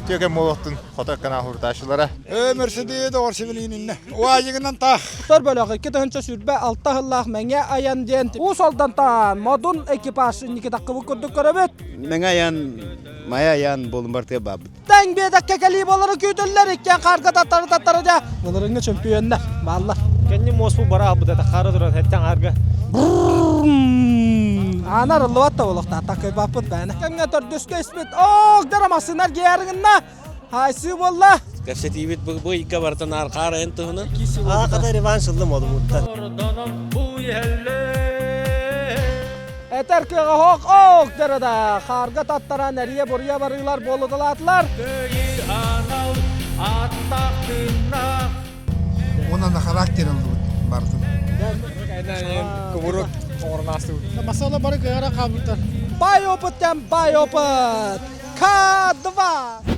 Түөкэн буолуохтун хото канал хуртааччылара. Мерседес доҕор сибилигининнэ. Уаайыгынан таах. Тор бөлөх 2026 сыллаах Мэҥэ айан диэн Уус Алдантан Модун экипаж инники таххыбыт курдук көрөбүт. Мэҥэ айан, Майа айан буолун бартыга баабыт. Тэҥ биэтэккэ кэлии буолары күүтэллэр иккиэн хаарга таттары таттары дьэ. Былырыҥҥы чөмпүйүөннэр бааллар. Кэнни муоспу бара албыта хара туран хэттэн хаарга. Аана арыллыбат да болохта таккайбаппыт бээнэ. Кэмҥэ төрдүскэ испит. Ок, дара массыынар гиярыгынна. Хайсы буолла. Кэпсэтиибит бу ыйга барытын архаар айан туһунан. Ааката реванш ыллым одумуттан. Этэр кыаҕа хоох ок дэрэ хаарга таттаран эрийэ буруйа барыылар буолуталаатылар. Уонна на характер ыллыбыт бардым. Кубурут оҥорон Масала бары кыара хаалбыттар. Бай опыттан бай опыт! К2!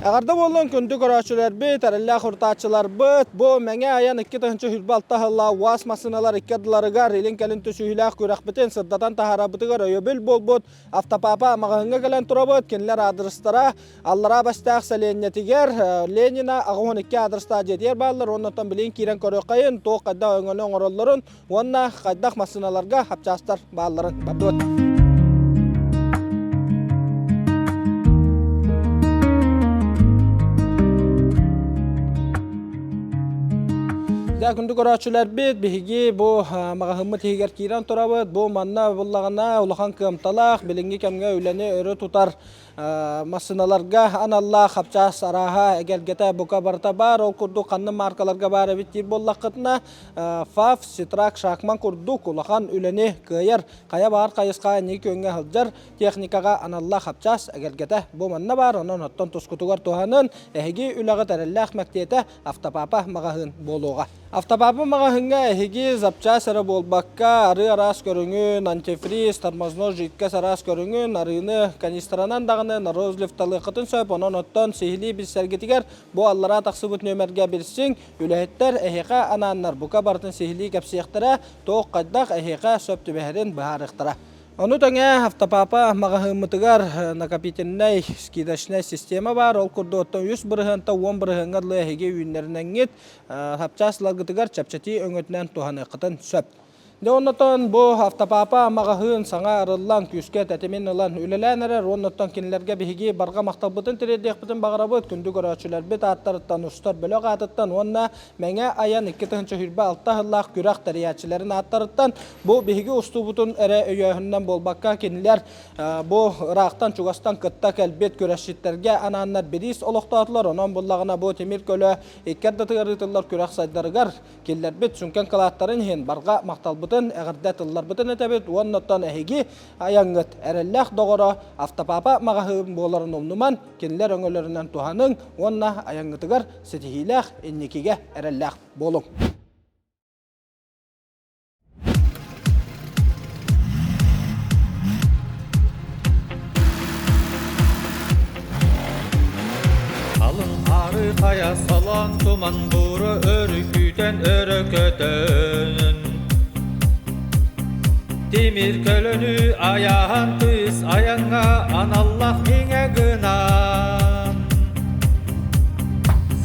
Эҕэрдэ буоллун күндү көрөөччүлэрбит, эрэллээх урутааччыларбыт. Бу Мэҥэ айан 2026 сыллаах УАЗ массыыналар икки ардыларыгар илин-кэлин түсүһүүлээх күрэхпитин сырдатан таһаарарбытыгар өйөбүл буолбут Автопапа маҕаһыыҥҥа кэлэн турабыт. Кинилэр аадырыстара Аллараа Бастаах сэлиэнньэтигэр Ленина 82 аадырыстаах дьиэтигэр бааллар. Оннуттан билигин киирэн көрүөххэйин, туох хайдах өҥөнү оҥороллорун уонна хайдах массыыналарга хапчаастар баалларын бардыбыт. Дьэ, күндү көрөөччүлэрбит, биһиги бу маҕаһыыммыт иһигэр киирэн турабыт. Бу манна буллаҕына улахан кыамталаах, билиҥҥи кэмҥэ үлэни өрө тутар массыыналарга аналлаах хапчаас арааһа эгэлгэтэ бука барыта баар. Ол курдук ханнык мааркаларга баар эбит диир буоллаххытына, ФАФ, Ситрак, Шакман курдук улахан үлэни кыайар, хайа баар хайысха инники күөҥҥэ сылдьар техникаҕа аналлаах хапчаас эгэлгэтэ бу манна баар. Онон оттон тускутугар туһанын, эһиги үлэҕит эрэллээх мэктиэтэ Автопапа маҕаһыын буолуоҕа. Автопапа маҕаһыыҥҥа эһиги запчаас эрэ буолбакка, арыы араас көрүҥүн, антифриз, тормозной жидкость араас көрүҥүн, арыыны канистранан даҕаны розливталыаххытын сөп. Онон оттон сиһилии билсэргитигэр бу аллараа тахсыбыт нүөмэргэ билсиҥ. Үлэһиттэр эһиэхэ анааннар бука барытын сиһилии кэпсиэхтэрэ, туох хайдах эһиэхэ сөп түбэһэрин быһаарыахтара. Ону тэҥэ Автопапа маҕаһыыммытыгар накопительнай скидочнай система баар. Ол курдук оттон 3 бырыһыантан 10 бырыһыаҥҥа дылы эһиги үүннэринэҥҥит хапчаас ыларгытыгар чэпчэтии өҥөтүнэн туһаныаххытын сөп. Дьэ оннотон бу Автопапа маҕаһыын саҥа арыллан күүскэ тэтимин ылан үлэлээн эрэр. Оннуттан кинилэргэ биһиги барҕа махталбытын тириэрдиэхпитин баҕарабыт. Күндү көрөөччүлэрбит ааттарыттан устар бөлөх аатыттан уонна Мэҥэ айан 2026 сыллаах күрэх тэрийээччилэрин ааттарыттан бу биһиги устуубутун эрэ өйөөһүнүнэн буолбакка кинилэр бу ыраахтан-чугастан кытта кэлбит күрэсчиттэргэ анааннар бириис олохтоотулар. Онон буллаҕына бу тимир көлө икки ардытыгар ыытыллар күрэх сайдарыгар киллэрбит сүҥкэн кылааттарын иһин барҕа махталбытын, эҕэрдэ тылларбытын этэбит уонна оттон эһиги айаҥҥыт эрэллээх доҕоро Автопапа маҕаһыын буоларын умнуман, кинилэр өҥөлөрүнэн туһаныҥ уонна айаҥҥытыгар ситиһиилээх инникигэ эрэллээх буолуҥ. Алын ары хайа салан туман бура өрүкүтэн өрө көтөн Тимир көлөнү айаһан тыс айаҥҥа аналлах миҥэ гынан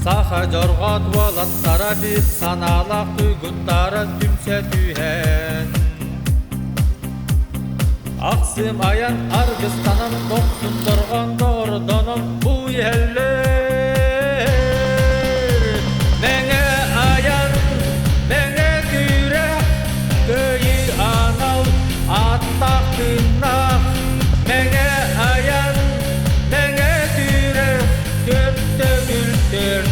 Саха дьорҕоот уолаттара бир санаалаах туйгуттара түмсэ түһэн Ахсым айан аргыстанан дохсун дорҕоон дордонон бу иһэллэр Мэҥэ айан, мэҥэ күүрэх, кыайыы анал ааттаах тыыннаах Мэҥэ айан, мэҥэ күүрэх, төрт төгүл төрт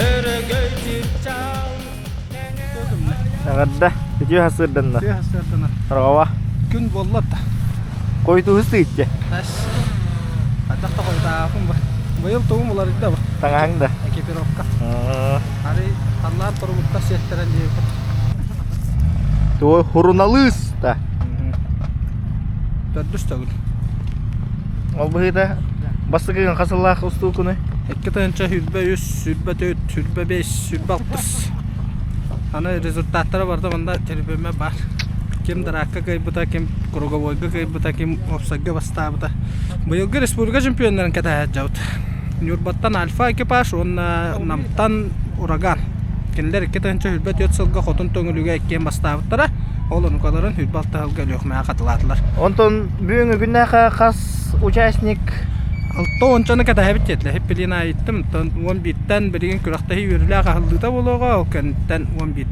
өрөгөй чыпчаал Эҕэрдэ. Үтүө сарсыарданна. Үтүө сарсыарданна. Сороҕово. Күн буолла да. Хойутууһус тыытча. Тас. Хайдах да хойутаахпын бу. Быйыл тугум уларыйда бу. Таҥаһыҥ да. Экипировка. Арый халлаан туругуттар сиэттэрэн диэбиппит. Туой хуруналыыс да. Төрдүс төгүл. Ол быһыыта бастакыгын хас сыллаах устуукуну? 2 тыһыынча 23, 24, 25, 26. Аны результаттара барыта манна телефоммар баар. Ким дыраакка кыайбыта, ким круговойга кыайбыта, ким уопсайга бастаабыта. Быйылгы республика чемпионнарын кэтэһэ сылдьабыт. Ньурбаттан Альфа экипаж уонна Намтан Ураган. Кинилэр 2024 сылга Хотун Төҥүлүгэ иккиэн бастаабыттара. Ол онукаларын 26 сылга Өлүөхүмэҕэ хатылаатылар. Онтон бүгүҥҥү күннээхэ хас участник Алта уончаны кэтэһэбит диэтилэр. Хиппилиин айыттым. Оттон 11-тэн билигин күрэхтэһии үөрүүлээх аһыллыыта буолуоҕа. Ол кэнниттэн 11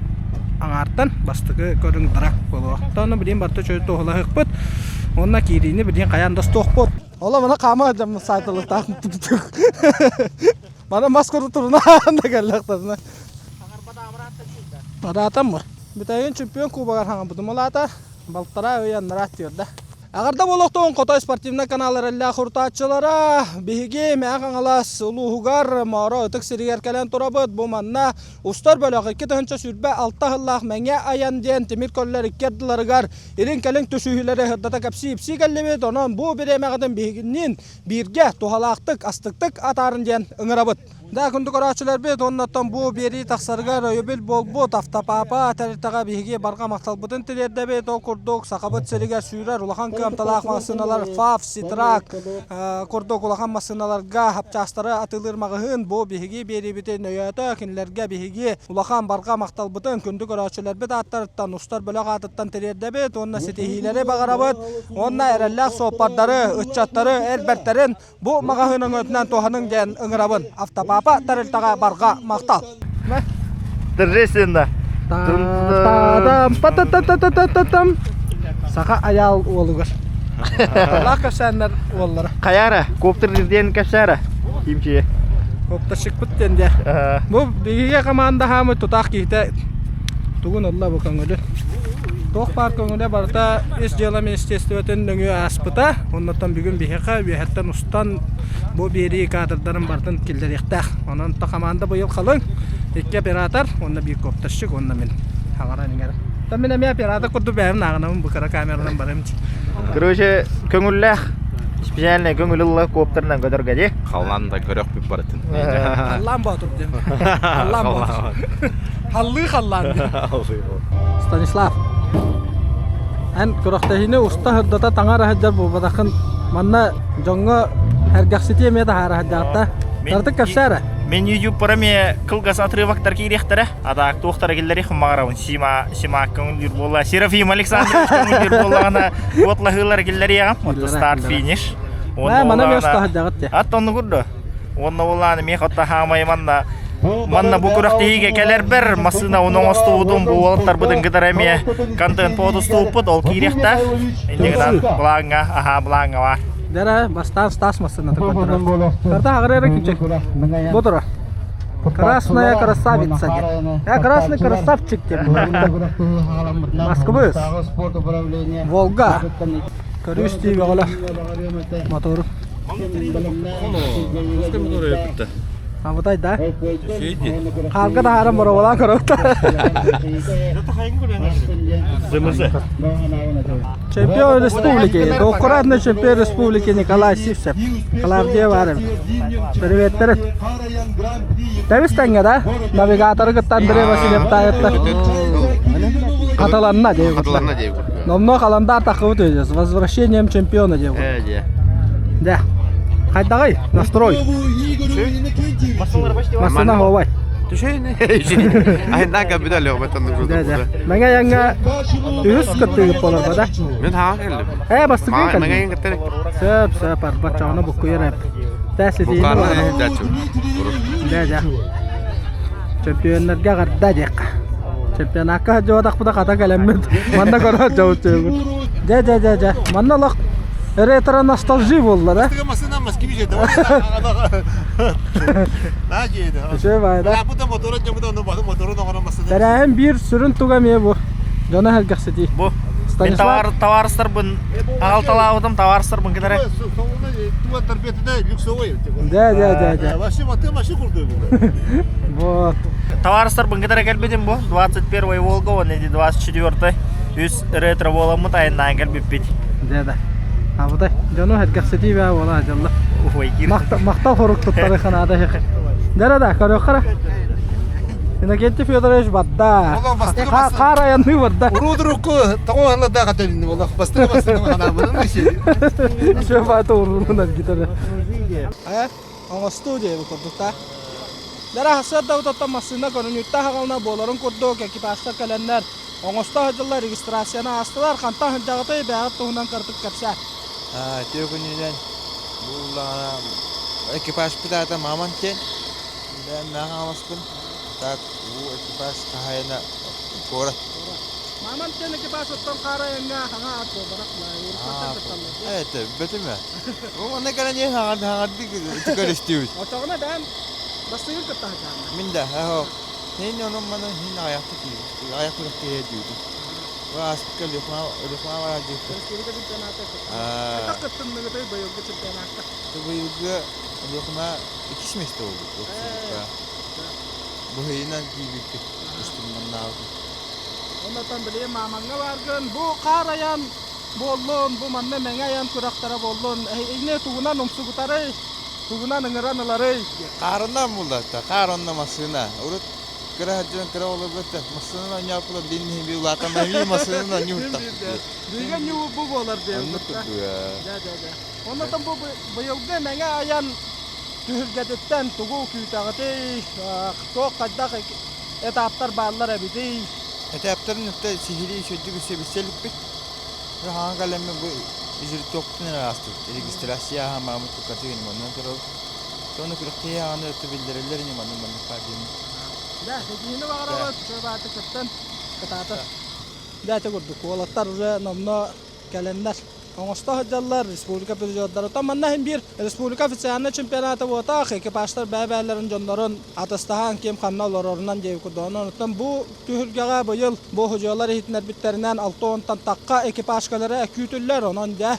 аҥаартан бастакы көрүҥ драк буолуоҕа. Оттон билигин барыта үчүгэй туоһулаһыахпыт. Уонна киириини билигин хайаан да устуохпут. Ола мана хаама сылдьаммын саайталыктаах Мана мас курдук турунаан да кэллэхтэринэ. Адаатаммы. Бүтэгин чемпион кубогар хаҥабытым улаата. Балтараа ый аннараа түөрдэ. Аҕарда буолуохтуун Хотой спортивнай канал эрэллээх урутааччылара биһиги Мэҥэ Хаҥалас улууһугар Моро ытык сиригэр кэлэн турабыт. Бу манна устар бөлөх 2026 сыллаах Мэҥэ айан диэн тимир көллөр икки ардыларыгар илин-кэлин түсүһүүлэри сырдата кэпсии-ипсии кэллибит. Онон бу бириэмэҕитин биһигинниин бииргэ туһалаахтык, астыктык атаарын диэн ыҥырабыт. Да, күндү көрөөччүлэрбит, уоннаттан бу биэрии тахсарыгар өйөбүл буолбут Автопапа тэрилтэҕэ биһиги барҕа махталбытын тириэрдэбит. Ол курдук Сахабыт сиригэр сүүрэр улахан кыамталаах массыыналар ФАФ, Ситрак курдук улахан массыыналарга хапчаастары атыылыыр маҕаһыын бу биһиги биэриибитин өйөөтө. Кинилэргэ биһиги улахан барҕа махталбытын күндү көрөөччүлэрбит ааттарыттан, устар бөлөх аатыттан тириэрдэбит уонна ситиһиилэри баҕарабыт уонна эрэллээх суоппардары, ыччаттары эр бэртэрин Бу маҕаһыын өҥөтүнэн туһаныҥ диэн ыҥырабын. Автопапа тэрилтэҕэ барҕа махтал. Торжественно. Та-дам, па-та-та-та-та-та-там. Саха айаал уолугар. Аллах кэпсээннэр уоллара. Хайара, коптер диэн кэпсээра. Кимчи. Коптарщикпыт диэн дьэ. Бу биһиги команда хаамы тутаах киһитэ тугун ылла бу көҥүлү. Туох баар көҥүлэ барыта Ис дьыала министерствотын нөҥүө ааспыта. Оннуттан бүгүн биһиэхэ үөһэттэн устан бу биэрии кадрдарын барытын киллэриэхтээх. Онон то команда быйыл халыҥ. Икки оператор, уонна биир коптерщик, уонна мин. Хаҥаран иҥэрэ. Та мин эмиэ оператор курдук бэйэм нааҕынабын бу кыра камеранан барым. Короче, көҥүллээх специальный көҥүл ылла коптерынан көтөргө дии. Халлаан да көрөхпүт барытын. Халлаан боотур диэн. Халлаан боотур. Халлыы халлаан диэн. Станислав, эн күрэхтэһиини уста сырдата таҥара сылдьар буолбатаххын манна дьоҥҥо сэргэхситии эмиэ таһаара сылдьаҕыт Тартык кэпсээ эрэ. Мен YouTube-пара эмиэ кылгас отрывоктар киириэхтэрэ. Атаак туохтара киллэриэх маҕарабын Сима Сима көҥүллүүр буолла. Серафим Александрович көҥүллүүр буоллаҕына уотлаһыылар киллэриэҕим. Отто старт финиш. Мэ мана эмиэ уста сылдьаҕыт дии. Ат оннугур да. Уонна улаан эмиэ хотта хаамай манна манна бу күрэхтэһиигэ кэлэрбэр массыына уну оҥостубутум бу уолаттарбытын кытары эмиэ контент подустууппут ол киириэхтээх. Инньэ гынан былааҥҥа аһаа былааҥҥа баар. Дара бастаан Стас массыыната көрдөрөр. Карта аҕыры эрэ кимчик. Бу турар. Красная красавица диэн. Э, красный красавчик диэн. Москвы. Волга. Көрүс дии бөҕөлөр. Мотору. Абытай да? Хаарга таһааран бороболаан көрөбүт. Чемпион республики, двукратный чемпион республики Николай Сивцев. Клавдия Варев. Приветтерин. Тэбис тэҥҥэ да? Навигаторы кытта Андрей Васильевтаайытта. Хатыланна диэбит. Хатыланна диэбит. Номно халандар тахыбыт өйдөс. С возвращением чемпиона диэбит. Э, дьэ. Да. Хайдаҕый? Настрой. Массына хообай. Айнака бүтэ лөҕбөттөн Да, да. Мэҥэ яҥҥа үһүс кыттыгыт болар да? Мен хаҕа келдим. Э, бастыкы Мэҥэ яҥ кыттар. Сөп, сөп, арба чоҕуна буккуйар эп. Да, да. Чемпионнарга аҕарда диэххэ. Чемпионакка сылдьыбатахпына хата кэлэммит. Манна көрө сылдьабыт дьэ. Дьэ, дьэ, дьэ, дьэ. Манна олох ретро ностальжи буолла да. Үчүгэй баайда. Тэрээһин биир сүрүн туга эмиэ бу. Дьоно сэргэхситии. Бу Мен товар товарыстарбын аҕалталаабытым товарыстарбын кытары. Да, да, да, да. Вот. Товарыстарбын кытары кэлбитим бу 21 Волга уонна 24 үс ретро буоламмыт айаннаан кэлбиппит. Да, да. Абытай, дьону сэргэхситии баа буола дьалла. Уой, Махтал хорук туттары ханаада хехе. Да, да, да, көрөххө. Иннокентий Федорович барда. Хаар айанныы барда. Уруудурукку тоҕо ылла хатылынны болох бастыгы бастыгы ханабынын иши. Все баата урунун гитара. Э, оҥостуу диэби курдук та. Дара хасыарда утаттан массыына көрүнүүттэ хаҕална буоларын курдук экипажтар кэлэннэр оҥосто сылдьаллар регистрацияны аастылар хантан сылдьаҕытай бэйэҕит туһунан кырдык кэпсээ. Үтүө күнүнэн бу экипажпыт аата Мамонт диэн бэйэм мэҥэ хаҥаласпын так бу экипаж хаһаайына куорат Мамонт диэн экипаж оттон хаара айаҥҥа хаҥа аат буолбатах уруккуттан кытталлар Это бөтүмэ. Онно кэлэн иһэн хаҥардык көрүстүүбүт. Очоҕуна бэйэм бастыгын кытта сылдьаҕын. Мин да аһо хин онон манан хин аҕыйахта киирбит. Аҕыйах күрэх киһи дүүтүм. Бу ааспыкка Өлүөхүмэ Өлүөхүмэ барар диэбиттэр. Республика чемпионата Хайдах кыттынныгытай быйылгы чемпионакка? Быйылгы Өлүөхүмэ иккис миэстэ буолбут. Быһыйынан киирбиппит. Устуннаннаабытым. Оннотон билигин маамаҥҥа бааргын. Бу хаар айан буоллун, бу манна мэҥэ айан күрэхтэрэ буоллун. Эһигини тугунан умсугутарый, тугунан ыҥыран ыларый? Хаарынан булларта, хаар онно массыына. Урут кыра сылдьан кыра оҕолорго массыынаны оонньооппулар билин иһин улаатан эмиэ массыынаны оонньуу Биһиги ньуу бу буолар диэн. Оннук курдуга. Дьэ, дьэ, дьэ. Оннотон бу быйылгы мэҥэ айан түһүлгэтиттэн тугу күүтэҕитий, туох хайдах этаптар бааллар эбитий? Этаптарын өттө сиһилии үчүгэйдик үсэ билсэ иликпит. Хаҥа кэлэммин бу изритоктун эрэ аастыбыт. Регистрация аһамаамыт тукатыгын манан турабыт. Соны күрэхтэһии аҕаны өттө биллэрэллэр ини маннык маннык баар диэн. Да, ситиһиини баҕарабыт, үчүгэй кыттан кытаата. Дьэ, курдук, уолаттар уже номно кэлэннэр оҥосто сылдьаллар республика призердара. Манна иһин биир республика официальнай чемпионата буотах, экипажтар бэйэ-бэйэлэрин дьоннорун атастаһан ким ханна олорорунан диэби курдук. Онон бу түһүлгэҕэ быйыл бу судьуйалар иһитиннэрбиттэринэн 60-тан тахха экипажкалара күүтүллэр. Онон дьэ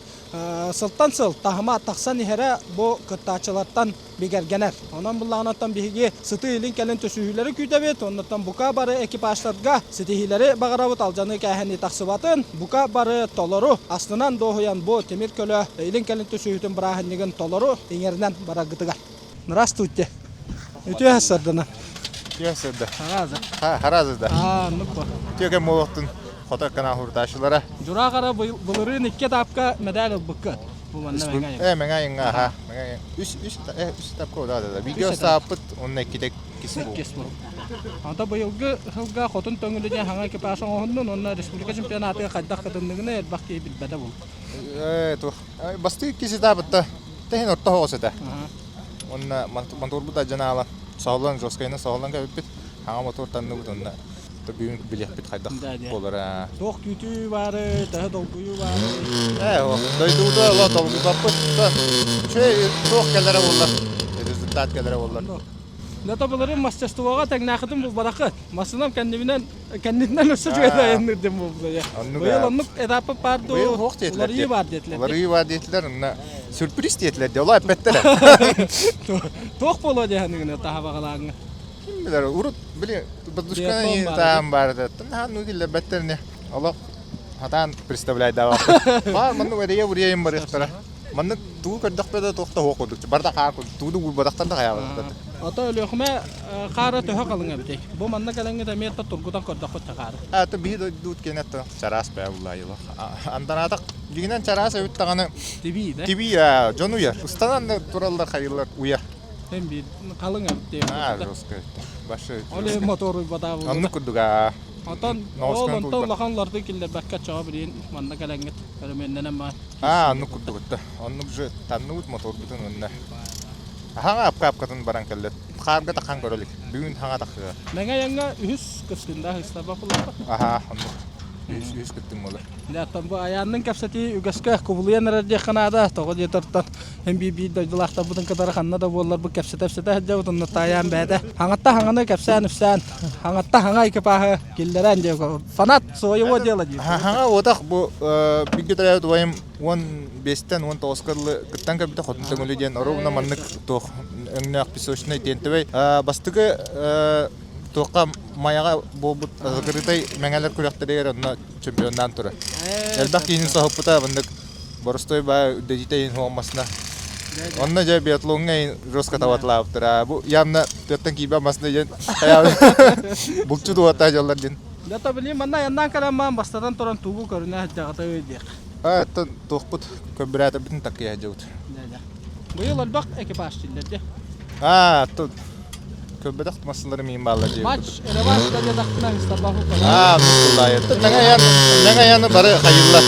сылтан сыл таһыма тахсан иһэрэ бу кыттааччылартан бигэргэнэр. Онон буллаҕынаттан биһиги сытыы илин-кэлин түсүһүүлэри күүтэбит. Оннуттан бука бары экипажтарга ситиһиилэри баҕарабыт алдьаныы кээһэнии тахсыбатын. Бука бары толору астынан дуоһуйан бу тимир көлө илин-кэлин түсүһүүтүн бырааһынньыгын толору иҥэринэн бараргытыгар. Здравствуйте. Үтүө сарданан. Үтүө сарда. Харазы да. Аа, оннук бо. Үтүө кэм буолуохтун хото канал хуртаачылара. Дьураах ара былырыын икки этапка медаль ылбыккыт. Бу манна мэҥэ Э, мэҥэ айыҥҥа, аха. Мэҥэ үс үс э үс этапка да да. Видео сааппыт онно иккитэ кис бу. Кис бу. Онто быйылгы сылга Хотун Төҥүлү диэн хаҥа экипаж оҥоһуннун уонна республика чемпионатыгар хайдах кытынныгына элбэх киһи билбэтэ бул. Э, туох. Бастыы иккис этапытта тэһин орто хоҕус этэ. Уонна мотуорбут адьанаала соһуллан жесткайна соһуллан кэбиппит. Хаҥа мотуор танныбыт онно бүгүн билиэхпит хайдах буолара. Туох күүтүү баары, төһө долгуйуу баары? Ээ, дойдубутугар олох долгуйбаппыт. Үчүгэй туох кэлэрэ буоллар, результат кэлэрэ буоллар. Зато былырыын мастерствоҕа тэҥнээхитин булбатаххыт. Массыынам кэннибинэн кэннитинэн өссө үчүгэй айанныыр диэн буолбута. Быйыл оннук этаппыт баар дуу? Быйыл суох диэтилэр. Уларыйыы баар диэтилэр. Уларыйыы баар диэтилэр, онно сюрприз диэтилэр дии, олоо эппэттэр. Туох буолуо диэхиныгына таһа баҕалааҥҥа? Ким билэр, урут били подушканы таам баар этэ. Наһаа киллэрбэттэр ини. Олох хатаан представляйдаабаппыт. Баар маннык эрэйэ буруйайым барыахтара. Маннык туу көрдөхпө да туох да суох курдук. Барда хаар курдук. Тууну уурбатахтар да хайаабатахтар. Ото Өлүөхүмэ хаара төһө халыҥ эбитий? Бу манна кэлэҥҥит эмиэ тургутан көрдөххүт хаары. А то биһи дойдуут кэнэ то чараас бээ буллаайылах. Анданаатах дьигинэн чараас эбит даҕаны Тибии да? Тибии дьон уйар. Ыстанан да тураллар хайыллар уйар. Эн биир халыҥ эбит диэн. Аа, жестко. Башы. Ол иһин мотор уйбатаа буолуо. Оннук курдук аа. Отон ол онтон улахан уларытыы киллэрбэккэ чоҕо билигин манна кэлэҥҥит өрөмүөннэнэн баар. Аа, оннук курдук да. Оннук же танныбыт моторбутун онно. Хаҥа апка-апкатын баран кэллэ. Хаарга тахан көрөлүк. Бүгүн хаҥа тахыа. Мэҥэ айаҥҥа үһүс кыттыында ыыстаба буллахха. Аха, оннук. Үһүс үһүс кыттым буолар. Дьэ, оттон бу айааннын кэпсэтии үгэскэ кубулуйан эрэр диэххэ наада. Тоҕо диэтэр эн биир дойдулаахтарбытын кытары ханна да буолларбыт кэпсэтэ-эпсэтэ сылдьабыт, онно таайаан бэйэтэ хаҥатта хаҥаны кэпсээн-үпсээн, хаҥатта хаҥа экипаһы киллэрэн диэ фанат своего дела диир. Хаҥа уотах бу бииргэ төрөөбүт убайым 15-тэн 19-ка дылы кыттан кэлбитэ Хотун Төҥүлү диэн оруобуна маннык туох өҥнөөх песочнай тиэнтэбэй. Бастакы туохха Майаҕа буолбут закрытай мэҥэлэр күрэхтэригэр онно чемпионнаан турар. Элбэх киһини соһуппута маннык боростуой баа үрдэтиитэ иһин хуоммасына. Онно дьэ биатлоҥҥа жестко табатылаабыттара. Бу явно тыаттан киирбэ масына диэн булчут уоттаах дьоллор диэн. Да билим манна айаннаан кэлэн маан бастатан туран тугу көрүнэ сылдьаҕытай диэх. А, оттон туохпут көбүрээтэрбитин таккыйа сылдьабыт. Быйыл элбэх экипаж тиллэрди. А, тут көрбөтөх массыналары миин бааллар диэбит. Матч реванш да диэтэхпинэ ыстанбах Аа, туллаайы. Мэҥэ аяны бары хайыллар.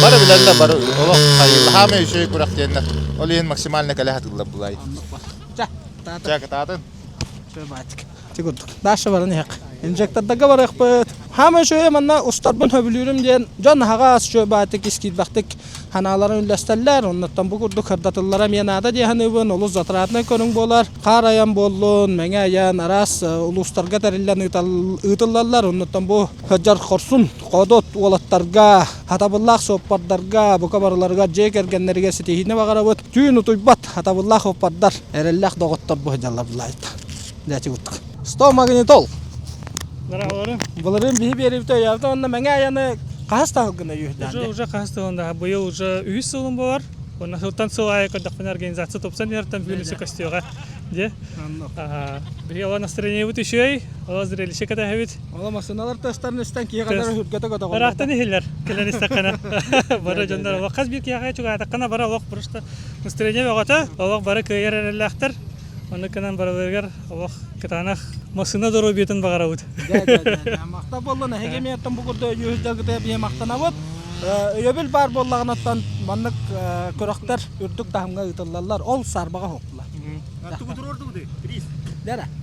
Бары билэллэр, бары олох хайыллар. Хаамай үчүгэй күрэх диэннэр. Ол иһин максимально кэлэ сатыыллар булай. Чэ, Чэ, кытаатын. Чэ, баатик. Ти курдук. Даша баран иһэх. Инжектордарга барыахпыт. Хаамай үчүгэй манна устарбын сөбүлүүрүм диэн дьон аһаҕас үчүгэй баатик ис киирбэхтик Ханааларын үллэстэллэр, оннуттан бу курдук сырдатыллара эмиэ наада дии саныыбын, олус затратнай көрүҥ буолар. Хаар айан буоллун, мэҥэ айан, араас улуустарга тэриллэн ыытыллаллар. Оннуттан бу сылдьар хорсун, хоодуот уолаттарга, сатабыллаах суоппардарга, бука барыларыгар дьиэ кэргэннэригэр ситиһиини баҕарабыт. Түүн утуйбат сатабыллаах суоппардар, эрэллээх доҕоттор бу сылдьаллар булаайт. Дьэ курдук. 100 магнитол. Здравствуйте. Былырыын биһи биэриибит өйөөбүтэ уонна мэҥэ айаны хаһыс таһылгына Уже уже хаһыс сылын быйыл уже үһүс сылым буолар. Уонна сылтан сыл аайы көрдөхпүнэ организация тупсан иһэртэн бүгүн көстүөҕэ. Дьэ. Биһи ола настроениебыт үчүгэй, ола зрелище кэтэһэбит. Ола массыыналар тыастарын истэн киһи кадары үргэтэ көтөҕөллөр. Ыраахтан иһиллэр кэлэн истэххинэ. Бары дьоннор олох хас биир киһиэхэ чугаатаххына бары олох просто настроение бөҕөтө, олох бары кыайар эрэллээхтэр. Ону гынан барыларыгар олох кытаанах массыына доруобуйатын баҕарабыт. Махтал буоллун, эһиги эмиэ бу курдук өйүүр дьаргытыгар биһи махтанабыт. Өйөбүл баар буоллаҕынаттан маннык көрөхтөр үрдүк таһымҥа ыытыллаллар. Ол саарбаҕа хоптулар.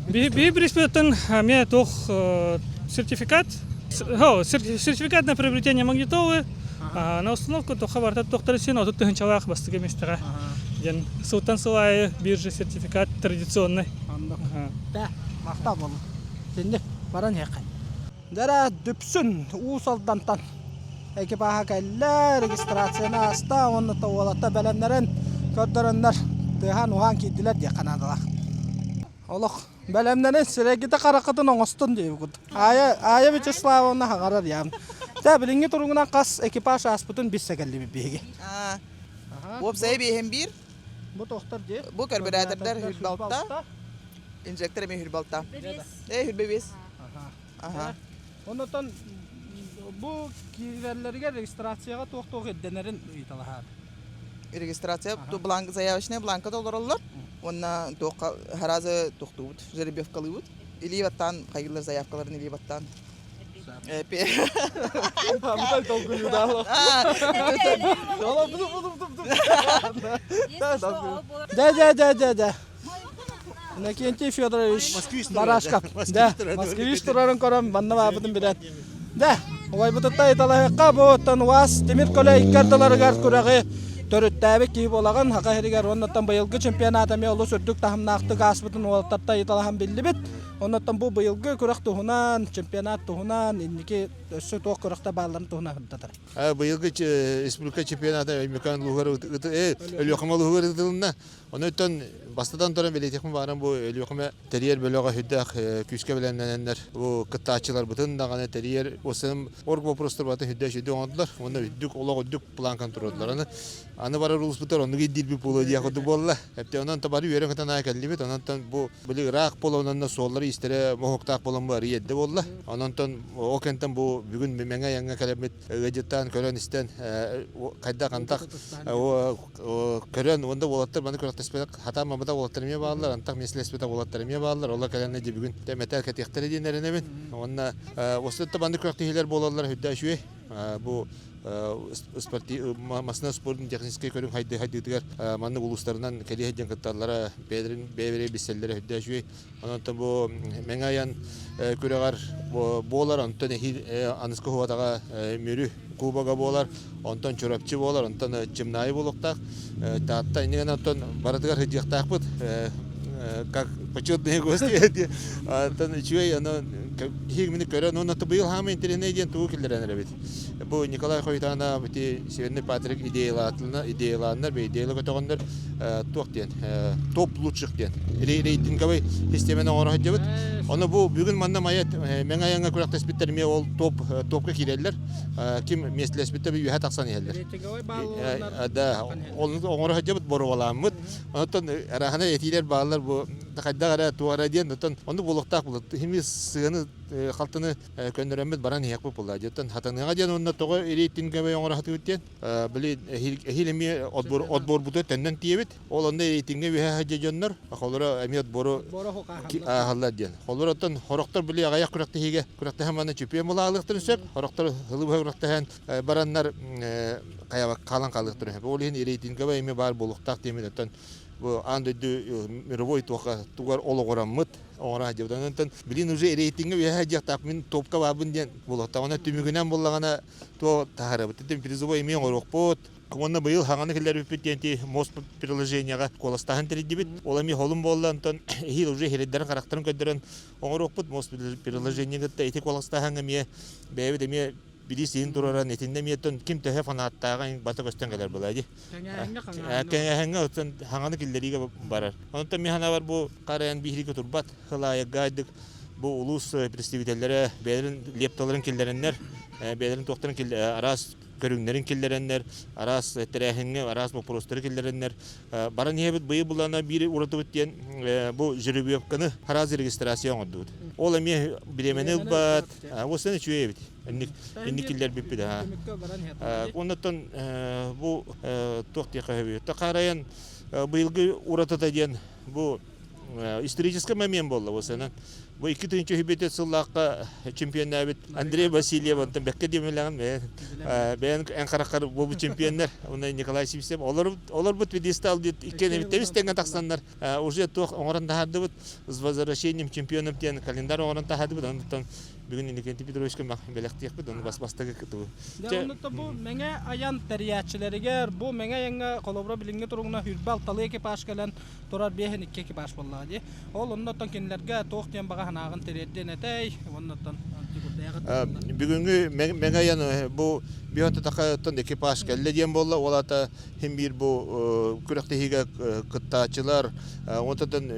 Биһи приспеттен эмиэ туох сертификат сертификат на приобретение магнитолы на установку туохха барыта туохтары син 30 тыһыынчалаах бастакы миэстэҕэ диэн сылтан сыл аайы биржа сертификат традиционный. Да, махтал болун. Синник баран иһэххин. Дара Дүпсүн Уус Алдантан экипаһа кэллэ, регистрацияны ааста уонна уолатта бэлэмнэрин көрдөрөннөр тыаһаан-уһаан киирдилэр диэххэ наадалаах. Олох Бэлэмнэнин сирэйгитэ хараххытын оҥостун диэбит курдук. Аайа, Аайа Вячеславовна хаҥарар яам. Тэ билиҥҥи туругунан хас экипаж ааспытын билсэ кэллибит биһиги. Уопсайа биэһин биир. Бу тохтор дии. Бу карбюратордар хүрбалта. Инжектор эмиэ хүрбалта. Э хүрбэ бес. Аха. Оннотон бу киирэллэригэр регистрацияҕа туох-туох ирдэнэрин ыйыталаһаар. Регистрация бланк заявочная бланка толороллор уонна туохха харазы тохтуубут жеребьевкалыыбыт илии баттаан хайыылар заявкаларын илии баттаан Да, да, да, да, да. Иннокентий Федорович Барашков. Да, москвич турарын көрөн манна баабытын билэн. Да, убайбытытта италаһыкка бу оттон УАЗ тимир көлө икки ардыларыгар күрэҕи төрүттээбит киһи буолаҕын Саха сиригэр уоннаттан быйылгы чемпионат эмиэ олус үрдүк таһымнаахтык ааспытын уолаттартан италаһан биллибит. Оннуттан бу быйылгы күрэх туһунан, чемпионат туһунан, инники өссө туох күрэхтэр баалларын туһунан сырдатар. Быйылгы республика чемпионата Өймөкөөн улууһугар Өлүөхүмэ улууһугар ыытылынна. Онон бастатан туран бэлиэтиэхпин баҕаран бу Өлүөхүмэ тэрийэр бөлөҕө сүрдээх күүскэ бэлэмнэнэннэр бу кыттааччыларбытын даҕаны тэрийэр уосаным орг вопростар барытын сүрдээх үчүгэй оҥордулар уонна үрдүк олох үрдүк планканы туруордулар. Аны аны барар улууспутар оннук ирдиирбит буолуо диэх курдук буолла. Эптэ онон бары үөрэн-көтөн аайы кэллибит. Онон бу били ыраах буолан онно суоллары истэрэ моһуктаах буолан бу арыый эрдэ буолла. Онон ол кэнтэн бу бүгүн Мэҥэ айаҥҥа кэлэммит ыалдьыттаан көрөн-истэн хайдах антах көрөн уонна уолаттар маны күрэхтэспэтэх хатаан мамата уолаттар эмиэ бааллар антах миэстэлэспэтэх уолаттар эмиэ бааллар олор кэлэннэ дьэ бүгүн мэтээл кэтиэхтэрэ диэн эрэнэбин уонна осетта маннык күрэхтэһиилэр буолаллар үрдэ үчүгэй бу массына спордун техническэй көрүҥ хайдыытыгар маннык улуустарынан кэлиэ диэн кытталлара бэйэлэрин бэйэлэрин билсэллэрэ үрдэ үчүгэй Онон бу Мэҥэ айан күрэҕэр буолар, онтон эһиил аныска уһуотаҕа Мүрү кубога буолар, онтон Чурапчы буолар, онтон Чымнаайы буолуохтаах. Таатта иннигэн онтон барытыгар сылдьыахтаахпыт. Как почетные гости. Онтон үчүгэй, ону Киһи көрөн, уонна быйыл хаамай интэриэһинэй диэн тугу киллэрэн эрэбит. Бу Николай Хойтана ити Северный Патрик идеялаатылына, идеялааннар, идеяла көтөҕөннөр туох диэн, топ лучших диэн рейтинговый системаны оҥоро сылдьабыт. Ону бу бүгүн манна Майа Мэҥэ Айаҥҥа күрэхтэспиттэр эмиэ ол топ топка киирэллэр. Ким миэстэлэспиттэр үөһэ тахсан иһэллэр. Да, оны оҥоро сылдьабыт, боруобалааммыт. Онтон арааһына этиилэр бааллар бу хайдах эрэ туох эрэ диэн, оттон оннук буолуохтаах буолар. Хими сыаны халтыны көннөрөммүт баран иһиэхпит буолла. Дьоттон хатаныаҕа диэн уонна тоҕо рейтинговый оҥоро сатыыбыт диэн. Били эһиил эмиэ отборбутугар төннөн тиийэбит. Ол онно рейтингэ үөһэ сылдьар дьоннор холоро эмиэ отбору ааһаллар диэн. Холоро оттон хорохтор били аҕыйах күрэхтэһиигэ күрэхтэһэн манна чемпион буолаалыахтарын сөп. Хорохтор сылы быһа күрэхтэһэн бараннар хаалан хаалыахтарын сөп. Ол иһин рейтинговый эмиэ баар буолуохтаах диэммит оттон бу аан дойду мировой туохха тугар олоҕураммыт оҥоро сылдьабыт. Онон билин уже рейтингэ үөһэ сылдьыахтаах мин топка баабын диэн буолуохтаах. Түмүгүнэн буоллаҕына туох таһаарабыт. Итин призовой эмиэ оҥоруохпут. Уонна быйыл хаҥаны киллэрбиппит диэн ти мост приложениеҕа куоластаһан тэрийдибит. Ол эмиэ холун буолла, онтон эһиил уже иһирдэрин харахтарын көрдөрөн оҥоруохпут. Мост приложение кытта ити куоластааһыҥҥа эмиэ бэйэбит эмиэ билии сиһин тураран итиннэ эмиэ ким төһө фанаттааҕа бата көстөн кэлэр буолаа дии. Кэҥээһиҥҥэ оттон хаҥаны киллэриигэ барар. Онтон мин санаабар бу харайан биһиригэ турбат хылаайыггаайдык бу улуус представителлэрэ бэйэлэрин лепталарын киллэрэннэр, бэйэлэрин туохтарын араас көрүҥнэрин киллэрэннэр, араас тэрээһиҥҥэ араас боппуруостары киллэрэннэр баран иһэбит быйыл булана биир уратыбыт диэн бу жеребьевканы араас регистрация оҥордубут. Ол эмиэ бириэмэни ылбат, уостан үчүгэй эбит. Инник инник киллэрбиппит аа. Оннуттан бу туох диэххэ сөбүй? Тахарайан быйылгы уратыта диэн бу исторический момент буолла бу сынан. Бу 2004 сыллаахха чемпионнаабыт Андрей Васильев онтон бэккэ диэмэлэҕин бэйэн эн хараххар буолбут чемпионнар уонна Николай Сивцев олор олорбут пьедестал диэт иккиэн тэбис тэҥҥэ тахсаннар уже туох оҥорон таһаардыбыт с возвращением чемпионов диэн календарь оҥорон таһаардыбыт онтон Бүгүн Иннокентий Петровичка бэлэхтиэхпит, ону бас бастакы кытыбы. Дьэ, оннук бу Мэҥэ айан тэрийээччилэригэр, бу Мэҥэ айаҥҥа холобура билиҥҥи туругунан хүрбэ алталыы экипаж кэлэн турар биэһин икки экипаж буоллаҕа дии. Ол оннуттан кинилэргэ туох диэн баҕа санааҕын тириэрдиэн этэй, уоннуттан Бүгүҥҥү Мэҥэ айан бу биһон татахаттан экипаж кэллэ диэн буолла. Ол аата хим биир бу күрэхтэһиигэ кыттааччылар, онтон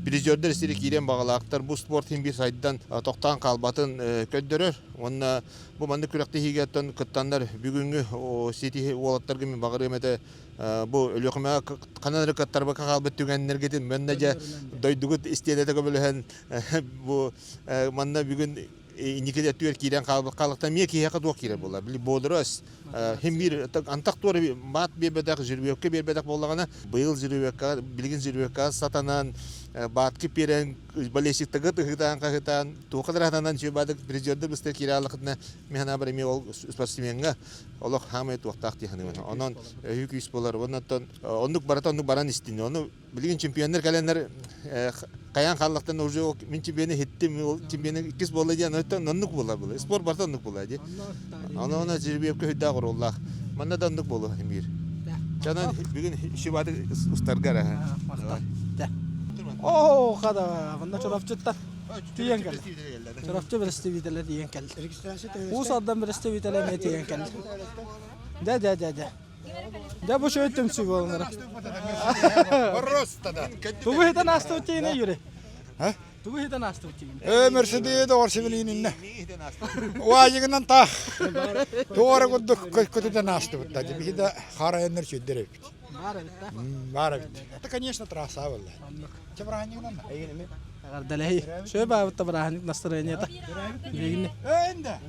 призердэр сири киирэн баҕалаахтар бу спорт иһин биир сайдан тохтоон хаалбатын көрдөрөр уонна бу маннык күрэхтэһиигэ кыттаннар бүгүҥҥү ситиһи уолаттарга мин баҕарыам этэ бу Өлүөхүмэҕэ ханан эрэ кыттарбакка хаалбыт түгэннэргитин манна дьэ дойдугут истиэнэтэ көмөлөһөн бу манна бүгүн инники өттүгэр киирэн хаалбыт хаалыктан эмиэ киһиэхэ туох киирэр буолла били бодрость хим биир антах туора маат биэрбэтэх жеребьевка биэрбэтэх буоллаҕына быйыл жеребьевка билигин жеребьевка сатанан баатки биэрэн болельщиктарга ыһытаан хаһытаан туохха да сатанан сүбадык призердер быстар киирэ аллахытына мин санаабар эмиэ ол спортсмеҥҥа олох хаамай туохтаах дии саныыбын онон өһүү күүс буолар оннуттан оннук барыта оннук баран истин ону Билигин чемпионнар кэлэннэр хайаан хааллахтан уже ол мин чемпионы иһиттим, ол чемпионы иккис буолла диэн оттон оннук буолар буолар. Спорт барыта оннук буолар дии. Ону ону жеребьевка үрдээх оруоллаах. Манна да оннук буолуо эмиир. Чанан бүгүн шибаты устарга эрэ. Оо, хада, манна Чурапчыттан тиийэн кэллэ. Чурапчы представителэ тиийэн кэллэ. Уус Алдан представителэ эмиэ тиийэн кэллэ. Дэ, дэ, дэ, дэ. Дьэ бу шөй түмсүү буолан Просто да. Тугу хитэн астыбыт тиийинэ Юрий? Тугу хитэн астыбыт тиийинэ? Э, Мерседес доҕор сибилиининнэ. Уазигынан таах. Туора курдук көтүтэн астыбыт да. Биһи да харайаннар сүддер эбит. Баар эбит да. Баар эбит. Это, конечно, трасса была. Че бырааһынньыгынан да? Эҕэрдэлэһии. Шөй баабытта бырааһынньык настроениета. Билигин. Энде.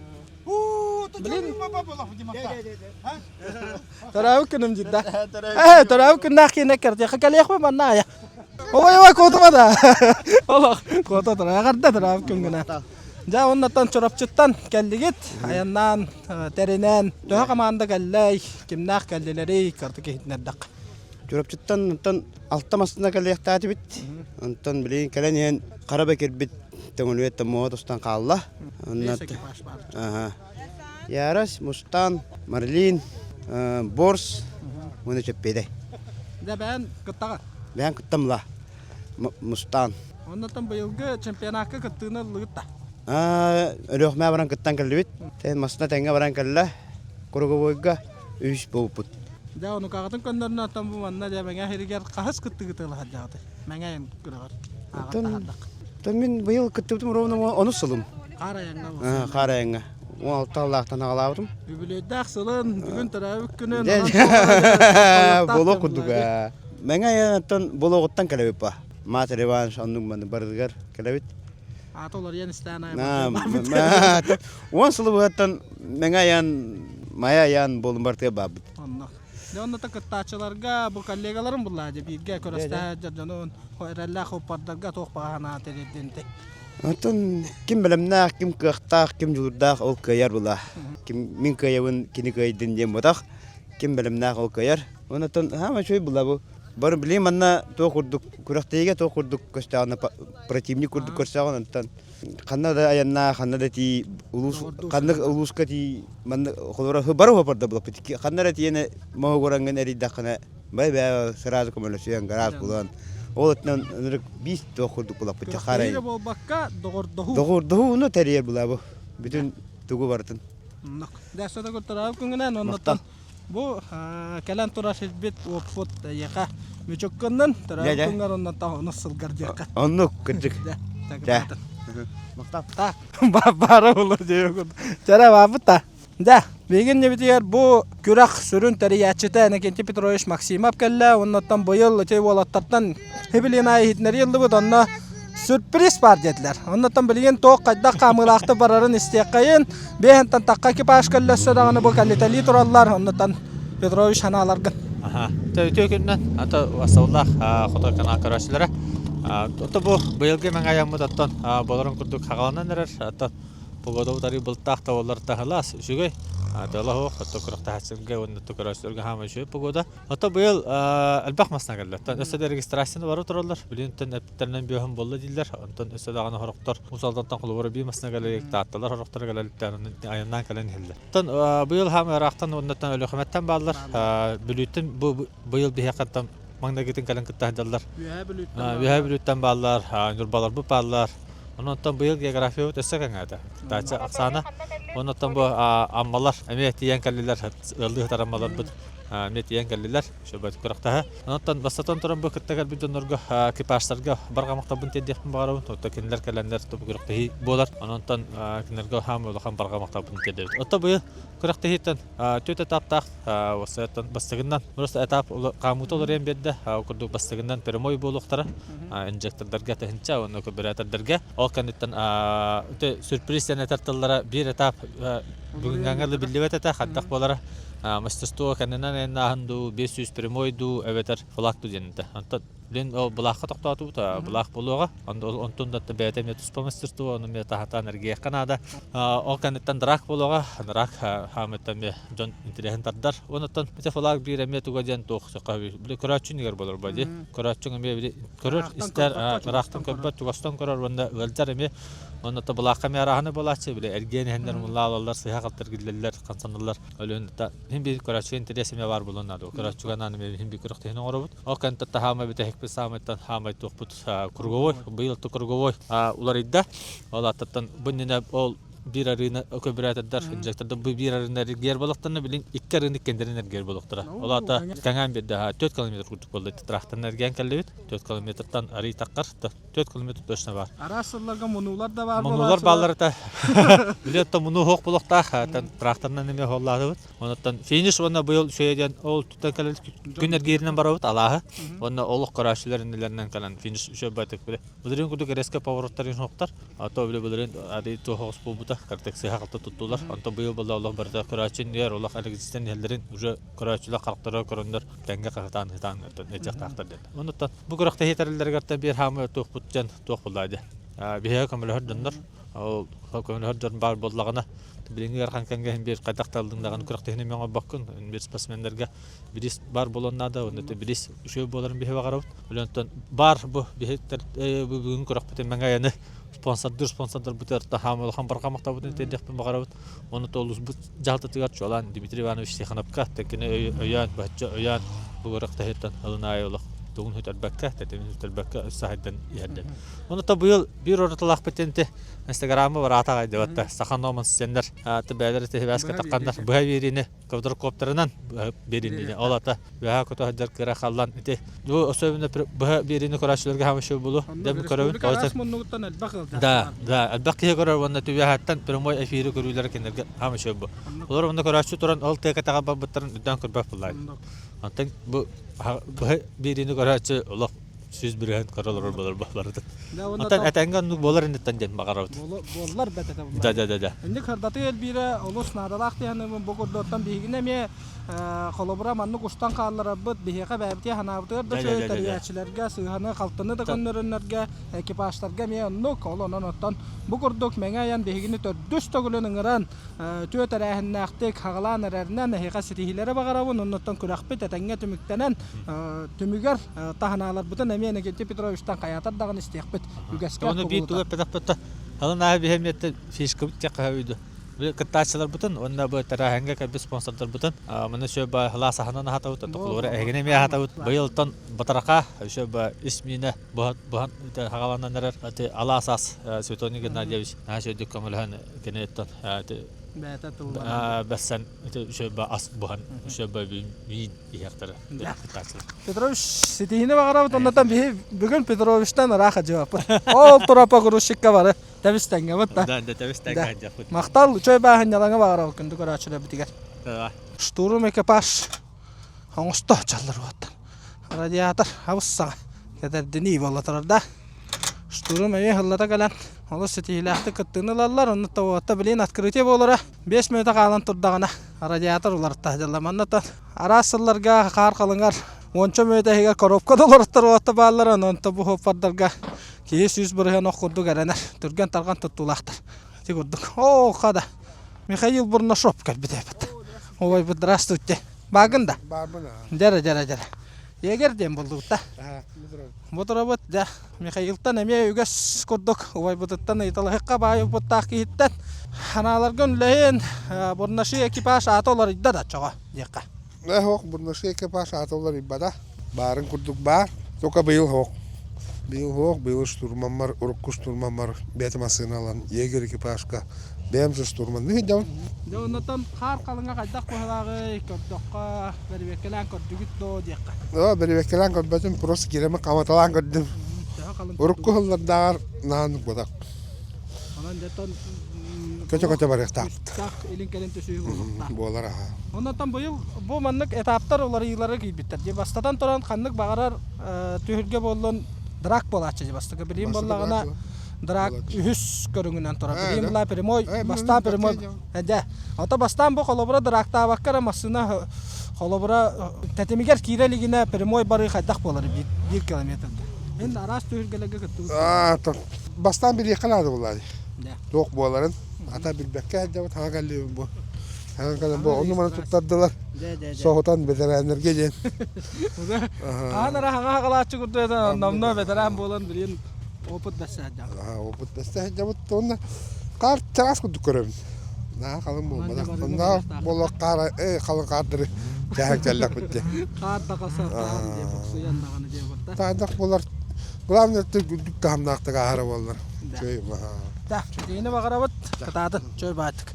Блин. Төрөөбүт күнүм дьидда. Э, төрөөбүт күннээх киинэ кэртиэхэ кэлиэхпин манна айа. Ой, ой, куотума да. Олох, куота тұра, эҕэрдэ төрөөбүт күнгүнэ. Дьэ, оннуттан Чурапчыттан кэллигит, айаннаан, тэринэн, төһө команда кэллэй, кимнээх кэллилэрий, картык иһитинэрдэх. Чурапчыттан онтон алта массыына кэлиэхтээтибит. Онтон билигин кэлэн иһэн хара бэкирбит төҥүлүөттэн муоһа тустан хаалла. Онно Ярос, Мустан, Марлин, Борс уонна Чөппиэдэй. Дьэ бэйэн кыттаҕа? Бэйэн кыттам ла. Мустан. Оннотон быйылгы чемпионакка кыттыыны ыллыгыт да? Өлүөхүмэ баран кыттан кэллибит. Массыына тэҥҥэ баран кэллэ. Круговойга үс буолбут. Дьэ, онукаҕытын көннөрүнэ оттон бу манна дьэ Мэҥэ сиригэр хаһыс кыттыгыт ыла сылдьаҕытый? Мэҥэ айан күрэҕэр ааҕан таһаардах. Оттон мин быйыл кыттыбытым ровно онус сылым. Хаар айаҥҥа Хаар айаҥҥа. 16 аллаахтан аҕалаабытым. Үбүлүөйдээх сылын, бүгүн төрөөбүт күнүн, Буолуох курдук. Мэҥэ айаныттан буолуоҕуттан кэлэбит ба. Матерь Иванович оннук маннык барытыгар кэлэбит. Аата уларыйан истээн 10 сылы быһаттан Мэҥэ айан, Майа айан буолун барытыгар баабыт. Онно. Дьэ онно кыттааччыларга бу коллегаларым буллаа дьэ бииргэ көрөстөһө дьонун эрэллээх оппардарга туох баҕа санаа тириэрдинти. Оттон ким бэлэмнээх, ким кыахтаах, ким дьулуурдаах ол кыайар була. Ким мин кыайабын, кини кыайдын диэн ботах. Ким бэлэмнээх ол кыайар. Онон хаама үчүгэй була бу. Бары билигин манна туох курдук күрэхтэһиигэ туох курдук көстөөҕүнэ противник курдук көрсөҕүн онтон ханна да айаннаа ханна да тии улуус ханнык улууска тии манна холоро бары хопордо булаппыт ханна эрэ тиийэн моһугураҥҥын эрийдэххинэ бай бээ сразу көмөлөсүөн гараас булан ол өттүнэн ынырык биис туох курдук булаппыт харай буолбакка доҕордоһуу доҕордоһууну тэрийэр булабы бүтүн тугу барытын Дэсэ да көртөрөөбүт күҥүнэн оннуттан Бу кэлэн турар сирбит уоппут эйиэхэ мүчүк гыннын, төрөөбүт күҥҥэр оннуттан онус сылгар диэххэ. Оннук, кырдьык. Дьэ. Так, баара буолар диэбит. Чэрэ баабыт та. Дьэ, билигин небитигэр бу күрэх сүрүн тэрийээччитэ Иннокентий Петрович Максимов кэллэ. Оннуттан быйыл ити уолаттартан хибилин аайы иһитиннэрии ыллыбыт. Онно сюрприз баар диэтилэр. Оннуттан билигин туох хайдах хаамыылаахтык барарын истиэххэйин. Биэһинтэн тахха экипаж кэллэссе даҕаны бу кэлитэлии тураллар. Оннуттан Петрович санааларгын. Аха. Үтүө күнүнэн ата Асауллаах хотой канал көрөөччүлэрэ. Ото бу быйылгы мэҥэ айаммыт оттон болорун курдук хагаланан эрэр. Оттон Погода утары былтаах да таһылаас үчүгэй. Тыала суох, отто күрэхтэһээччилэргэ уонна көрөөччүлэргэ хаама үчүгэй погода. Ото быйыл элбэх масна кэллэ. Өссө да регистрацияны бары тураллар. Билигин эптэринэн бүөһүн буолла дииллэр. Онтон өссө даҕаны сорохтор Уус Алдантан холобура биир масна кэлэ таатталар сорохторо кэлэлиттэр айаннаан кэлэн иһэллэр. Оттон быйыл хаама ыраахтан уоннаттан Өлүөхүмэттэн бааллар. Бүлүүттэн бу быйыл биһиэхэ маҥнайгытын кэлэн кытта сылдьаллар. Үөһээ Бүлүүттэн бааллар, Ньурбаларбыт бааллар. Онон быйыл географиябыт өссө кэҥээтэ. Кытааччы ахсаана. Онон бу Аммалар эмиэ тиийэн кэллилэр, ыаллыы сытар Аммаларбыт эмиэ тиийэн кэллилэр. Сөбөт күрэхтэһэ. Онон бастатан туран бу кытта кэлбит дьоннорго экипажтарга барҕа махталбын тиэрдиэхпин баҕарабын. Оттон кинилэр кэлэннэр бу күрэхтэһии буолар. Онон кинилэргэ хаам улахан барҕа махталбын тиэрдэбит. Оттон быйыл күрэхтэһииттэн түөрт этаптаах бастыгынан просто этап хаамыыта уларыйан биэрдэ. Ол курдук бастыгынан прямой буолуохтара. Инжектордарга тыһынча уонна көбүрээтордарга. Ол кэнниттэн сюрприз диэн этэр тыллара биир этап бүгүҥҥэ биллибэт этэ хайдах буолара мастерство кэннинэн айаннааһын дуу, 500 прямой дуу эбэтэр флаг дуу диэн этэ. Онтон билин ол былаахха тохтоотубут, былаах буолуоҕа. Онтон да бэйэтэ эмиэ туспа мастерство, ону эмиэ таһатаан эргийиэххэ наада. Ол кэнниттэн драк буолуоҕа. Драк хаамыттан эмиэ дьон интэриэһин тардар. Онуттан ити флаг биир эмиэ туга диэн туох били көрөөччүнүгэр буолар бу дии. Көрөөччүҥ эмиэ били көрөр, истэр, ыраахтан көрбөт, чугастан көрөр уонна ыалдьар эмиэ. Онно былаахха эмиэ арааһына буолааччы, били эргиэн иһэннэр муллаалаллар, сыһа халтар гиллэллэр, хамсаналлар. Өлүөн хин биир көрөөччүгэ интэриэс эмиэ баар буолуон наада. Көрөөччүгэ анаан эмиэ хин биир күрэхтэһиини оҥоробут. Ол кэнниттэн хаамай бүтэһикпит саамайтан хаамай туохпут круговой, быйыл круговой уларыйда. Ол аттаттан бу иннинэ ол биир арыыны көбүрээтердэр, инжектордар бу биир арыыны эргийэр буолуохтарына, билин икки арыыны иккиэннэрин эргийэр буолуохтара. Ол аата кэҥээн биэрдэ 4 километр курдук буолла. Трактан эргийэн кэллибит. 4 километртан арый таххар 4 километр точно бар. Араас сылларга мунуулар да баар Мунуулар бааллар это. Билет мунуу хоох булуохтаах. Тракторынан эмиэ холлаатыбыт. Онуттан финиш уонна быйыл үчүгэй диэн ол туттан кэлэн күн эргииринэн барабыт алааһы. Уонна олох көрөөччүлэр иннилэринэн кэлэн финиш үчүгэй байтык биле. Былырыын курдук резко повороттар хоктар. А то биле былырыын ади туох буолбута картек сыһа қалта туттулар. Онтон быйыл буолла олох барыта көрөөччү иннигэр олох эргизистен иһэллэрин уже көрөөччүлэр харахтара көрөннөр тэҥҥэ хаһытаан ыһытаан этиэхтаахтар диэн. Онуттан бу күрэхтэһии тэриллэригэр биир хаамыы туохпут дьон туох буллаа дии. Биһиэхэ көмөлөһөр дьоннор, ол көмөлөһөр дьон баар буоллаҕына, билиҥҥи ыарахан кэмҥэ иһин биир хайдах таллыҥ даҕаны күрэхтэһиини эмиэ оҥорбоккун. Биир спортсменнарга бириис баар буолуон наада, уонна бириис үчүгэй буоларын биһи баҕарабыт. Онтон баар бу биһиттэр бүгүн күрэхпитин мэҥэ айаны спонсордуур спонсордарбытыгар хаамыы улахан барҕа махталбытын тиэрдиэхпин баҕарабыт. Уонна олусбут дьаһалтатыгар чуолаан Дмитрий Иванович Тихоновка кини өйөөн, быһаччы өйөөн бу күрэхтэһииттэн ылын аайы олох. тугун сүтэрбэккэ, тэтимин сүтэрбэккэ өссө сайдан иһэрдэн. Ону то быйыл биир оротолаахпыт тенти Инстаграмы бараата гайдыбатта саха номан сеннер аты бээлер тihibäske таққандар быһа биэриини квадрокоптерынан биэринни ол ата быһа көтө сылдьар кыра халлан ити бу особенно быһа биэриини көрөөччүлэргэ хаама шоу булу дэм көрөбүн да да элбэх киһи көрөр уонна түбэһэттэн прямой эфири көрүүлэрэ кинилэргэ хаама шоу бу олор уонна көрөөччү туран ол тыакатаҕа барбыттарын үрдээн көрбөх буллаай онтон бу быһа биэриини көрөөччү олох 100% көрө олорор буолар барытын. Оттон этэҥҥэ оннук буолар инниттэн диэн баҕарабыт. Буоллар бэт этэ Да, да, да, да. Инник хардатыы элбиирэ олус наадалаах диэхинэбин бу курдуктан биһигини эмиэ холобура маннык устан хаалларарбыт биһиэхэ бэйэбитигэр санаабытыгар да үчүгэй тэрийээччилэргэ сыыһаны халтыны да көннөрөннөргө экипажтарга эмиэ оннук ол онон оттон бу курдук мэҥэ айан биһигини төрдүс төгүлүн ыҥыран үтүө тэрээһиннээхтик хаҕалаан эрэринэн эһиэхэ ситиһиилэри баҕарабын оннуттан күрэхпит этэҥҥэ түмүктэнэн түмүгэр таһынааларбытын эмиэ Иннокентий Петровичтан хайаатар даҕаны истиэхпит үгэскэ Оны биир тугу эппэтэхпит Алын ааһы биһэмиэттэн фишкабыт тиэххэ үйдү. Кыттааччыларбытын уонна бу тэрээһиҥҥэ кэлбит спонсордарбытын маны еще ба хылаас аһынан аһатабыт, тоқлугура эһигини эмиэ аһатабыт. Быйылтан батарака еще ба ис миинэ буһан хагаланан эрэр алаас ас Светоний Геннадьевич наһаа үчүгэйдик көмөлөһөн кини оттон бэйэтэ тылланан бэссэн үчүгэй ас буһан үчүгэй миин иһиэхтэрэ кыттааччылар. Петрович ситиһиини баҕарабыт оннотон биһи бүгүн Петровичтан ыраах дьыбаппыт. Ол тура погрузчикка бары тэбис тэҥҥэбит да. Да, да тэбис тэҥҥэ дьаппыт. Махтал үчүгэй бааһынньалаҥы баҕарабыт күндү көрөөччүлэрбитигэр. Штурм экипаж оҥосто чаллар уоттан. Радиатор абыс саҥа кэтэрдинии буола турар да. Штурм эмиэ ыллата кэлэн олус ситиһиилээхтик кыттыыны ылаллар. Онно уотта билин открытие буолара. 5 мүнүүтэ хаалан турдаҕына радиатор уларытта дьалла. Манна араас сылларга хаар халыҥар уонча мүнүүтэ иһигэр коробка да олороттор уотта бааллар. Онон бу хуоппардарга киһи 100% ох курдук эрэнэр. Түргэн-тарҕан туттуулаахтар. Ити курдук. Оо, хада. Михаил Бурнашов кэлбит эбит. Ой, здравствуйте. Баагын да? Баарбын Дьэрэ, дьэрэ, дьэрэ. Егер диэн булдубут да. Бу турабыт дьэ Михаилтан эмиэ үгэс курдук убайбытыттан ыйыталаһыкка баайбыттаах киһиттэн ханааларгын үлэһин Бурнаши экипаж аата уларыйда да чоҕо диэххэ. Э, Бурнаши экипаж аата уларыйбата. Баарын курдук баар. Только быйыл хоох. Быйыл хоох, быйыл штурманмар, урукку штурманмар бэйэтэ массыына ылан егерь экипажка бэйэм же штурманныы сылдьабын. Дьэ оннотон хаар халыҥа хайдах быһалааҕый көрдөххө, бэрэбиэркэлээн көрдүгүт дуо диэххэ. Оо, бэрэбиэркэлээн көрбөтүм, просто киирэммин хаматалаан көрдүм. Төһө халыҥ Урукку сыллардааҕар наһаа буолар. Онон дьэ Көтө-көтө барыахтаахпыт. Таах илин-кэлин түсүһүү буолуохтаах. Буолар аха. Оннотон быйыл бу маннык этаптар уларыйыылара киирбиттэр. Дьэ бастатан туран ханнык баҕарар түһүлгэ буоллун драк буолааччы дьэ бастакы билиим буоллаҕына драк үһүс көрүҥүнэн турар. Билиим була прямой бастаан прямой дьэ ото бастаан бу холобура драктаабакка эрэ массыына холобура тэтимигэр киирэ илигинэ прямой барыы хайдах буолар биир километрга. Эн араас түһүлгэлэргэ кыттыбыт. Бастаан билиэххэ наада буоллаа Туох буоларын ата билбэккэ сылдьабыт хаҥа кэллибит бу. Хаҥа кэлэн бу ону маны туттардылар. Соһутан бэтэрээннэргэ диэн. Хаһан эрэ хаҥа хагалааччы курдук этэ номнуо бэтэрээн буолан билигин опыт бэссе сылдьабыт. Опыт бэссе сылдьабыт уонна хаар чараас курдук көрөбүн. Наһаа халыҥ буолбатах. Онно буолуох хаара э халыҥ хаардары чааһан кэллэхпит дии. Хаар тахаса таһан диэ буксуйан даҕаны диэ буолта. Таадах буолар Главное, үрдүк таһымнаахтык ааһара буоллар. Чөй Да, чөйүнү баҕарабыт, кытаатын, чөй бааттык.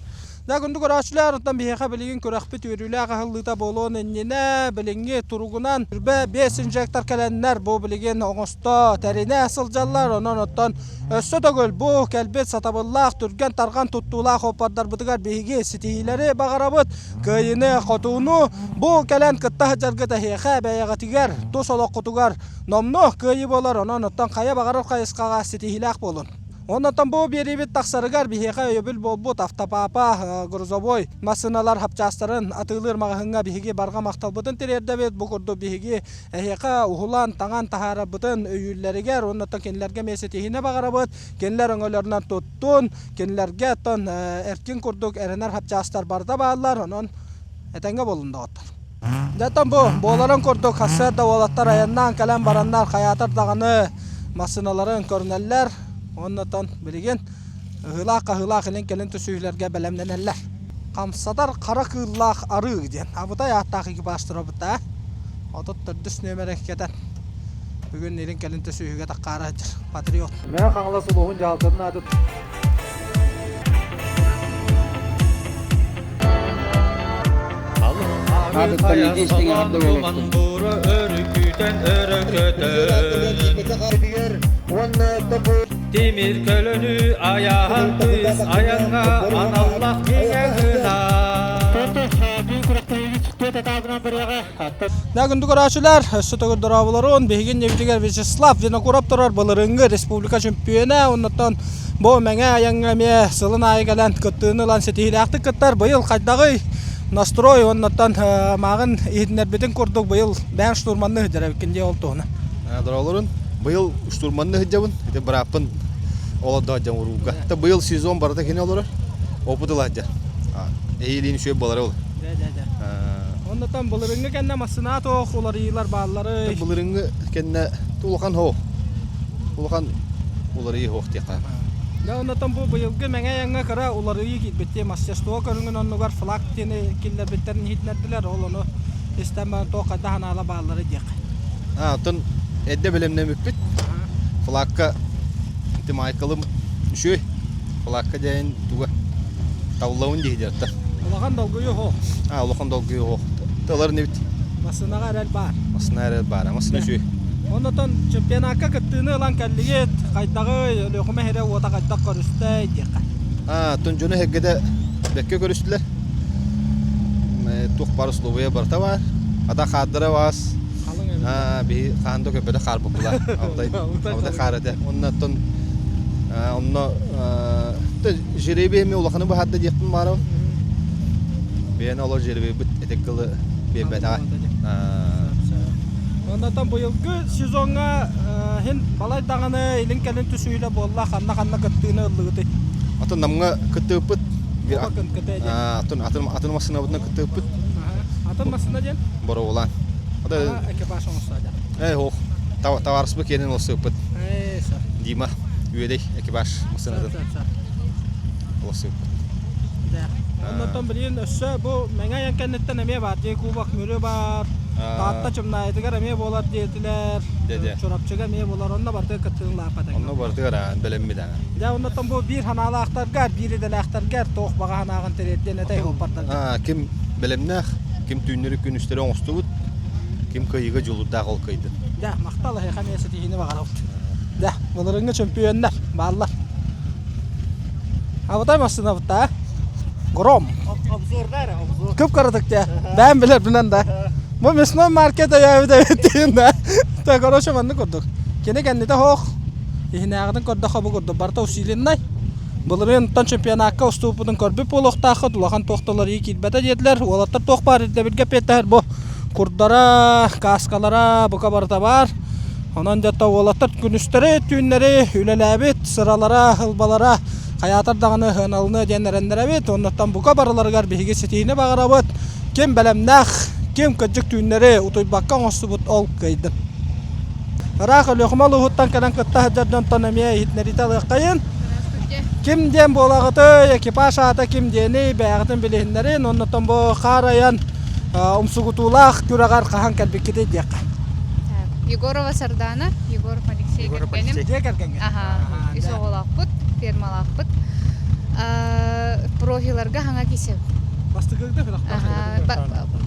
Да, күндү көрөөччүлэр, оттон биһиэхэ билигин күрэхпит үөрүүлээх аһыллыыта буолуон иннинэ, билиҥҥи туругунан үрбэ биэс инжектор кэлэннэр бу билигин оҥосто, тэринэ сылдьаллар. Онон оттон өссө төгүл бу кэлбит сатабыллаах, түргэн-тарҕан туттуулаах оппардарбытыгар биһиги ситиһиилэри баҕарабыт. Кыайыыны, хотууну бу кэлэн кытта сылдьаргыт эһиэхэ бэйэҕитигэр, тус олоххутугар Номнуо кыайыы буолар, онон оттон хайа баҕарар хайысхаҕа ситиһиилээх буолун. Оннотон бу биэриибит тахсарыгар биһиэхэ өйөбүл буолбут автопапа, грузовой массыыналар хапчаастарын атыылыыр маҕаһыыҥҥа биһиги барҕа махталбытын тириэрдэбит. Бу курдук биһиги эһиэхэ уһулан, таҥан таһаарарбытын өйүүллэригэр уонна кинилэргэ эмиэ ситиһиини баҕарабыт. Кинилэр өҥөлөрүнэн туттун, кинилэргэ оттон эркин курдук эрэнэр хапчаастар барыта бааллар. Онон этэҥҥэ буоллун доҕоттор. Дьэ бу буоларын курдук сарсыарда уолаттар айаннаан кэлэн бараннар хайаатар даҕаны массыыналарын көрүнэллэр уонна билигин ыһыылаах-хаһыылаах илин-кэлин түсүһүүлэргэ бэлэмнэнэллэр. Хамсатар хара кыыллаах арыы диэн абытай ааттаах экипаж турабыт да 34 нүөмэрэ кэтэн. Бүгүн илин кэлин төсүүһүгэ таххаара сылдьар. Патриот. Мэҥэ Хаҥалас улууһун дьаһалтатын ааты Тимир көлөнү айаһан тыыс айанга аналлах миҥэ гына. Күндү көрөөччүлэр, өссө төгүл дорооболорун. Биһиги иннибитигэр Вячеслав Винокуров турар былырыыҥҥы республика чөмпүйүөнэ. Оннуттан бу Мэҥэ айаҥҥа эмиэ сылын аайы кэлэн кыттыыны ылан ситиһиилээхтик кыттар. Быйыл хайдаҕый настрой оннуттан мааҕын иһитиннэрбитин курдук быйыл бэйэҥ штурманны сылдьар эбиккин дии ол туһунан. Дорооболорун. Быйыл штурманны сылдьабын. Ити бырааппын олордо сылдьан урууга. Быйыл сезон барыта кини олорор. Опыт ыла сылдьар. Эһиилиин үчүгэй буолара ол. Оннотон былырыҥҥы кэннэ массыына туох уларыйыылар баалларый? Былырыҥҥы кэннэ улахан хоох. Улахан уларыйыы хоох диэххэ. Дьэ оннотон бу быйылгы Мэҥэ айаҥҥа кыра уларыйыы киирбит мастерство көрүҥүн оннугар флаг диэни киллэрбиттэрин иһитиннэрдилэр. Ол ону истэн баран туох хайдах анаала бааллары диэххэ. А, оттон эрдэ бэлэмнэммиппит. Флагка ити Майкалым үчүгэй. Флагка дьайын туга Тавлабын диһидиаттар. Улахан долгуйуу хоох. А, улахан долгуйуу хоох. Тылар небит. Массынаҕа эрэл баар. Массына эрэл баар. Массына үчүгэй. Оннотон чемпионакка кыттыыны ылан кэллигит. Хайдаҕый, Өлүөхүмэ сирэ уота хайдах көрүстэй диэххэ. А, тон дьону эһэргэтэ бэккэ көрүстүлэр. Туох баар условия барыта баар. Ата хаардара баас. Аа, биһи хаан да көппөтө хаарбыккыла. Алтай, алтай хаар этэ. Онно оттон онно жеребий эми улаханы быһаарда диэхпин баарабын. Бэйэни олор жеребийбит этик кылы биэрбэтэҕэ. Оннотон быйылгы сезоҥҥа хин балай даҕаны илин-кэлин түсүһүлэ буолла ханна-ханна кыттыыны ыллыгытый? Атын намҥа кыттыыппыт. Атын атын атын массыынабытынан кыттыыппыт. Атын массыына диэн? Боровулаан. Экипаж оҥостоо Ээ, ох, табаарыспыт киэнин олсуйпут. Дима, Үөдэй экипаж массыынатын олсуйпут. Оннотон билигин өссө бу Мэҥэ айан кэнниттэн эмиэ баар дии Кубок Мүрү баар, Таатта Чымнаайытыгар эмиэ буолар диэтилэр, Чурапчыга эмиэ буолар, онно барытыгар кыттыылаахпат. Онно барытыгар бэлэммит аа. Дьэ, оннотон бу биир ханаалаахтаргар, биир идэлээхтэргэр туох баҕа санааҕын тириэрдиэн этэй суоппардарга? Ким бэлэмнээх, ким түүннэри күнүстэри оҥостубут, Ким кыайыыга дьулуурдаах ол кыайдын. Дьэ, махтал эһиэхэ эмиэ ситиһиини баҕарабыт. Дьэ, былырыыҥҥы чөмпүйүөннэр бааллар. Абытай массыынабыт да, Гром. Обзорда эрэ, обзор. Кып-кыратык дьэ. Бэйэм билэрбинэн да. Бу мясной маркет өйөөбүт эбит диэн да. Та короче маннык курдук. Кини кэннитэ хоох. Иһинээҕитин көрдөххө бу курдук барыта усиленнай. Былырыын оттон чемпионакка устууппутун көрбүт буолуохтааххыт, улахан туох да уларыйыы киирбэтэ диэтилэр. Уолаттар туох баар ирдэбилгэ эппиэттэһэр бу курдара, кааскалара бука барыта баар. Онон дьэ уолаттар күнүстэри, түүннэри үлэлээбит, сыралара, ылбалара хайаатар даҕаны сыаналыныа диэн эрэннэрэбит. Оннуттан бука барыларыгар биһиги ситиини баҕарабыт. Ким бэлэмнээх, ким кырдьык түүннэри утуйбакка оҥостубут ол кыайдын. Ыраах Өлүөхүмэ улууһуттан кэлэн кытта сылдьар дьонтон эмиэ иһитиннэриитэ ылыаххайын. Ким диэн буолаҕытый, экипаж аата ким диэний, бэйэҕитин билиһиннэрин, оннуттан бу хаар айан умсугутуулаах күрэҕэр хаһан кэлбиккитий диэххэ. Егорова Сардана, Егоров Алексей кэргэним. Дьиэ кэргэҥҥэ. Аха, үс оҕолоохпут, фермалаахпыт. Профиларга хаҥа кисеп. Бастакыгыта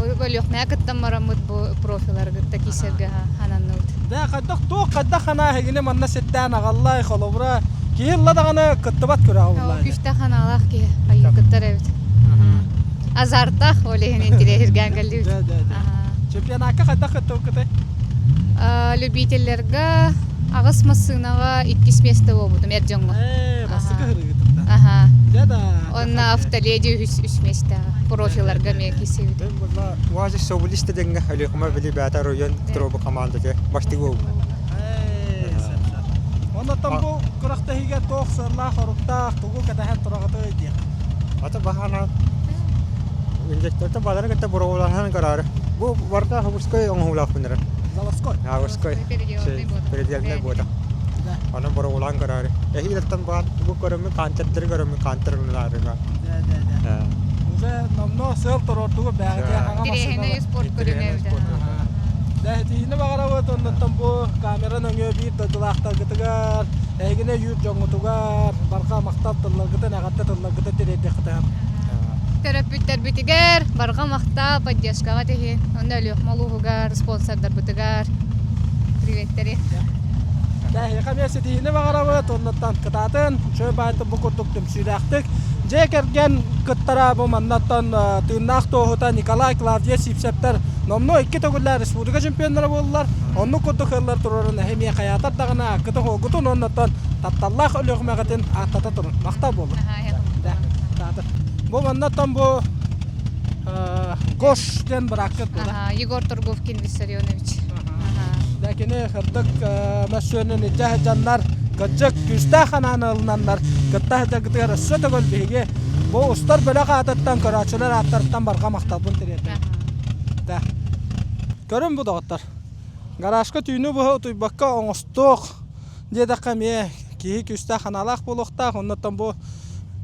Өлүөхмээ кыттан бараммыт бу профиларгытта кисерге хананныбыт. Да, хайдах туох хайдах ханаа эһигини манна сирдээн аҕаллай, холобура, киһи ылла даҕаны кыттыбат күрэҕэ буллаа. Күстээх ханаалаах киһи хайыы кыттар эбит. Азартах ол иһин интириэһиргээн кэллибит. Чемпионакка хайдах кыттыбыккытай? Любителлэргэ аҕыс массыынаҕа иккис место буолбутум эр дьоҥҥо. Ээ, бастакы ырыгытыттан. Аха. Дьэ да. Онно автоледи үһүс үс миэстэҕэ. Профиларга эмиэ киирсибит. УАЗик Соболиста диэҥҥэ Өлүөхүмэ били бэйэтэ оройуон троба командата бастыгы буолбут. Оннотон бу күрэхтэһиигэ туох сыаллаах-соруктаах, тугу кэтэһэн тураҕытый диэх. Ата баһана инжекторта балары кытта боруобалаһан көрөөрү. Бу барыта Хабурской оҥоһуулаахпын эрэ. Заводской. Заводской. Переделанный буота. Онон боруобалаан көрөөрү. Эһиилэртэн баан бу көрөммүн кантердары көрөммүн кантер ылынаарыга. Уже номно сыал туруордугу бэҕэтиэ хаҥа Тирэһинэй спорт көрүҥэ эбит. Дэһитиини баҕарабыт, оннуттан бу камера нөҥүө биир дойдулаахтаргытыгар, эһигини өйүүр дьоҥҥутугар барҕа махтал тылларгытын, эҕэрдэ тылларгытын тириэрдиэххитин. Төрөппүттэрбитигэр барҕа махтал поддержкаҕа тиһин, онно Өлүөхүмэ улууһугар, спонсордарбытыгар приветтэри. Эһиэхэ эмиэ ситиһиини баҕарабыт, оннуттан кытаатын, үчүгэй баайты бу курдук түмсүүлээхтик дьиэ кэргэн кыттара бу маннаттан тыыннаах туоһута Николай Клавдия Сивцевтэр номнуо икки төгүллээх республика чемпионнара буоллулар. Оннук курдук ыаллар турарын эһи эмиэ хайаатар даҕаны ааккытын хуогутун уоннаттан тапталлаах Өлүөхүмэҕитин ааттата турун. Махтал буоллун. Бу маннаттан бу Гош диэн бырааккыт була. Егор Торговкин Виссарионович. Да кини кырдык мөссүөнүн илдьэ сылдьаннар кырдьык күүстээх анааны ылынаннар кытта сылдьаргытыгар өссө төгүл биһиги бу устар бөлөх аатыттан көрөөччүлэр ааттарыттан барҕа махталбын тириэрдэбин. Да. Көрүн бу доҕоттор. Гаражка түүнү быһа утуйбакка оҥостуох диэтэххэ эмиэ киһи күүстээх анаалаах буолуохтаах. Оннуттан бу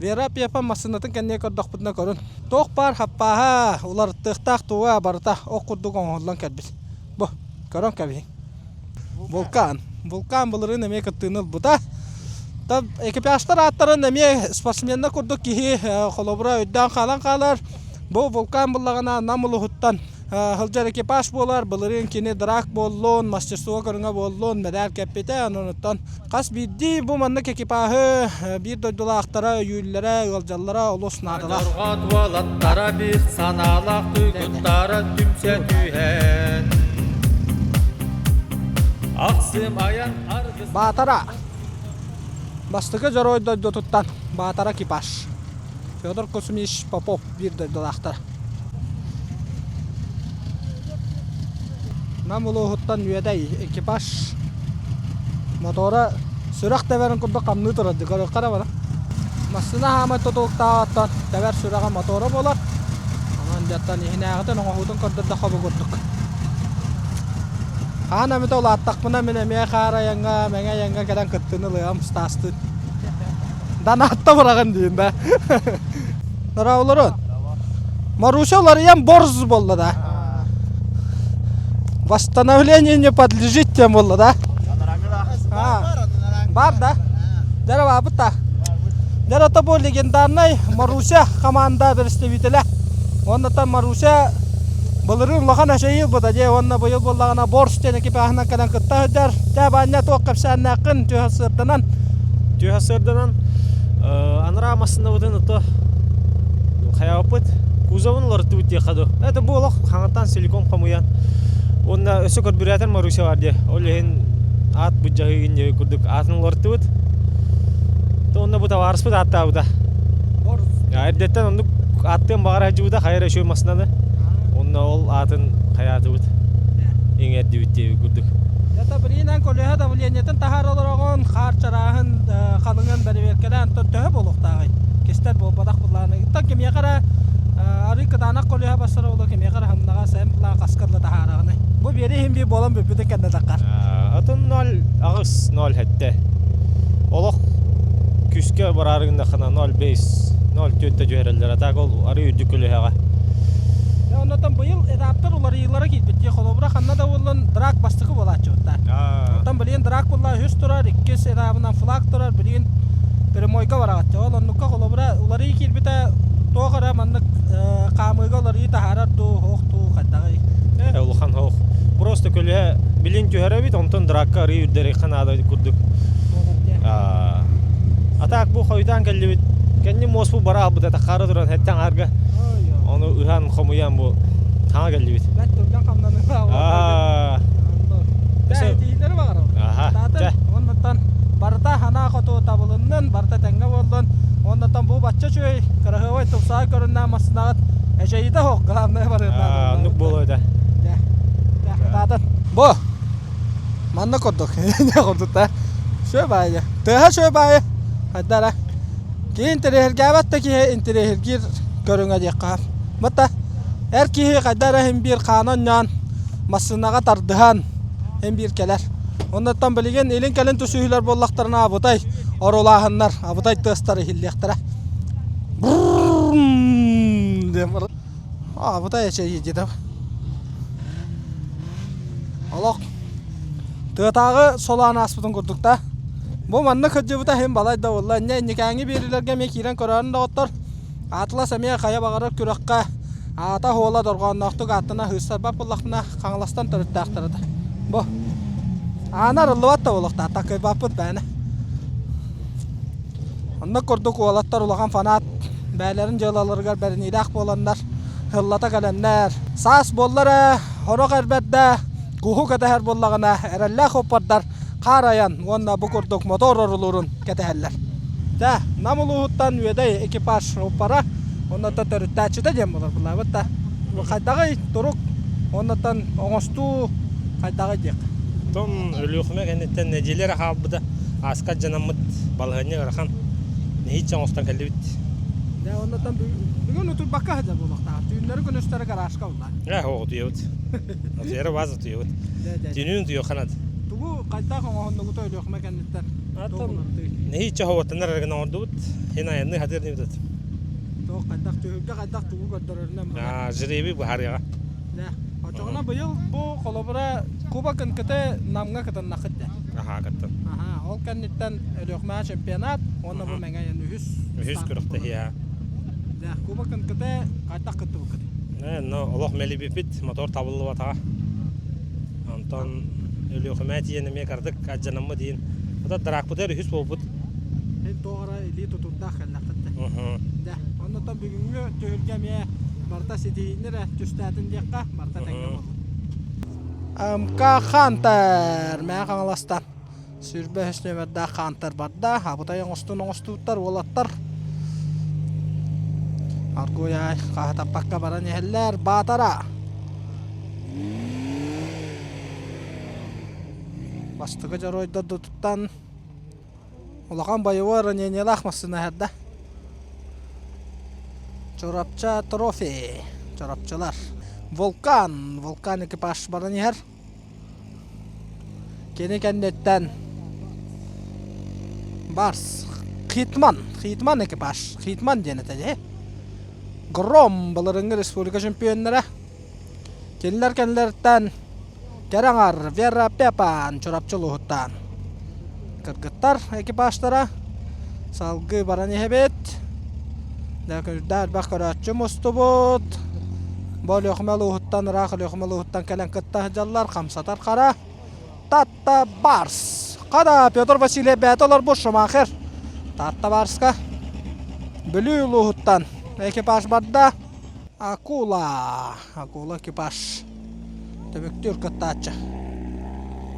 Вера Пепа массыынатын кэннигэ көрдөхпүтүнэ көрүн. Туох баар хаппааһа, уларыттыахтаах туга барыта ох курдук оҥоһуллан кэлбит. Бу, көрөн кэбиһиҥ. Вулкан. Вулкан былырыын эмиэ кыттыыны ылбыта. Экипажтар ааттарын эмиэ спортсменнар курдук киһи холобура өйдөөн хаалан хаалар. Бу вулкан буллаҕына Нам улуһуттан сылдьар экипаж буолар. Былырыын кини драк буоллун, мастерство көрүҥэ буоллун, мэдээр кэппитэ. Онон хас биирдии бу маннык экипаһы биир дойдулаахтара өйүүллэрэ, ыалдьаллара олус наадалаах. Дьорҕоот уолаттара биир санаалаах туйгуттара түмсэ түһэн Ахсым айан аргыс Баатара Бастакы дьоруой дойдутуттан Баатара экипаж Федор Кузьмич Попов биир дойдулаахтара. Нам улууһуттан Үөдэй экипаж мотора сүрэх тэбэрин курдук хамныы турар көрүөххэ эрэ бара. Массыына хаамай тутулуктааҕыттан тэбэр сүрэҕэ мотора буолар. Онон дьаттан иһинээҕитин оҥоһуутун көрдөрдөххө бу курдук. Хаһан эмитэ улааттахпына мин эмиэ хаар айаҥҥа, мэҥэ айаҥҥа кэлэн кыттыыны ылыам Стастыын. Данаатта быраҕын диин да. Нара олорун. Маруся уларыйан борз буолла да. Восстановление не подлежит тем буолла да. Бар да. Дара баабыт та. Дара то бу легендарный Маруся команда представителя. Онна там Маруся былырыын улахан эчэйии ылбыта дии уонна быйыл буоллаҕына борс диэн экипаһынан кэлэн кытта сылдьар. Дьэ Баанньа туох кэпсээннээххин түһэ сырданан Түһэ сырданан анараа массыынабытын ото хайаабыппыт кузовын уларыттыбыт диэххэ дуу. Это бу олох хаҥаттан силикон хомуйан уонна өссө көрбүрээтэр Маруся бар диэ. Ол иһин аат быдьаһыгын диэ курдук аатын уларыттыбыт. То онно бу табаарыспыт ааттаабыта. Эрдэттэн оннук ааттыан баҕара сылдьыбыта хайа эрэ үчүгэй массыынаны. Онно ол аатын хайаатыбыт. Иҥэрдибит диэбит курдук. Это билиинэн көлөһө давлениетын таһаара олороҕун, хаар чарааһын халыҥын бэрэбиэркэлээн төһө буолуохтааҕый? Кистэр буолбатах былааны. Оттон кимиэхэ эрэ арыы кытаанах көлөһө бассара буолуо, кимиэхэ эрэ ханнаҕа сэм былаан хаска да таһаараҕыный. Бу биэри иһин биир буолан бүппүтүн кэннэ таххар. Атын 0,8 0,7. Олох күскэ бараары гыннаххына 0,5 0,4 түһэрэллэр. А так ол арыы үрдүк көлөһөҕө. Дьэ, оннотон быйыл этаптар уларыйыылара киирбит дии. Холобура, ханна да буоллун драк бастакы буолааччыбыттар. Оттон билигин драк буолла үһүс турар, иккис этабынан флаг турар, билигин прямойга бараҕыт. Ол оннукка холобура уларыйыы киирбитэ туох эрэ маннык хаамыыга уларыйыы таһаарар дуу, оһох дуу хайдаҕый? Ээ, улахан оһох. Просто көлөһө билин түһэрэбит, онтон дракка арыы үрдэриэххэ наада курдук. А так бу хойутаан кэллибит. Кэнним муоспу бара албыта тахаары туран хэттэн аарга. Ону ыһан хомуйан бу хаҥа кэллибит. Бэт түргэн хамнаныга. Тииһилэри баҕарабын. Таатын оннуттан барыта ханаа хоту табылыннын, барыта тэҥҥэ буоллун. Оннуттан бу бачча үчүгэй, кыраһыабай тупсаҕай көрүннээх массыынаҕыт эчэйиитэ суох, главное барыта. Оннук буолуо этэ. Таатын. Бу Манна курдук. Не курдук да. Шөй баайы. Тыаһа шөй баайы. Хайдара. Киһи интэриэһиргээбэт да киһи интэриэһиргиир көрүҥэ диэххэ. Бата эр киһи хайда эрэ иһин биир хаана онньоон массыынаҕа тардыһан иһин биир кэлэр. Оннуттан билигин илин-кэлин түсүһүүлэр буоллахтарына абытай орулааһыннар, абытай тыастар иһиллиэхтэрэ. Диэн Абытай эчэйии диэтэ. Олох тыатааҕы солоон ааспытын курдук да. Бу манна кырдьыбыта иһин балай да буолла. Инньэ инникээҥҥи биэриилэргэ эмиэ киирэн көрөөрүн доҕоттор. Атлас эмиэ хайа баҕарар күрэххэ аата уола дорҕоонноохтук ааттана сыыстарбат буоллахпына Хаҥаластан төрүттээхтэр этэ. Бу аана арыллыбат да буолуохтаах такыйбаппыт бээнэ. Оннук курдук уолаттар улахан фанат бэйэлэрин дьыалаларыгар бэриниилээх буоланнар һыллата кэлэннэр саас буоллар ээ сорох эр бэрдэ куһу кэтэһэр буоллаҕына эрэллээх оппордар хаар айан уонна бу курдук мотор орулуурун кэтэһэллэр. Дьэ, Нам улууһуттан Үөдэй экипаж оппора оннуттан төрүттээччитэ диэн буолар булаабыт да. Хайдаҕый турук оннуттан оҥостуу хайдаҕый диэх. Том Өлүөхүмэ кэнниттэн нэдиэлэ эрэ хаалбыта. Ааска дьанаммыт балаһыанньа ыарахан. Нэһииччэ оҥостон кэллибит. Дьэ, оннуттан бүгүн утуйбакка сылдьар буолуохтаах. Түүннэри күнүстэри гаражка уллаа. Ээ, утуйабыт. Утуйары баас утуйабыт. Түүнүн утуйуохха наада. Тугу хайдах оҥоһуннугута Өлүөхүмэ кэнниттэн? Нэһииччэ хоботтонор эрэ гына оҥордубут. Хин айанныы хатыыр диэбит. Туох хайдах түһүлгэ хайдах тугу көрдөрөрүнэн барар. Жребий быһаарыаҕа. Дьэ, оччоҕуна быйыл бу холобура Кубок НКТ Намҥа кытыннаххыт дэ. Аха, кыттын. Аха, ол кэнниттэн Өлүөхүмэ чемпионат уонна бу Мэҥэ айан үһүс. Үһүс күрэхтэһии. Дьэ, Кубок НКТ хайдах кыттыбыккыт? Э, но олох мэлибиппит, мотор табыллыбатаҕа. Онтон Өлүөхүмэ тиийэн эмиэ кардык адьанаммыт иин. Ота драакпытыгар үһүс буолбут. Эн туох эрэ илии тутурдаах кэллэххит да. Дэ, оннуттан бүгүҥҥү түһүлгэ эмиэ барыта ситиһиини эрэ түстээтин диэххэ, барыта тэҥҥэ буолла. МК Хантер Мэҥэ Хаҥаластан 23 нүөмэрдээх Хантер барда. Абытай оҥостун оҥостубуттар уолаттар. Аргуй-ай хаһытаппакка баран иһэллэр. Баатара. Бастакы дьоруойдар дутуттан улахан боевой ранениелаах массыына иһэрдэ. Чурапча трофи. Чурапчылар. Вулкан. Вулкан экипаж баран иһэр. Кини кэнниттэн Барс Хитман, Хитман экипаж, Хитман диэн этэ дии. Гром былырыҥҥы республика чемпионнара. Кинилэр кэннилэриттэн кэрэ аҥар Вера Пепан Чурапчы улууһуттан. Кыргыттар экипажтара салгыы баран иһэбит. Дэ элбэх көрөөччү мустубут. Бу Өлүөхүмэ улууһуттан ыраах Өлүөхүмэ улууһуттан кэлэн кытта сылдьаллар, хамсатар хара. Татта Барс. Хада Петр Васильев бэйэтэ олорбут Шумахер. Татта Барска Бүлүү улууһуттан экипаж барда. Акула. Акула экипаж. Түмүктүүр кыттааччы.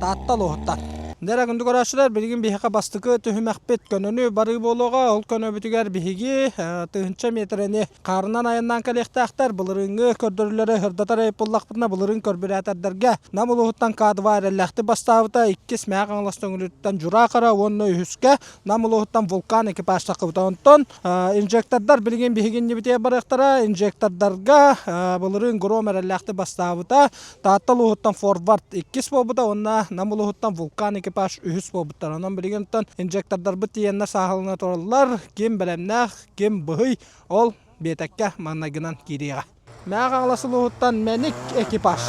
Таатта улууһуттан. Дэрэ күндү көрөөччүлэр, билигин биһиэхэ бастакы түһүмэхпит көнөнү барыы буолуоҕа. Ол көнөбүтүгэр биһиги тыһыынча миэтэрэни Хаарынан айаннаан кэлиэхтээхтэр. Былырыыҥҥы көрдөрүүлэри сырдатар эбит буоллахпытына, былырыын көрбүрээтэрдэргэ Нам улууһуттан К2 эрэллээхтик бастаабыта, иккис Мэҥэ Хаҥалас Төҥүлүттэн Дьураахара уонна үһүскэ Нам улууһуттан Вулкан экипаж таххыбыта. Онтон инжектордар билигин биһиги иннибитигэр барыахтара. Инжектордарга былырыын Гром эрэллээхтик бастаабыта, Таатта улууһуттан Форвард иккис буолбута уонна Нам улууһуттан Вулкан экипаж үһүс буолбуттар. Онон билигин оттон инжектордарбыт тиийэннэр сааһылана тураллар. Ким бэлэмнээх, Ким быһый, ол биэтэккэ маҥнайгынан киириэҕэ. Мэҥэ Хаҥалас улууһуттан Мэник экипаж.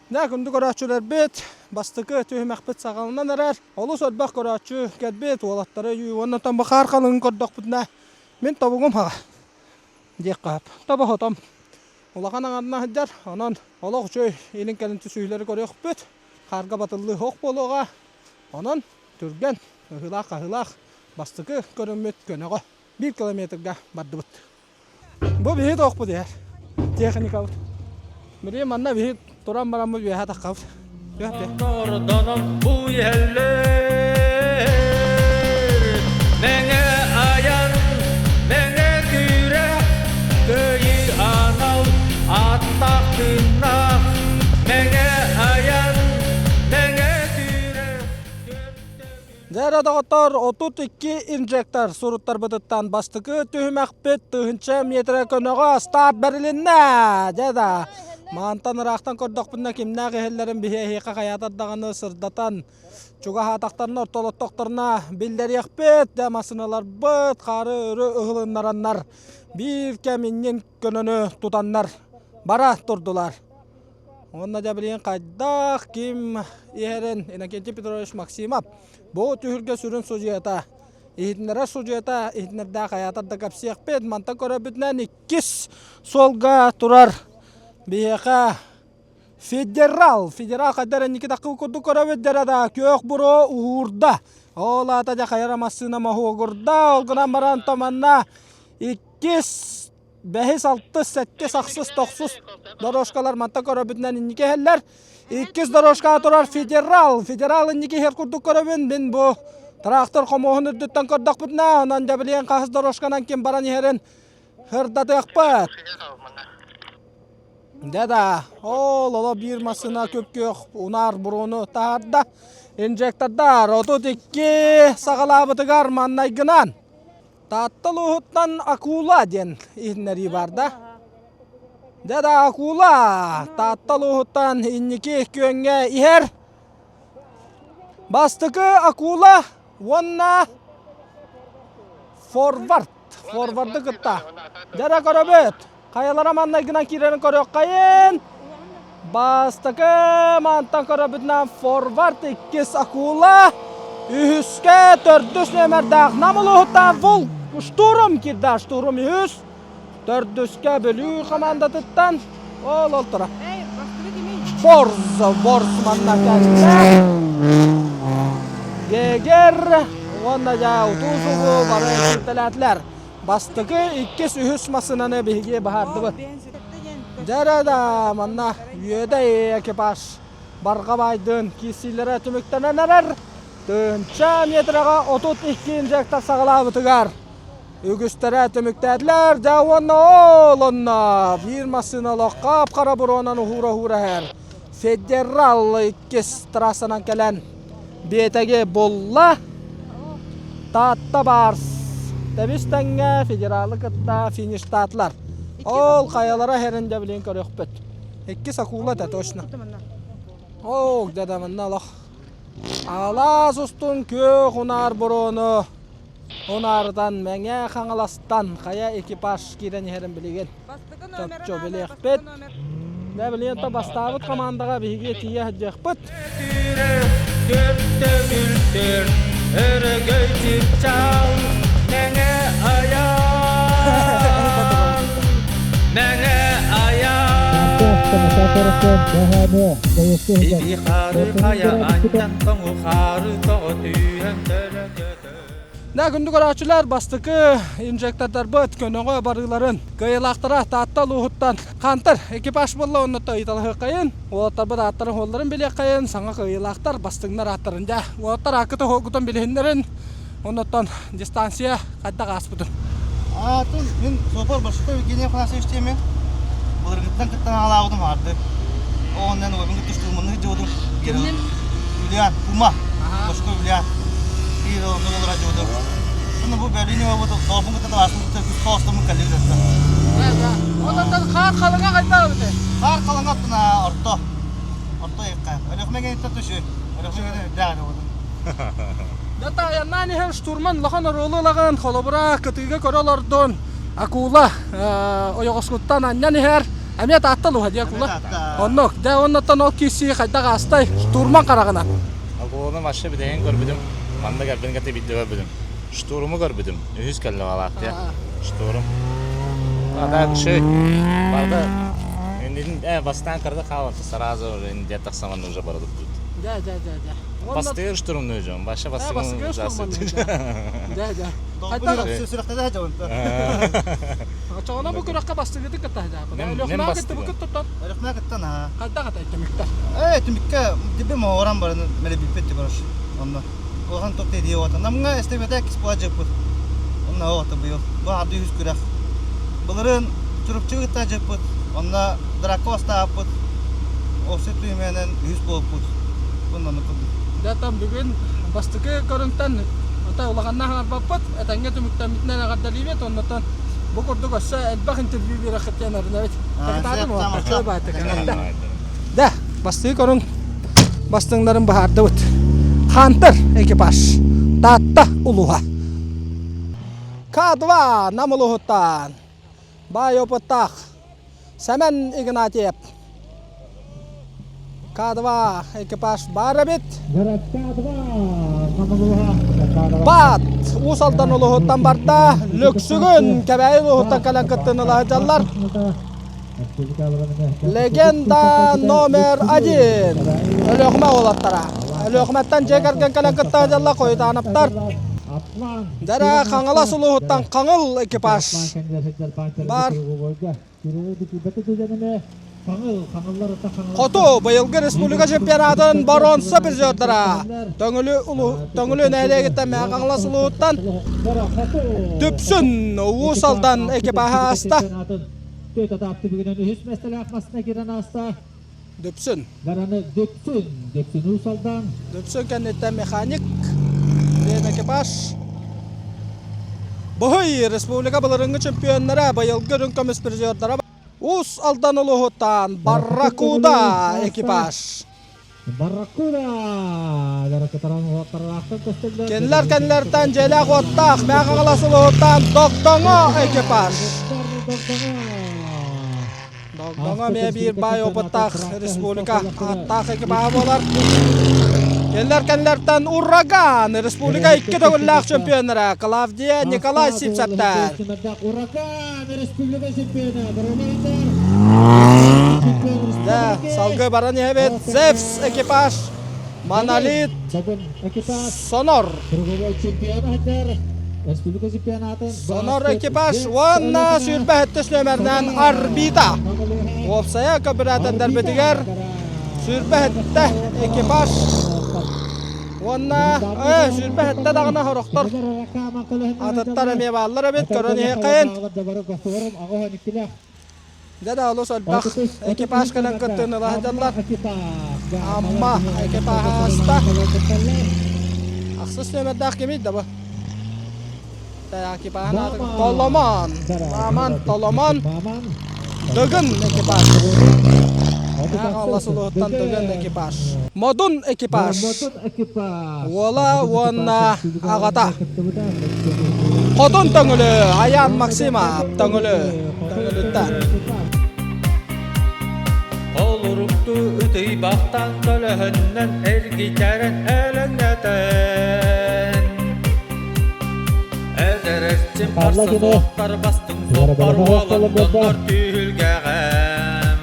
Дьэ, күндү көрөөччүлэрбит, бастакы түһүмэхпит саҕаланан эрэр. Олус элбэх көрөөччү кэлбит, уолаттары уонна оттон бу хаар халыҥын көрдөхпүтүнэ, мин тобугум хаҕа диэххэ сөп. Тобоһотом. Улахан аҥарынан сылдьар, онон олох үчүгэй илин-кэлин түсүһүүлэри көрүөхпүт, хаарга батыллыы суох буолуоҕа. Онон түргэн, ыһыылаах-хаһыылаах бастакы көрүҥмүт көнөҕө биир километрга бардыбыт. Бу биһи туохпут иһэр, техникабыт. Билигин манна биһи туран бараммыт үөһэ таххабыт. Тордонон бу иһэллэр Мэҥэ айан, мэҥэ күүрэх Кыайыы анал ааттаах тыыннаах Мэҥэ айан, мэҥэ күүрэх Дьэ эрэ доҕоттор, 32 инжектор суруттарбытыттан бастакы түһүмэхпит тыһыынча миэтэрэ көнөҕө старт бэрилиннэ. Дьэ да, мантан ыраахтан көрдөхпүнэ кимнээх иһэллэрин биһи эһиэхэ хайаатар даҕаны сырдатан. Чугаһаатахтарына ортолоттохторуна биллэриэхпит, дэ массыыналарбыт хаары өрө ыһылыннараннар биир кэм иннин көнөнү тутаннар бара турдулар. Уонна дьэ билигин хайдах ким иһэрин Иннокентий Петрович Максимов бу түһүлгэ сүрүн судьуйата иһитиннэрэр судьуйата иһитиннэрдээх хайаатар да кэпсиэхпит. Мантан көрөрбүтүнэн иккис суолга турар биһиэхэ Федерал, федерал хайдар инники таккы курдук көрөбүт дэрэ да күөх буруо уһуурда. Ол аата дьэ хайара массыына моһуогурда, ол гынан баран томанна иккис, бэһис, алтыс, сэттис, ахсыс, тохсус дорожкалар манта көрөбүтүнэн инники иһэллэр. Иккис дорожкаҕа турар федерал, федерал инники иһэр курдук көрөбүн. Мин бу трактор хомуоһун үрдүттэн көрдөхпүтүнэ, онон дьэ билигин хаһыс дорожканан ким баран иһэрин сырдатыахпыт. Да-да, ол оло биир массыына күп-күөх унаар буруону таһаарда. Инжектордар 32 саҕалаабытыгар маннайгынан Таатта улууһуттан Акула диэн иһитиннэрии бар да. Да-да, Акула Таатта улууһуттан инники күөҥҥэ иһэр. Бастакы Акула уонна форвард. Форварды кытта. Дьара көрөбүт. Хайалара маннайгынан киирэрин көрүөххэйин. Бастакы мантан көрөбүтүнэн форвард иккис акула. Үһүскэ төрдүс нүөмэрдээх Нам улууһуттан Вул Штурм киирдэ. Штурм үһүс. Төрдүскэ Бүлүү хамаандатыттан ол ол тура. Борз, Борз манна кэллэ. Гегер уонна дьэ утуу-субуу бары кииртэлээтилэр. Бастакы, иккис, үһүс массыынаны биһиги баһаардыбыт. Дьэ да манна Үөдэй экипаж барҕа баайдыын киирсиилэрэ түмүктэнэн эрэр. Тыһыынча метраҕа 32 инжектор саҕалаабытыгар үгүстэрэ түмүктээтилэр. Дьэ уонна ол онно биир массыына олоххо хап-хара буруонан уһуура-уһуура иһэр. Федерал иккис трассанан кэлэн биэтэги булла. Таатта Барс тэбис тэҥҥэ федералы кытта фиништаатылар. Ол хайалара иһэрин дьэ билигин көрүөхпүт. Иккис акула этэ точно. Оо, дьэ да манна олох Алаас устун күөх унаар буруону унаарытан Мэҥэ Хаҥаластан хайа экипаж киирэн иһэрин билигин чопчу билиэхпит. Дьэ билигин то бастаабыт командаҕа биһиги тиийэ сылдьыахпыт. Өрөгөй чыпчаал Мэҥэ айаан Мэҥэ айаан Иби хаары хайа анньан тоҥу хаары тоҕо түүһэн төлө Да, күндү көрөөччүлэр, бастакы инжектордарбыт көнөҕө барыыларын кыайыылаахтара Таатта улууһуттан Хантер экипаж буолла онно ыйыталаһыаххайын, уолаттарбыт ааттарын-суолларын билиэххэйин, саҥа кыайыылаахтар бастыҥнар ааттарын дьэ, уолаттар ааккыт оһуоргутун билиһиннэрин, оннуттан дистанция хайдах ааспытын. Аатын мин суопар Большаков Евгений Афанасьевич диэммин. Былыргыттан кыттан аҕалаабытым аарды. Оҕоннон уобун кытта штурманнык дьуодум. Кимнин? Юлиан, Пума. Бошко Юлиан. Биир оннук олора дьуодум. Сонно бу Берлин уобут доҕорбун кытта табаарыспын кытта күс тоостоммут кэллибит этэ. Онон хаар халыҥа хайдах эбитий? Хаар халыҥа оттон орто. Орто иэххэ. Өлөхмө гениттэн түшү. Өлөхмө генин үрдээх этэ Дата айаннаан иһэн штурман улахан оруолу ылаҕын, холобура, кытыыга көрө олордун, акула ойоҕоскуттан анньан иһэр, эмиэ Таатта луһа дии акула. Оннук. Дьэ, оннуттан ол киирсии хайдах аастай? Штурман хараҕынан. Акуланы вообще билигин көрбүтүм, манна кэлбин кытта биирдэ көрбүтүм. Штурму көрбүтүм, үһүс кэллэ балаактыйа. Штурм. А так ши, барда бастаан кырды хаалатты сразу уже тахсаман уже барадып тут. Да, да, да, да. Бастыыр штурмную дьон, баша бастыыр штурманную. Да, да. Сүрэхтэдэ дьон. Очоҕуна бу күрэххэ бастыгыты кытта сылдьааппыт. Өлөхмө кытта бу кыттан. Өлөхмө кыттан аа. Хайдах атай түмүктэр? Ээ, түмүккэ дибби мооран баран мэлэбиппит короче. Онно. Улахан топ тедии ота. Намҥа эстебете киспуа дьыппыт. Онно ота быйыл. Бу арды үһүс күрэх. Былырын Чурапчы кытта дьыппыт. Онно Драко астааппыт. Офсет түһүмэнэн үһүс буолпут. Онно курдук. Да там бүгүн бастакы көрүҥтэн ата улаханнаах аҥарбаппыт. Этэҥҥэ түмүктэммитинэн эҕэрдэлиибит. Оннотон бу курдук өссө элбэх интервью биэрэххит диэн эрэнэбит. Да, бастакы көрүҥ бастыҥнарын быһаардыбыт. Хантер экипаж. Таатта улууһа. К2 Нам улууһуттан. Баай опыттаах Сэмэн Игнатьев. К2 экипаж баар эбит. Баат Уус Алдан улууһуттан барда. Лүксүгүн Кэбээйи улууһуттан кэлэн кыттыыны ыла сылдьаллар. Легенда номер один. Өлүөхүмэ уолаттара. Өлүөхүмэттэн дьиэ кэргэн кэлэн кытта сылдьаллар Хойутаанаптар. Дэрэ Хаҥалас улууһуттан Хаҥыл экипаж бар. Хоту быйылгы республика чемпионатын боруонса призердара Төҥүлү Төҥүлү нэһилиэгиттэн Мэҥэ Хаҥалас улууһуттан Дүпсүн Уус Алдан экипаһа ааста. Түөт үһүс миэстэлээх массыына киирэн ааста. Дүпсүн. Дараны Дүпсүн, Дүпсүн Уус Алдан. Дүпсүн кэнниттэн механик, диэн экипаж. Быһый республика былырыҥҥы чемпионнара, быйылгы үрүҥ көмүс призердара Уус Алдан улууһуттан Барракуда экипаж. Барракуда! Кинилэр кэннилэриттэн дьиэлээх уоттаах Мэҥэ Хаҥалас улууһуттан Догдоҥо экипаж. Догдоҥо эмиэ биир баай опыттаах республика ааттаах экипаһа буолар. Кинилэр кэннилэриттэн Ураган республика икки төгүллээх чемпионнара Клавдия Николай Сивцевтэр. Ураган республика чемпиона Да, салгыы баран иһэбит. Зевс экипаж, Монолит, Сонор. Сонор экипаж уонна 27 нүөмэринэн Орбита. Уопсайа көбүрээтэрдэрбитигэр 27 экипаж уонна 27 даҕаны сорохтор атыттар эмиэ бааллар эбит көрөн иһиэххэйин. Дьэ да олус элбэх экипаж кэлэн кыттыыны ыла сылдьаллар. Амма экипаһа ааста. Ахсыс нүөмэрдээх кимий да бу? Экипаһын ааты Толомон. Маман Толомон. Дыгын экипаж. Алла улууһуттан Дыгын экипаж. Модун экипаж. Уола уонна аҕата. Хотун Төҥүлү, Аян Максимов Төҥүлү, Төҥүлүттэн. Олурукту ытыйбахтан көлөһөннөн эргитэрэн элэҥнэтэн Эдэрэрчим барса суохтар бастыҥ суоппар уолан доннор түһүлгэҕэм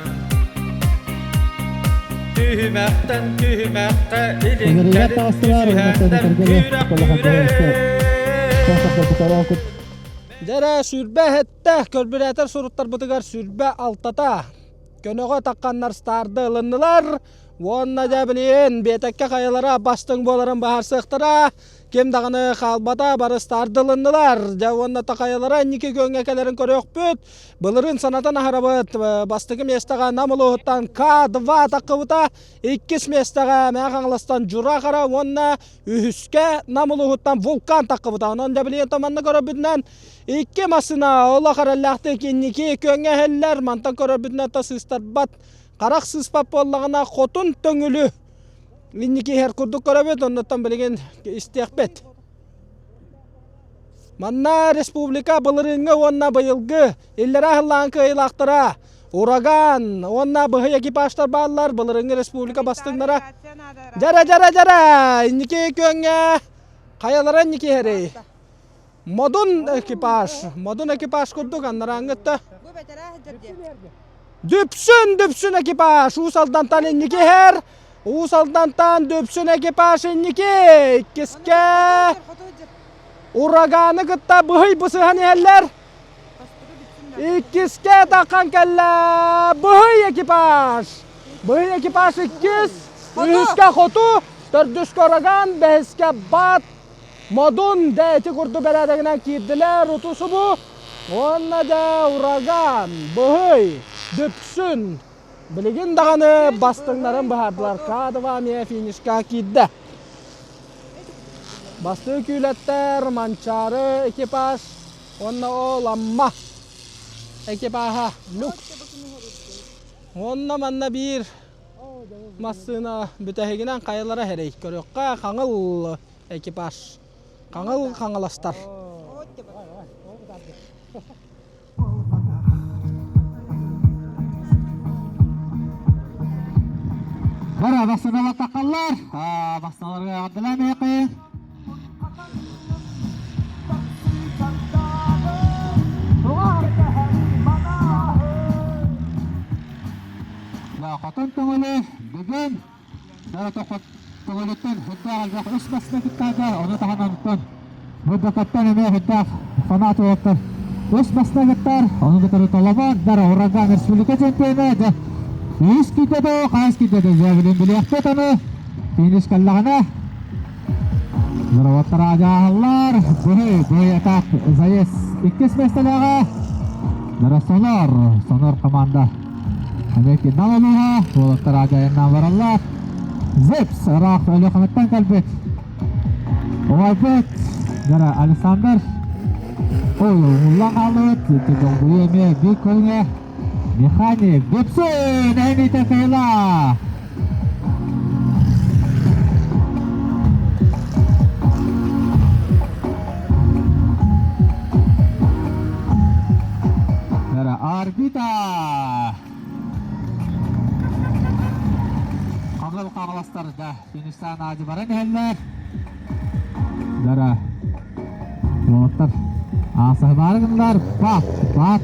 Түһүмэхтэн түһүмэххэ илин кэлин түсүһэннэр күрэх Дьэрэ 27 көрбүрээтэр суруттарбытыгар 26-та көнөҕө тахханнар старды ылыннылар уонна дьэ билигин биэтэккэ хайалара бастыҥ буоларын быһаарсыахтара. Ким даҕаны хаалбата, бары стардылыннылар. Дьэ уонна такайалара инники күөҥҥэ кэлэрин көрүөхпүт. Былырыын санатан аһарабыт. Бастакы миэстэҕэ Нам улууһуттан К2 таххыбыта. Иккис миэстэҕэ Мэҥэ Хаҥаластан Дьурахара уонна үһүскэ Нам улууһуттан Вулкан таххыбыта. Онон дьэ билигин манна көрөрбүтүнэн икки массыына олох эрэллээхтик инники күөҥҥэ иһэллэр. Мантан көрөрбүтүнэн та сыыстарбат. Харах сыыспат буоллаҕына хотун төҥүлү Инники иһэр курдук көрөбүт, оннуттан билигин истиэхпит. Манна республика былырыыҥҥы уонна быйылгы иллэрээ сыллааҕы кыайыылаахтара Ураган уонна быһый экипажтар бааллар, былырыыҥҥы республика бастыҥнара. Дьэрэ, дьэрэ, дьэрэ! Инники күөҥҥэ хайалара инники иһэрий? Модун экипаж, модун экипаж курдук аннарааҥҥытта. Дүпсүн, дүпсүн экипаж, Уус Алдантан инники иһэр. Уус Алдантан Дүпсүн экипаж инники, иккискэ ураганы кытта быһый бысыһан иһэллэр. Иккискэ таххан кэллэ быһый экипаж. Быһый экипаж иккис, үһүскэ хоту, төрдүскэ ураган, бэһискэ бат, Модун дэ ити курдук бэрээдэгинэн киирдилэр уту-субу уонна дэ ураган, быһый, дүпсүн билигин даҕаны бастыҥнарын быһаардылар. К2 эмиэ финишка киирдэ. Бастыҥ күүлэттэр Манчаары экипаж уонна ол Амма экипаһа Люкс. Уонна манна биир. массыына бүтэһигинэн хайалара хэрэй көрүөххэ хаҥыл экипаж хаҥыл хаҥаластар. Бара бастыналар таққаллар. Бастыналарга эҕэрдэлээн Хотун Төҥүлү бүгүн Төҥүлүттэн үрдээх элбэх үс баста кыттаата, ону таһынан Мырдакаттан эмиэ үрдээх фанат уолаттар үс баста кыттар, ону кытары Толомон дар Ураган республика чемпиона дьэ үс киирдэ доо, хас киирдэ да дьэ билин билиэхпит ону финиш кэллэҕинэ Роботтар аадьааһаллар, быһый, быһый атак заезд иккис миэстэлээҕэ. Дара Сонор, Сонор команда. Эмиэ Нам улууһа, уолаттар аадьайаннаан бараллар. Зепс ыраах Өлүөхүмэттэн кэлбит. Убайбыт, дара Александр. Ой, ууллан хаалбыт, долгуйу эмиэ биир көрүҥэ. Механик Дүпсүн Энита Кайла. Орбита! Хаҥыл хаҥаластар да фиништаан аадьы баран иһэллэр. Дара Уолаттар аасаһымаары гыннылар. Бат, бат.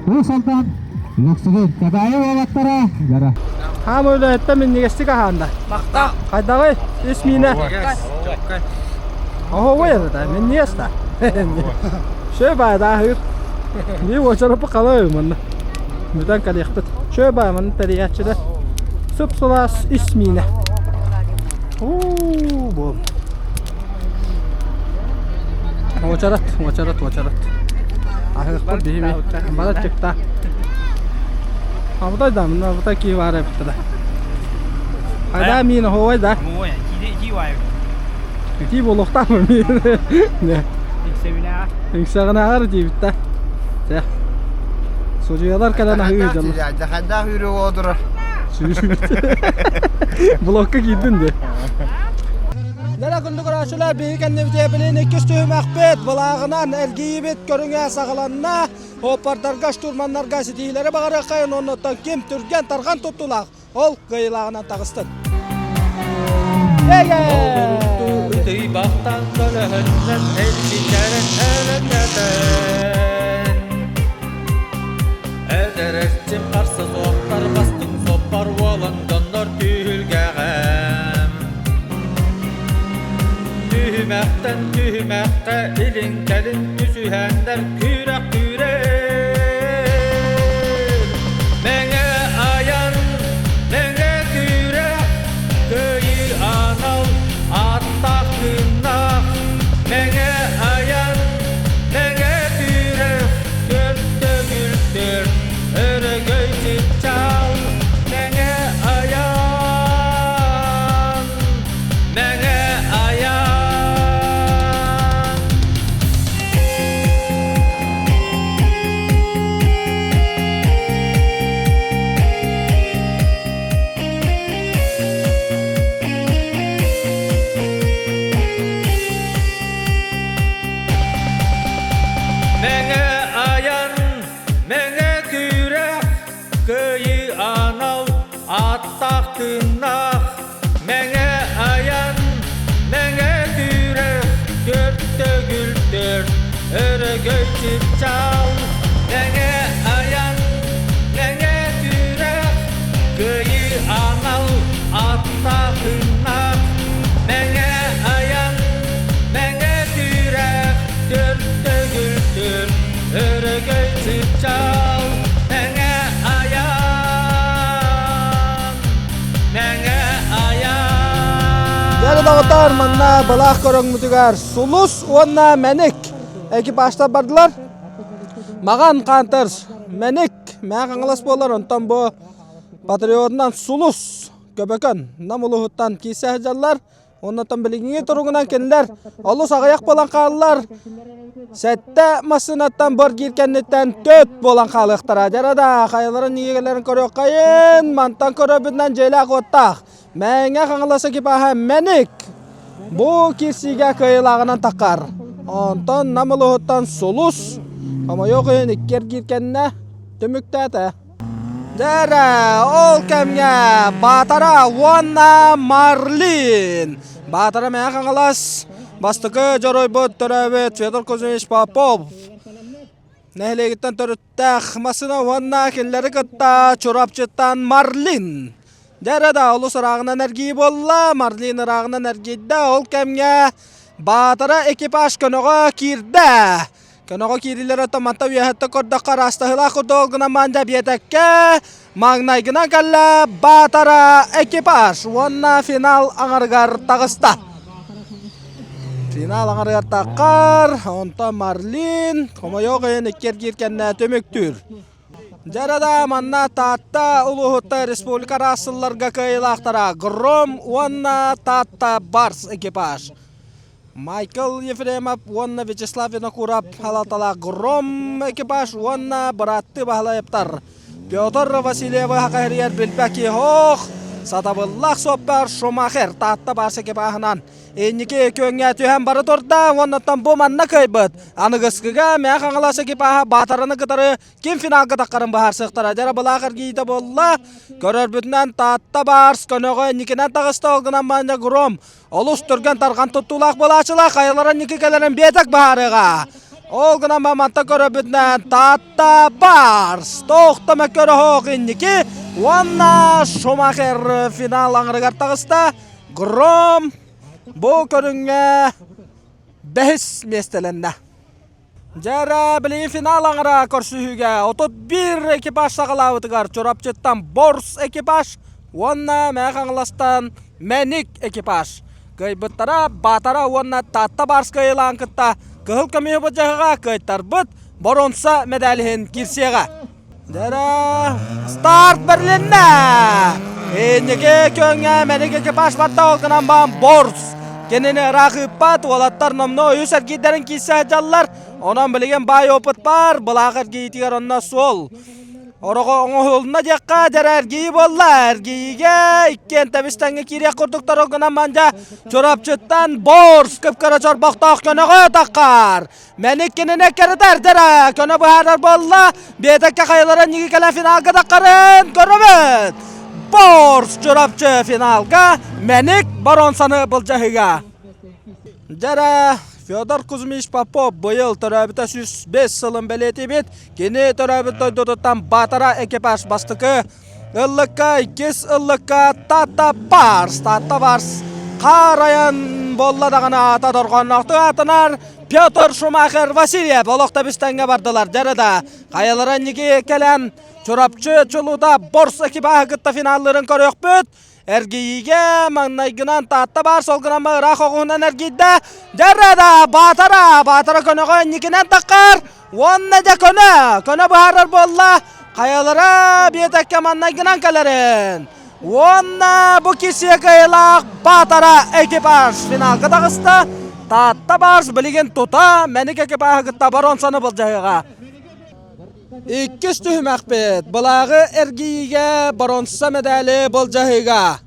Уус Алдан Лүксүгүн Кэбээйи уолаттара. Дара. Хаам өлөһөттө минньигэстик аһаанда. Махта. Хайдаҕый? Ис миинэ. Оһоҕой это, минньигэс да. Шөй баайдааһыыр. Ни уочарапы қалай манна. Бүтэн кэлиэхпит. Шөй баай манна тэрийээччилэр. Сып-сылаас ис миинэ. Уу, бу. Уочарат, уочарат, уочарат. Аһыахпыт биһиги бара чыкта. Абытай да, мына абытай кии баар эбит да. Хайда миин оһуой да. Ити буолуохтаах миин. Не. Иҥсэҕинээҕэр диэбит да. Чэ. Судьуйалар кэлэн аһыы дьаллар. Хайдаах үүрүү оодурар. Блокка киирдин де. Нара күндү көрөөччүлэр, биһиги кэннибитигэр билин иккис түһүмэхпит былааҕынан эргийибит көрүҥэ саҕаланна. Оппардарга, штурманнарга ситиһиилэри баҕарыаххайын, оннуттан ким түргэн тарҕан туттулаах, ол кыайыылааҕынан таҕыстын. Ытыйбахтан көлөһөннөн элбитэрэн элэҥнэтэн Эдэрэрчим харса суохтар бастыҥ соппор уолан дьоннор түһүлгэҕэм Түһүмэхтэн түһүмэххэ илин-кэлин түсүһэннэр күрэх күрэр Мэҥэ айан, мэҥэ күрэх, кыайыы анал ааттаах тыыннаах Мэҥэ айан, мэҥэ күрэх, Төртөгүлтөр өрөгөй чыпчаал Мэҥэ айан, мэҥэ айан. Мэҥэ айан, мэҥэ күрэх, кыайыы анал ааттаах тыыннаах. Мэҥэ айан, мэҥэ күрэх, төртөгүл төрт, өрөгөй чыпчаал. Мэҥэ айан, мэҥэ күрэх, кыайыы анал ааттаах тыыннаах. Мэҥэ айан, мэҥэ күрэх, төртөгүл төрт, өрөгөй чыпчаал. Мэҥэ айан, мэҥэ айан. Дьэ доҕоттоор, манна былаах көрөҥмүтүгэр Сулус уонна Мэник экипажтар бардылар. Маҕан Хантер Мэник Мэҥэ Хаҥалас буолар, онтон бу Патриотунан Сулус Көбөкөн Нам улууһуттан киирсэ сылдьаллар. Оннотон билиҥҥи туругунан кинилэр олус аҕыйах буолан хааллар. Сэттэ массыынаттан боргиир кэнниттэн төт буолан хаалыахтара. Дьара да хайаларын иигэлэрин көрүөххэйин, мантан көрөбүтүнэн дьиэлээх-уоттаах. Мэҥэ Хаҥалас экипаһа Мэник бу киирсиигэ кыайыылааҕынан таххар. Онтон Нам улууһуттан Сулус хомойуох иһин икки эргиир кэннэ түмүктээтэ. Дьэрэ, ол кэмҥэ Баатара уонна Марлин. Баатара Мэҥэ Хаҥалас бастакы дьоруойбут төрөөбүт Федор Кузьмич Попов нэһилиэгиттэн төрүттээх массыына уонна кинилэри кытта Чурапчыттан Марлин. Дьэрэ да олус ырааҕынан эргийии буолла, Марлин ырааҕынан эргийдэ, ол кэмҥэ Баатара экипаж көнөҕө киирдэ. Көнөҕө киирилэр оттон манта үөһэттэн көрдөххө араастаһыылаах курдук гынан манда биэтэккэ маҥнайгынан кэллэ Баатара экипаж уонна финал аҥарыгар таҕыста. Финал аҥарыгар таххар, онтон Марлин хомойуох иһин икки эргиир кэннэ түмүктүүр. Дьарада манна Таатта улууһуттан республика араас сылларга кыайыылаахтара Гром уонна Таатта Барс экипаж. Майкл Ефремов уонна Вячеслав Винокуров халалталаах Гром экипаж уонна бырааттыы Баһылайыптар Петр Васильевы хахаһырыйар билбэки ох сатабыллаах суоппар Шумахер Таатта Барс экипаһынан Инники күөҥҥэ түһэн бары турда уоннаттан бу манна кыайбыт. Аныгыскыга Мээх Хаҥалас экипаһа Баатараны кытары ким финалга таххарын быһаарсыахтара. Дьара былаах эргийиитэ буолла. Көрөрбүтүнэн Таатта Барс көнөҕө инникинэн таҕыста ол гынан манна Гром олус түргэн тарҕан туттуулаах буолааччылар хайалара инники кэлэрин биэтэк быһаарыаҕа. Ол гынан манта көрөрбүтүнэн Таатта Барс тоохтомо көрөһөөх инники уонна Шумахер финал аҥарыгар таҕыста. Гром бу көрүҥҥэ бэһис миэстэлэннэ. Дьэрэ билигин финал аҥара көрсүһүүгэ 31 экипаж саҕалаабытыгар Чурапчыттан Борс экипаж уонна Мэҥэ Хаҥаластан Мэник экипаж кыайбыттара Баатара уонна Таатта Барс кыайыылаан кытта кыһыл көмүһү былдьаһыга кыайтарбыт боруонса мэдээлиһин киирсиэҕэ. Дара старт бэрилиннэ! Инники күөҥҥэ Мэник экипаж барда ол гынан баан Борс. Кинини ыраах ыыппат, уолаттар номнуо үс эргиирдэрин киирсэ сылдьаллар. Онон билигин баай опыт баар, былаах эргийиитигэр онно суол. Ороҕо оҥоһулунна диэххэ, дьэрэ эргийии буолла. Эргийиигэ иккиэн тэбис тэҥҥэ киириэх курдуктар ол гынан мандьа Чурапчыттан Борс кып-кыра чорбохтоох көнөҕө таххар. Мэник кинини кэритэр дэрэ көнө быһаарар буолла. Биэтэккэ хайалара ньиги кэлэн финалга таххарын көрөбүт. Борс Чурапчы финалга Мэник боруонсаны былдьаһыга. Дьэрэ Федор Кузьмич Попов быйыл төрөөбүтэ 105 сылын бэлиэтиибит. Кини төрөөбүт дойдутуттан Баатара экипаж бастакы ыллыкка, иккис ыллыкка Тата Барс, Тата Барс хаар айан буолла даҕаны аата дорҕоонноохтук аатанар Петр Шумахер Васильев олох тэбис-тэҥҥэ бардылар. Дьэрэ да, хайалара инники кэлэн Чурапчы чулуута Борс экипаһы кытта финалларын көрүөхпүт. Эргийиигэ маҥнайгынан Таатта баар солгунан ыраах оҕуһунан эргийдэ. Дьэрэ да, Баатара, Баатара көнөҕө инникинэн таххар. Уонна дьэ көнө, көнө быһаарар буолла. Хайалара биэтэккэ маннайгынан кэлэрин. Уонна бу киирсиэ кыайыылаах Баатара экипаж финалга таҕыста. Таатта Барс билигин тута Мэник экипаһы кытта боруонсаны былдьаһыаҕа. Иккис түһүмэхпит былааҕы эргийиигэ боруонса мэдээли былдьаһыыга.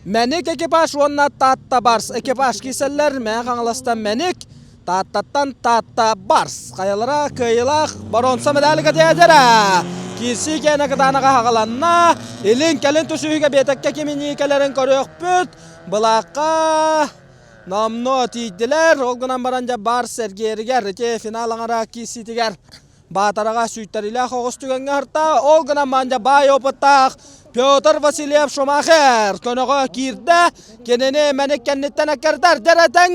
Мэник экипаж уонна Таатта Барс экипаж киирсэллэр. Мэҥэ Хаҥаластан Мэник, Тааттаттан Таатта Барс хайалара кыайыылаах боруонса медали кэтиэдэрэ. Киирсии киэнэ кытаанаҕа хаҕаланна. Илин-кэлин түсүһүүгэ биэтэккэ киминии кэлэрин көрүөхпүт. Былаахха номнуо тиийдилэр. Ол гынан баран дьэ Барс эргиэригэр ити финал аҥара киирсиитигэр Баатараҕа сүүйтэриилээх оҕус түгэҥҥэ аһарта. Ол гынан мандьа баай опыттаах Петр Васильев Шумахер көнөҕө киирдэ. Кинини мэник кэнниттэн эккэрдэр дэрэтэн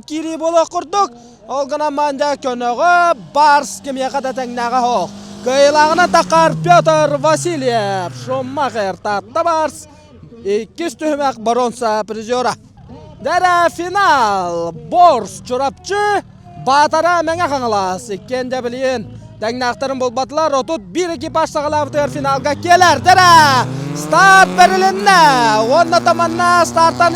киирии буолуох курдук. Ол гынан мандьа көнөҕө Барс кимиэхэ да тэҥнээҕэ суох. Кыайыылааҕынан таххар Петр Васильев Шумахер Таатта Барс иккис түһүмэх боруонса призера. Дэрэ финал Борс Чурапчы Баатара Мэҥэ Хаҥалас иккиэн да билигин тэҥнээхтэрин булбатылар. 31 экипаж саҕалаабытыгар финалга кэлэр. Дэрэ! Старт бэрилиннэ! Уонна таманна стартан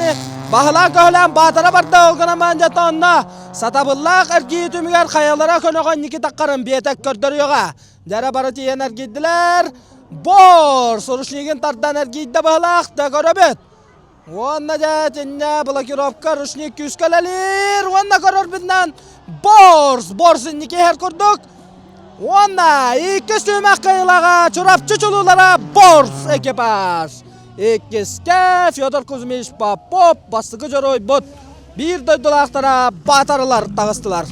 Баһылаан-көһүлээн Баатара барда ол гынан маанньата онно сатабыллаах эргийии түмүгэр хайалара көнөҕө инники таххарын биэтэк көрдөрүөҕэ. Дьэрэ бары тиийэн эргийдилэр. Борс ручнигин тардан эргийдэ быһылаах да көрөбүт. Уонна дьэ итиннэ блокировка ручник күүскэ үлэлиир. Уонна көрөрбүтүнэн Борс, Борс инники иһэр курдук. Уонна иккис түһүмэх кыайыылааҕа Чурапчы чулуулара Борс экипаж. Иккискэ Федор Кузьмич Попов бастакы дьоруойбут биир дойдулаахтара Баатарылар таҕыстылар.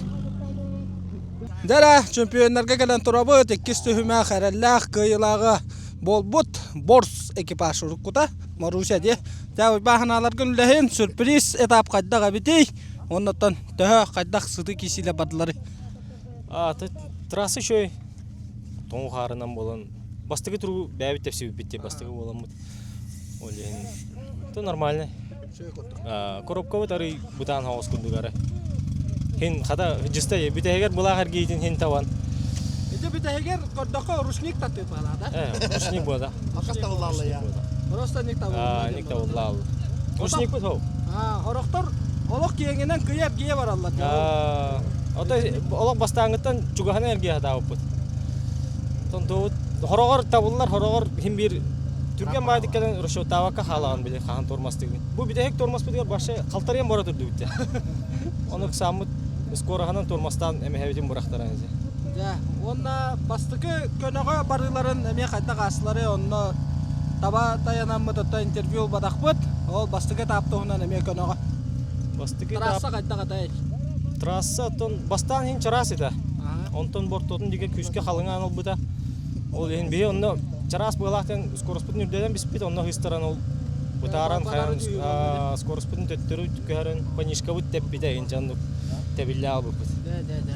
Дьэрэ, чемпионнарга кэлэн турабыт. Иккис түһүмэх эрэллээх кыайыылааҕа буолбут Борс экипаж уруккута Маруся дии. Дьэ, Уйбааһынааларгын үлэһин, сюрприз этап хайдах эбитий? Оннуттан төһө хайдах сытыы киисиилэр бардыларый? Трасса үчүгэй. Тоҥу хаарынан буолан бастакы туруу бэйэбит тэпсибиппит диye бастакы буоламмыт. Ол иһин то нормально. Коробкабыт арый бытаан хаҕыс курдук ары. Хин хата дьыста бүтэһигэр былаах эргиитин хин табан. Ити бүтэһигэр көрдөххө ручник таттыы да? Э, ручник буода. Акас табыллаалла я. Просто ник табыллаа. Ник табыллаалла. Ручник бут хоу. Хорохтор олох киэҥинэн кыйа эргийэ бараллар. Ото олох бастааҥыттан чугаһынан эргийэ сатаабыппыт. Тонтуобут хороҕор табыллар, хороҕор хин биир түргэн баайдык кэлэн расчеттаабакка хаалаҕын били хаһан тормозтыгын. Бу бүтэһик тормозпутугар вообще халтарыйан бара турдубут дьэ. Ону ыксааммыт скороханан тормозтаан эмэһэбитин бырахтаран дьэ. Дьэ, уонна бастакы көнөҕө барыыларын эмиэ хайдах аастылары онно таба тайанаммыт оттон интервью ылбатахпыт. Ол бастакы этап туһунан эмиэ көнөҕө. Бастакы Трасса хайдах этэй? Трасса оттон бастаан иһин чараас этэ. Онтон бортуотун дигэ күүскэ халыҥаан ылбыта. Ол иһин биһи онно чараас быалаахтан скороспутун үрдэтэн биспит, онно ыыстаран ол бытааран хайан скороспутун төттөрү көһөрөн панишкабыт тэппитэ инчаннык тэбиллээ албыппыт. Дэ, дэ, дэ.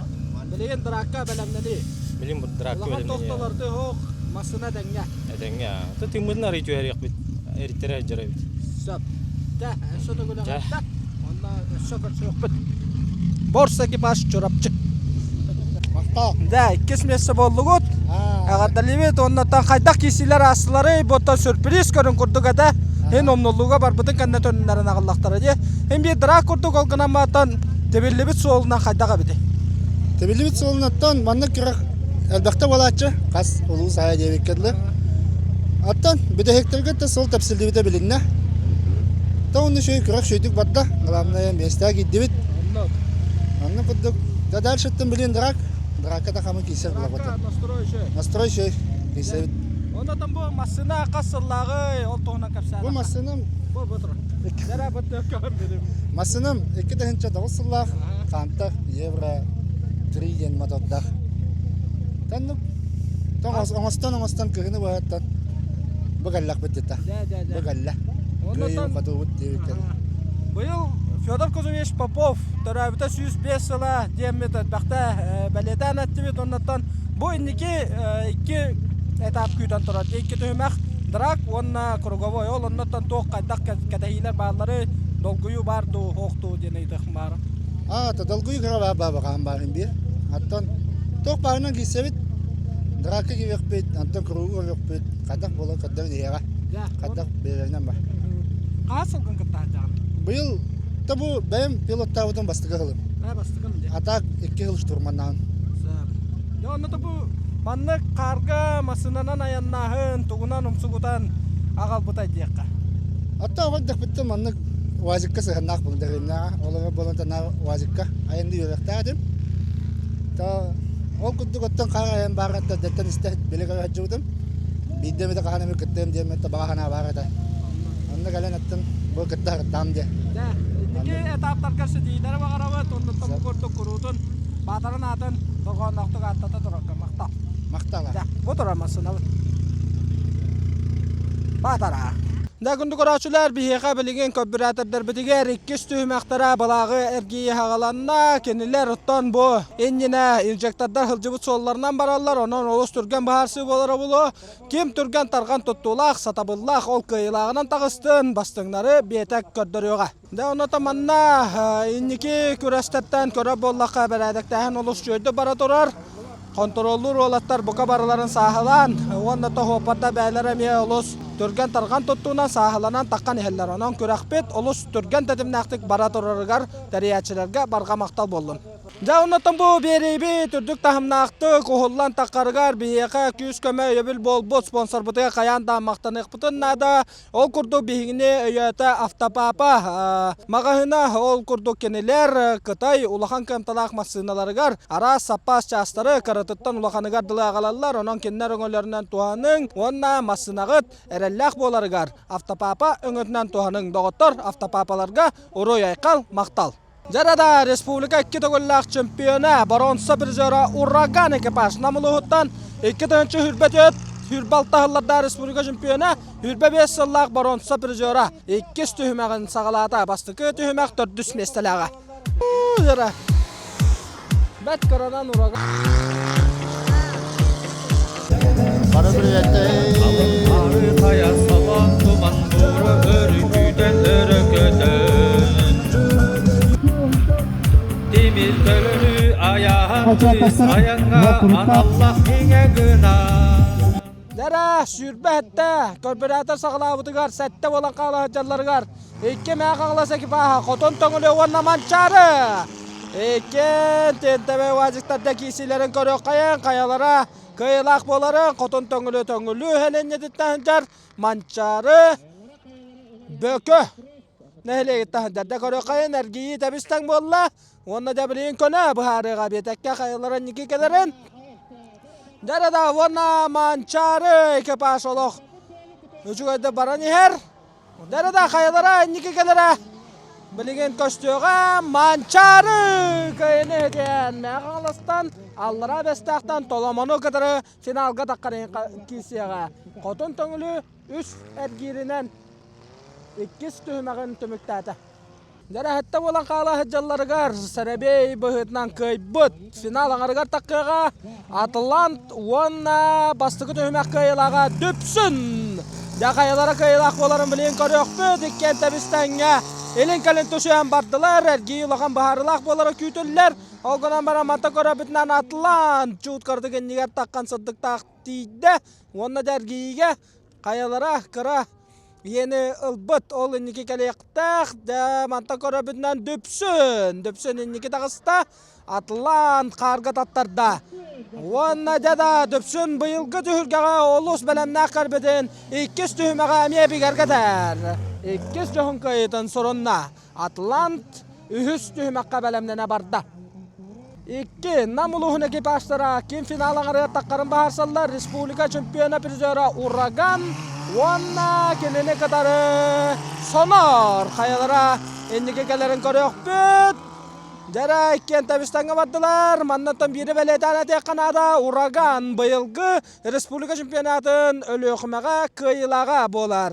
Билигин дракка бэлэмнэнии. Билигин дракка Улахан тохтолорду оһох массына тэҥҥэ. Этэҥҥэ. То тыыммытын арый түһэриэхпит, эриттэрэ сылдьар эбит. Сөп. Дэ, өссө төгүлэҕэ. Онно өссө көрсүөхпүт. Борс экипаж Чурапчы. Махтал. Да, иккис место буоллугут. Эҕэрдэлиибит. Оннуттан хайдах киирсиилэр аастыларый? Буттан сюрприз көрүн курдук этэ. Һин умнуллууга барбытын кэннэ төнүннэрэн аҕаллахтара дии. Һин биир дыраак курдук ол гынан бааттан тибиллибит суолунан хайдах эбитий? Тибиллибит суолунаттан маннык күрэх элбэхтэ буолааччы. Хас улуус аайы диэбиккэ дылы. Оттон бүтэһиктэргэ да суол тэпсиллибитэ билиннэ. То онно үчүгэй күрэх үчүгэйдик барда. Главное, миэстэҕэ киирдибит. Онно курдук. Да дальше-ттан билин драк. Дракка да хамы киирсэр булабыт. Настрой үчүгэй. Настрой үчүгэй. Киирсэбит. Онно бу массыына хас сыллааҕый? Ол туһунан кэпсээн. Бу массыынам Бу бу турар. Дара бу төккөһөн билим. Массыынам 2009 сыллаах Хантер Евро 3 диэн мотордаах. Таннык оҥостон оҥостон кыһыны быһаттан бу кэллэхпит дета. Бу кэллэ. Кыайыы хотуубут диэбиккэ. Быйыл Федор Кузьмич Попов төрөөбүтэ 105 сыла диэммит элбэхтэ бэлиэтээн эттибит. Оннуттан бу инники икки этап күүтэн турар. Икки түһүмэх драк уонна круговой. Ол оннуттан туох хайдах кэтэһиилэр бааллары долгуйуу баар дуу, суох дуу диэн ыйытыах баара. Аа, долгуйуу кыра баар баар баарын биир. Оттон туох баарынан киирсэбит, драка киириэхпит, онтон кругу көрүөхпүт, хайдах буолан көрдөрөн иһиэҕэ. Хайдах биэрэринэн бар. Хаһан сылгын кытта сылдьаҕын? Быйыл та бу бэйэм пилоттаабытым бастакы сылым. Ээ, бастакы дии. А так икки сыл штурманнаан. Дьэ, онно да бу маннык хаарга массыынанан айаннааһын тугунан умсугутан аҕалбытай диэххэ. Оттон оҕо маннык УАЗикка сыһыаннаах буолан Ол буолан танаа УАЗикка айанныы үөрэхтээх этим. То ол курдук оттон хаар айан бааргаттан дэттэн истэ билэ көрө сылдьыбытым. Биирдэ эмитэ хаһан эмит кыттыам диэммит баҕа санаа баар этэ. Онно кэлэн аттым бу кытта сырыттаам диэ. Дьэ, инники этаптарга ситиилэри баҕарабыт, оннуттан бу курдук куруутун баатарын аатын дорҕоонноохтук ааттата турарга махтал. Махтал. Дьэ, бу турар массыынабыт. Баатара. Дьэ, күндү көрөөччүлэр, биһиэхэ билигин көрбүрээтэрдэрбитигэр иккис түһүмэхтэрэ былааҕы эргийии саҕаланна. Кинилэр оттон бу иннинэ инжектордар сылдьыбыт суолларынан бараллар, онон олус түргэн быһаарсыы буолара буолуо. Ким түргэн-тарҕан туттуулаах, сатабыллаах ол кыайыылааҕынан таҕыстын, бастыҥнары биэтэк көрдөрүөҕэ. Дьэ, онно манна инники күрэстэртэн көрөр буоллахха, бэрээдэктээһин олус үчүгэйдик бара турар. Хонтуруоллуур уолаттар бука барыларын сааһылаан уонна тоһуоппарда бэйэлэрэ эмиэ олус. түргэн-тарҕан туттуунан сааһыланан таххан иһэллэр. Онон күрэхпит олус түргэн тэтимнээхтик бара турарыгар тэрийээччилэргэ барҕа махтал буоллун. Дьэ, оннуттан бу биэриибит үрдүк таһымнаахтык уһуллан таххарыгар биһиэхэ күүс-көмө өйөбүл буолбут спонсорбутугар хайаан да махтаныахпытын наада. Ол курдук биһигини өйөөтө Автопапа маҕаһыына, ол курдук кинилэр Кытай улахан кыамталаах массыыналарыгар араас саппаас чаастары кыратыттан улаханыгар дылы аҕалаллар. Онон кинилэр өҥөлөрүнэн туһаныҥ уонна массыынаҕыт эрэллээх буоларыгар Автопапа өҥөтүнэн туһаныҥ. Доҕоттор, Автопапаларга уруй-айхал, махтал! Дьарада республика икки төгүллээх чемпиона, боруонса призера Ураган экипаж Нам улууһуттан 2024 26 сыллардаах республика чемпиона, 25 сыллаах боруонса призера иккис түһүмэҕин саҕалаата. Бастакы түһүмэх төрдүс миэстэлээҕэ. Дьара. Бэт кыранан ураган. Бары приветтэй. Хайа салон туман бура өрүкүтэн өрө көтөн Тимир көлөнү айаһан кыыс айаҥҥа аналлах иҥэ гына Дара сүүрбэ сэттэ корпоратор саҕалаабытыгар сэттэ буолан хаала сылдьалларыгар икки мээх аҕалас экипаһа Хотун Төҥүлү уонна Манчаары иккиэн тиэнтэбэ уазиктарда киисилэрин көрүөххэйэн хайалара кыайыылаах буоларын Хотун Төҥүлү Төҥүлү сэлиэнньэтиттэн сылдьар Манчаары Бөкө нэһилиэгиттэн сылдьар да көрүөххэйэн эргийии тэбис-тэҥ буолла уонна дьэ билигин көнө быһаарыаҕа биэтэккэ хайалара инники кэлэрин Дьэ да уонна Манчаары экипаж олох үчүгэйдик баран иһэр Дьэ да хайалара инники кэлэрэ билигин көстүөҕэ Манчаары кыайыны иһитиэн Мэҥэ Хаҥаластан Аллараа Бэстээхтэн Толомону кытары финалга таххар киирсиэҕэ. Хотун Төҥүлү үс эргииринэн иккис түһүмэҕин түмүктээтэ. Дьэрэһэттэ буолан хаала сылдьалларыгар сэрэбиэй быһыытынан кыайбыт финал аҥарыгар таххыаҕа Атлант уонна бастакы түһүмэх кыайыылааҕа Дүпсүн. Дьэ хайалара кыайыылаах буоларын билигин көрүөхпүт. Иккиэн тэбис-тэҥҥэ илин-кэлин түсүһэн бардылар. Эргии улахан быһаарыылаах буолара күүтүллэр. Ол гынан баран манта көрөбүтүнэн Атлант чуут кырдык иннигэр таххан сырдыктаах тиийдэ уонна да эргийиигэ хайалара кыра иэни ылбыт ол инники кэлиэхтээх дьэ мантан көрөбүтүнэн Дүпсүн Дүпсүн инники таҕыста Атлант хаарга таттарда уонна дьэ да Дүпсүн быйылгы түһүлгэҕэ олус бэлэмнээх кэлбитин иккис түһүмэҕэ эмиэ бигэргэтэр иккис дьоһун кыайыытын сурунна Атлант үһүс түһүмэххэ бэлэмнэнэ барда. Икки Нам улууһун экипажтара ким финал аҥарыгар таххарын баһарсаллар республика чемпиона призера Ураган уонна кинини кытары Сонор хайалара инники кэлэрин көрүөхпүт. Дьэрэ иккиэн тэбис-тэҥҥэ бардылар. Маннаттан биири бэлиэтээн этиэххэ наада. Ураган быйылгы республика чемпионатын Өлүөхүмэҕэ кыайыылааҕа буолар.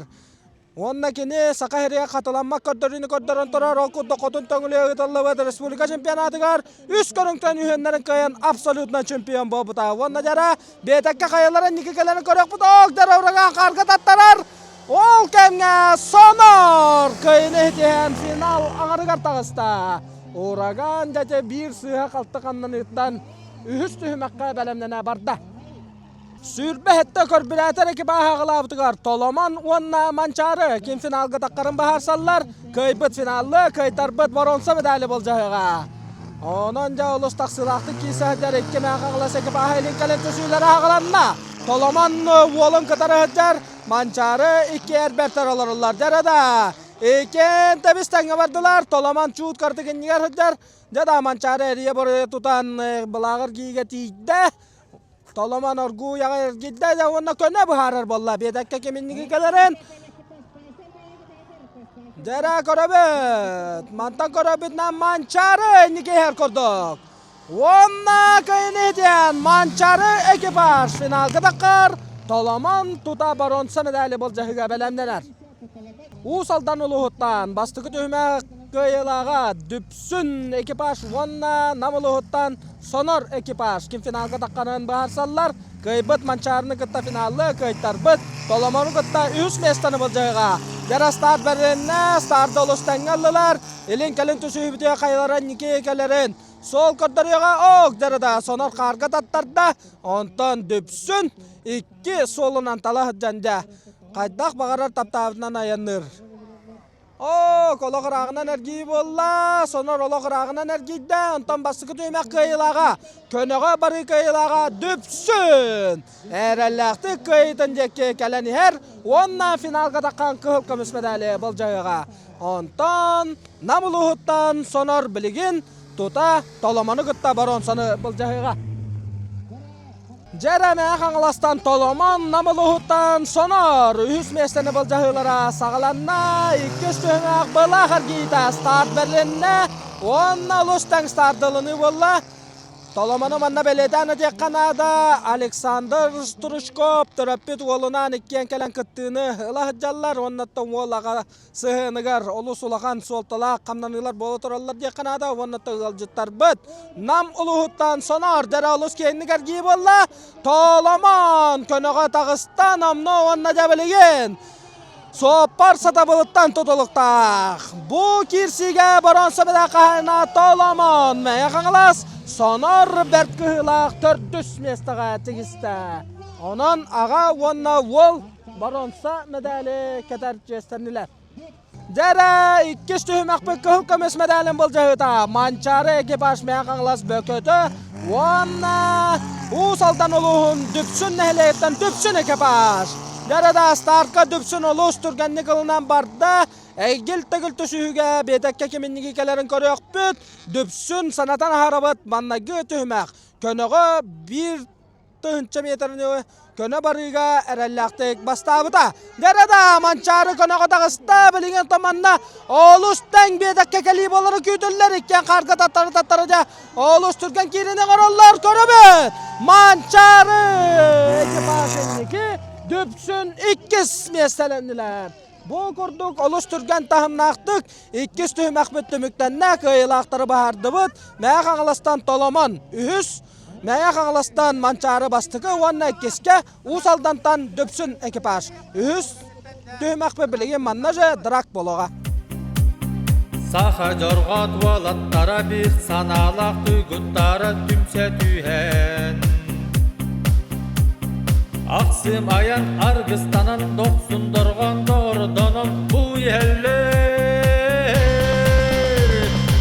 Уонна кини Саха сиригэр хатыламмат көрдөрүүнү көрдөрөн турар, ол курдук Хотун Төҥүлү ыытыллыбыт республика чемпионатыгар үс көрүҥтэн үһүөннэрин кыайан абсолютно чемпион буолбута. Уонна дьара биэтэккэ хайалара инники кэлэрин көрүөхпүт, ок дьара ураган хаарга таттарар. Ол кэмҥэ Сонор кыайыыны ситиһэн финал аҥарыгар таҕыста. Ураган дьэ биир сыыһа-халты ханнаныыттан үһүс түһүмэххэ бэлэмнэнэ барда. 27 көрбүрээтэр экипаж аҕалаабытыгар Толомон уонна Манчаары ким финалга таххарын баһарсаллар, кыайбыт финаллы, кыайтарбыт боруонса медали болдьоһуоҕа. Онон дьэ олус тахсыылаахтык киирсэ сылдьар икки мээх аҕалас экипаһа илин кэлин түсүүлэрэ аҕаланна. Толомон уолун кытары сылдьар, Манчаары икки эрбэртэр олоруллар. Дьэ да, иккиэн тэбис тэҥҥэ бардылар. Толомон чуут картык иннигэр сылдьар. Дьэ да, Манчаары эрийэ-боруйа тутан былааҕыр гиигэ тиийдэ. Толомон оргууйаҕа эргийдэ да уонна көнө быһаарар буолла. Биэтэккэ ким инники кэлэрин Дьэрэ көрөбүт. Мантан көрөбүтүнэн Манчаары инники иһэр курдук. Уонна кыайыны иһитиэн Манчаары экипаж финалга таххар Толомон тута боруонса медали былдьаһыыга бэлэмнэнэр. Уус Алдан улууһуттан бастакы түһүмэх кыайыылааҕа Дүпсүн экипаж уонна Нам улууһуттан Сонор экипаж ким финалга тахханын быһаарсаллар. Кыайбыт Манчаарыны кытта финаллы, кыайтарбыт Толомору кытта үс миэстэни былдьаһыга. Дьара старт бэрилиннэ, старты олус тэҥҥэ ыллылар. Илин-кэлин түсүһүбүтүгэр хайалара инники кэлэрин суол көрдөрүөҕэ. Ок, дьарада Сонор хаарга таттарда. Онтон Дүпсүн икки суолунан тала сылдьан дьэ. Хайдах баҕарар таптаабытынан айанныыр. Оо, олох ырааҕынан эргийии буолла, сонор олох ырааҕынан эргийдэ, онтон бастакы түһүмэх кыайыылааҕа, көнөҕө барыы кыайыылааҕа Дүпсүн! Эрэллээхтик кыайыытын диэки кэлэн иһэр уонна финалга таххан кыһыл көмүс медали былдьаһыаҕа. Онтон Нам улууһуттан сонор билигин тута Толомону кытта боруонсаны былдьаһыаҕа. Дьэрэмэ Хаҥаластан Толомон Нам улууһуттан Сонор үһүс миэстэни былдьаһыылара саҕаланна. Иккис түһүмэх былаах эргиитэ старт бэрилиннэ уонна олус тэҥ стартылыныы буолла. Толомону манна бэлиэтээн этиэххэ наада, Александр Стручков төрөппүт уолунаан иккиэн кэлэн кыттыыны ыла сылдьаллар уонна уол аҕа сыһыаныгар олус улахан суолталаах хамнаныылар буола тураллар диэххэ наада уонна ыалдьыттарбыт Нам улууһуттан Соноор дэрэ олус киэҥник эргии буолла. Толомон көнөҕө таҕыста номнуо уонна дьэ билигин суоппар сатабылыттан тутулуктаах. Бу киирсиигэ боруонса бэлэх хаһаайына Толомон Мэҥэ Хаҥалас Сонор бэрт кыһыылаах төрдүс миэстэҕэ тигистэ. Онон аҕа уонна уол Боруонса мэдээли кэтэр чиэстэннилэр. Дьэрэ, иккис түһүмэхпит кыһыл көмүс мэдээлин былдьаһыыта Манчаары экипаж Мэҥэ Хаҥалас бөкөтө уонна Уус Алдан улууһун Дүпсүн нэһилиэгиттэн Дүпсүн экипаж. Дьэрэ да стартка Дүпсүн олус түргэнник ылынан барда. Эйгил төгүл түсүһүүгэ биэтэккэ киминники кэлэрин көрүөхпүт. Дүпсүн санатан аһарабыт маннайгы түһүмэх. Көнөҕө биир тыһыынча метрни көнө барыыга эрэллээхтик бастаабыта. Дьэрэ да Манчаары көнөҕө таҕыста, билигин манна олус тэҥ биэтэккэ кэлии буолары күүтүллэр, иккиэн хаарга таттары таттары дьэ олус түргэн киирини оҥороллор, көрөбүт! Манчаары экипаж инники Дүпсүн иккис миэстэлэннилэр. Бу курдук олус түргэн таһымнаахтык иккис түһүмэхпит түмүктэннэ, кыайыылаахтары баһаардыбыт. Мэҥэ Хаҥаластан Толомон үһүс, Мэҥэ Хаҥаластан Манчаары бастакы уонна иккискэ Уус Алдантан Дүпсүн экипаж. Үһүс түһүмэхпит билигин манна же драк буолуоҕа. Саха дьорҕоот уолаттара биир санаалаах туйгуттара түмсэ түһэн Ахсым айан аргыстанан дохсун дорҕоон доҕордонон бу иһэллэр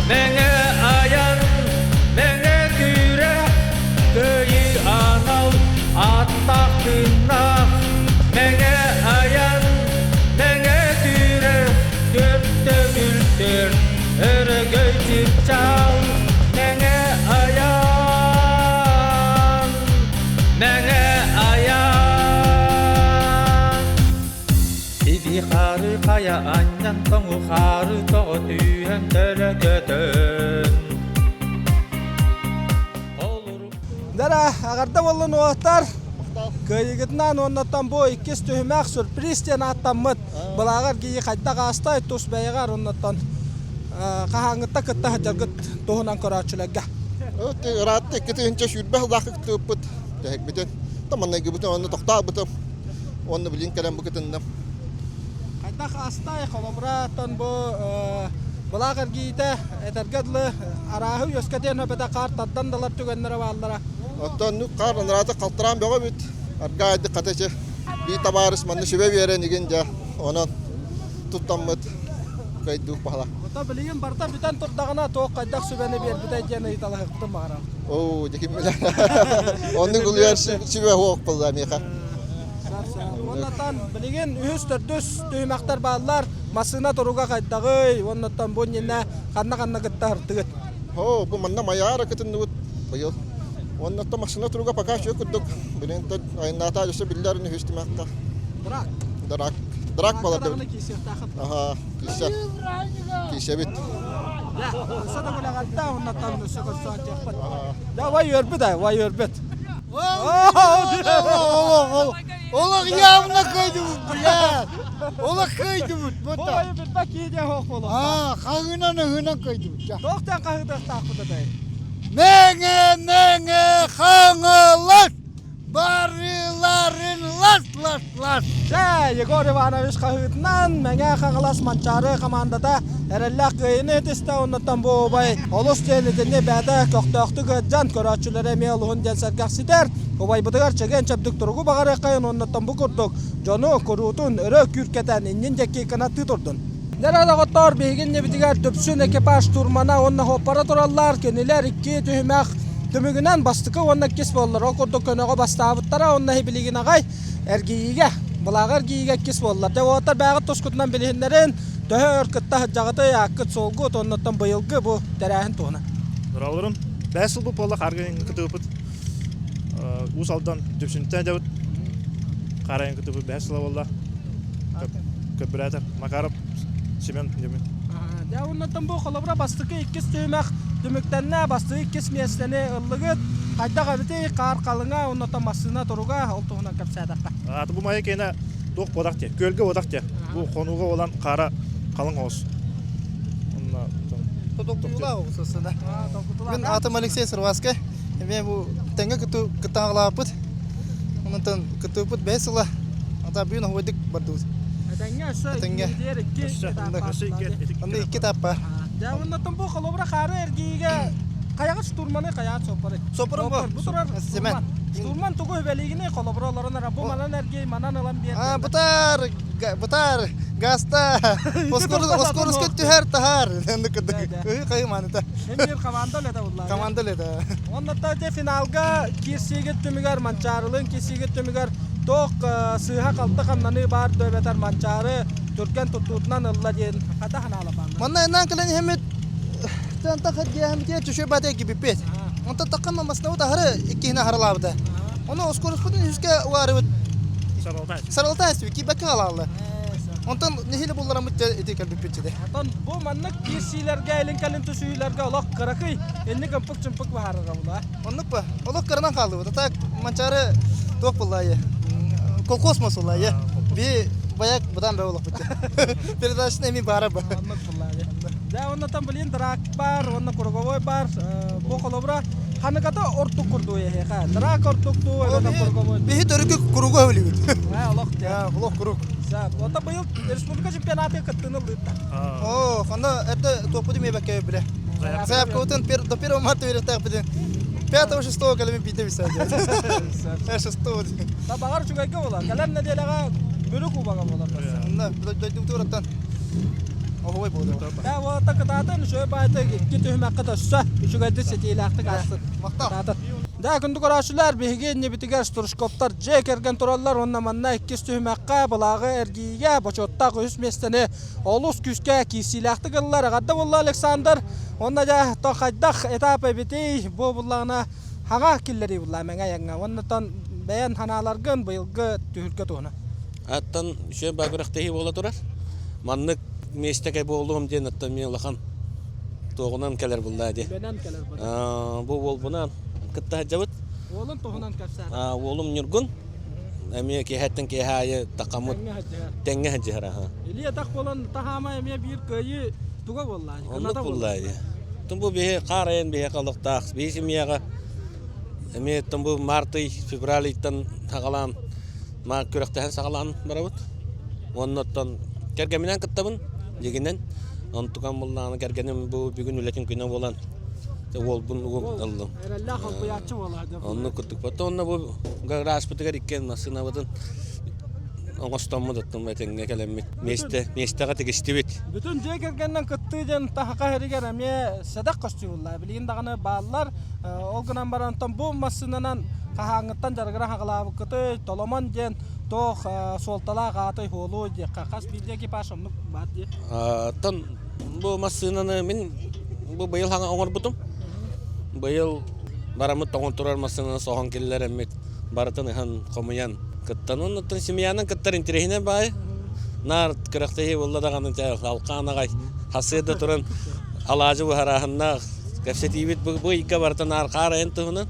Мэҥэ айан мэҥэ күүрэх кыайыы анал ааттаах тыыннаах Мэҥэ айан мэҥэ күүрэх төрт төгүл төрт өрөгөй чыпчаал Мэҥэ айан мэҥэ айан Иби хаары хайа анньан тоҥу хаары тоҕо түүһэн төлө көтөн Дара, аҕарда буоллун уолаттар. Кыайыгытынан уоннаттан бу иккис түһүмэх сюрприз диэн ааттаммыт. Былааҕар киһи хайдах аастай тус бэйэҕэр оннуттан хаһааҥҥытта кытта сылдьаргыт туһунан көрөөччүлэргэ. Ыраатта 2 сүүрбэ сыллаах кыттыбыппыт. Тэһикпитин, таманнайгыбытын уонна тохтообутум. Уонна билин кэлэн бу кытынным. Хайдах астай холобура бу былаах эргиитэ этэргэ дылы арааһы үөскэтиэн өбөтө хаар тардан далар түгэннэрэ бааллара. Оттон хаар анараата халтараан бөҕө эбит. Аргаайды хата бии табаарыс манна сүбэ биэрэн игин дьэ онон туттаммыт кыайдык баһала. Ото билигин барыта бүтэн турдаҕына туох хайдах сүбэни биэрбитэй диэн ыйыталаһыктым баҕарам. Оо, дьиким билэр. Оннук улуйар сүбэ суох буолла миэхэ. Уоннаттан билигин үһүс төрдүс түһүмэхтэр бааллар. Массыына туруга хайдаҕый? Уоннаттан бу иннинэ ханна-ханна кытта һыртыгыт? Оо, бу манна Майаара кытынныбыт быйыл. Уоннаттан массыына туруга пока үчүгэй курдук. Билигин айаннаата өссө биллэр үһүс түмэххэ. Драк. Драк. Драк балар. Аха, киирсэ. Киирсэбит. Өссө да күлэҕэрдэ, оннаттан өссө көрсөөн диэхпит. Да, вай өрбүт ай, вай өрбүт. Олох явно кыйдыбыт, блядь. Олох кыйдыбыт, вот так. Бу билбэт киһи диэн хоох буолуохтаах. Аа, хаһыынан ыһынан кыйдыбыт. Туохтан хаһыытыахтаахпыт этэй? Мэҥэ, мэҥэ, хаҥалас! Барыларын лас лас лас! Дьэ, Егор Иванович хаһыытынан Мэҥэ Хаҥалас Манчаары хамаандата эрэллээх кыайыыны итистэ, оннуттан бу убай олус диэн итинни бэйэтэ көхтөөхтүк ыалдьан көрөөччүлэри эмиэ олуһун диэн сэргэхситэр. Убайбытыгар чэгиэн-чэбдик туругу баҕарыаххайын уоннуттан бу курдук дьону куруутун өрө күүркэтэн иннин диэки кынаттыы турдун. Дьэ, доҕоттоор, биһиги иннибитигэр Дүпсүн экипаж штурмана уонна хоппара тураллар. Кинилэр икки түһүмэх түмүгүнэн бастакы уонна иккис буоллар. Ол курдук көнөҕө бастаабыттара уонна билигин аҕай эргийиигэ, былааҕы эргийиигэ иккис буоллар. Дьэ, уолаттар бэйэҕит тускутунан билиһиннэрин, төһө өр кытта сылдьаҕытый, ааккыт суолгут, оннуттан быйылгы бу тэрээһин туһунан. Дороолорун, бэс сыл буолла хаарга кытыыпыт. Уус Алдан Дүпсүнтэн дьабыт. Харайын кытыыпыт бэс сыла буолла. Көбүрэтер Макаров Семен Демин. Дьэ, оннуттан бу холобура бастакы иккис түһүмэх түмүктэннэ, бастакы иккис миэстэни ыллыгыт. Хайдах эбитий, хаар халыҥа, оннуттан массыына туруга, ол туһунан кэпсээтэххэ. Аты бу майа киэнэ туох бодах те, көлгө бодах те. Бу хонууга болан хаара халыҥ оҕус. Онно Мин атым Алексей Сырваскай. Эмиэ бу тэҥҥэ кыттаҕалаабыт. Онтон кыттыбыппыт бэс сыла. Ата бүгүн оһуойдук бардыбыт. Этэҥҥэ өссө икки Онно икки этаппа. Дьэ, оннуттан бу холобура хаары эргийиигэ хайаҕыт штурманы хайаат соппоры. Соппорун бу. Бу турар Семен. Штурман тугу үбэлиигини холобура олорон ара бу манан эргий манан ылан биэр. А, бытаар, бытаар, гаста, оскоруска түһэр таһаар. Өй хайы маныта. Эмир команда лета булла. Команда лета. Оннотто те финалга киирсиигит түмүгэр Манчаарылыын киирсиигит түмүгэр туох сыыһа-халты хамнаныы баар дөбөтөр Манчаары түргэн туттуутунан ылла диэн хата ханаалапаанна. Манна иннан кэлэн иһэммит тантах диэхэмитигэр түшө бата кибиппит. Онтон таххан масынабыт аһары иккиһин аһарылаабыта. Ону оскуоласпытын үһүскэ уаарыбыт. Саралта эстибит, киирбэккэ хаалаалла. Онтон нэһилэ буллараммыт ити кэлбиппит дьэ. Онтон бу маннык киирсиилэргэ, илин-кэлин түсүһүүлэргэ олох кыракый инник ымпык-чымпык баһаарара була. Оннук ба. Олох кыранан хааллыбыт. А так Манчаары туох буллаайы? Колхоз мосуллаайы. Би баяк будан бэ олохпут. Передачны эми баара ба. Оннук буллаайы. Дьэ, оннотон билин драк бар, онно круговой бар. Бу холобура ханыката ортук курдуу эһиэхэ. Драк ортук дуу, эбэтэр круговой. Биһи төрүкү кругу өлүбүт. Олох дьэ. Олох круг. Ота быйыл республика чемпионаты кыттыны ыллыытта. О, ханна это туоппутум ебекке биле. Заявкабытын до 1 марта беректаахпытын. 5-6 кэлэмин биитэ билсэ. Шестого. Та баҕар үчүгэйгэ буолар. Кэлэр нэдиэлэҕэ Мүрү кубога буолар. Онно дойдубутугар оһуой буолуо. Даа уолаттар кытаатын үчүгэй баайта икки түһүмэххэ төссө үчүгэйдик ситиилээхтик аастын. Кытаатын. Даа күндү көрөөччүлэр биһиги иннибитигэр Стручковтар дьиэ кэргэн тураллар уонна манна иккис түһүмэххэ былааҕы эргийиигэ бочуоттаах үһүс миэстэни олус күүскэ киирсиилээхтик ыллар. Эҕэрдэ буолла Александр. Уонна дьэ то хайдах этап эбитий бу буллаҕына хаҥа киллэрии булла мэҥэ айаҥҥа. Уоннатан бэйэн ханааларгын быйылгы түһүлгэ туһуна. Аттан үчүгэй баа күрэхтэһии буола турар. Маннык миэстэкэ буолуом диэн оттон мин улахан туоҕунан кэлэр буллаа дии. Бэнэн кэлэр Бу уолбунаан кытта сылдьабыт. Уолун туһунан кэпсээн. Уолум Ньургун. Эмиэ киэһэттэн киэһэ аайы тахаммыт тэҥҥэ сылдьыһар аха. Илии атах буолан таһаама эмиэ биир кыайыы туга буолла? Оннук буолла Тун бу биһи хаар айан биһиэхэ олохтоох биһи семьяҕа эмиэ тун бу март ый февраль ыйтан саҕалаан ма күрэхтэһэн саҕалаан барабыт. Уонна оттон кэргэминэн кыттабын дьигинэн онтукам буллаҕына кэргэним бу бүгүн үлэтин күнэ буолан уолбун угун ыллым. Эрэллээх холбуйааччы буолаа. Оннук курдук. Потом онно бу гаражпытыгар иккиэн массыынабытын оҥостоммут оттон этэҥҥэ кэлэммит миэстэ миэстэҕэ тигистибит. Бүтүн дьиэ кэргэнинэн кыттыы диэн таһаха иһэригэр эмиэ сэдэх көстүү буолла. Билигин даҕаны бааллар. Ол гынан баран оттон бу массыынанан хаһааҥҥыттан дьарыгыра хаҕалаабыккытый, Толомон диэн туох суолталаах аатай хуолуй диэххэ хас биирдии экипаж оннук баар дии. Оттон бу массыынаны мин бу быйыл хаҥа оҥорбутум. Быйыл бараммыт тоҥон турар массыынаны соһон киллэрэммит барытын ыһан хомуйан кыттан оннуттан семьянан кыттар интэриэһинэй баай наар күрэхтэһии буолла даҕаны алкаан аҕай хасыа да туран алаадьы буһарааһыннаах кэпсэтиибит бу ыйга барыта наар хаар айан туһунан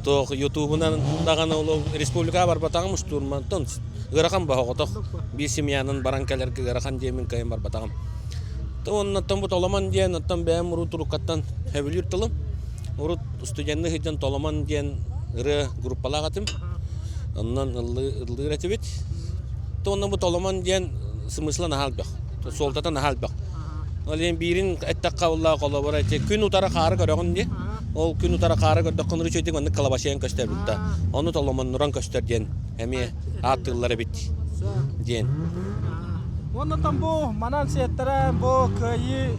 туох ютубунан даҕаны ол республикаҕа барбатаҕым штурмантан ыарахан баһоҕотох биир семьянан баран кэлэргэ ыарахан диэмин кыайан барбатаҕым оннуттан бу толомон диэн оттон бэйэм урут уруккаттан сөбүлүүр тылым урут студенныы сылдьан толомон диэн ырыа группалаах этим оннон ыллыыр этибит онно бу толомон диэн смысла наһаа элбэх суолтата наһаа элбэх. Ол иһин биирин эттэххэ буолла холобура ити күн утары хаары көрөҕүн дии. Ол күн утары хаары көрдөххүнэ үчүгэйдик маннык кылабачыйан көстөр эбит да. Ону толомоннуран көстөр диэн эмиэ ааттыыллар эбит диэн. Оннотон бу манан сиэттэрэн бу кыайыы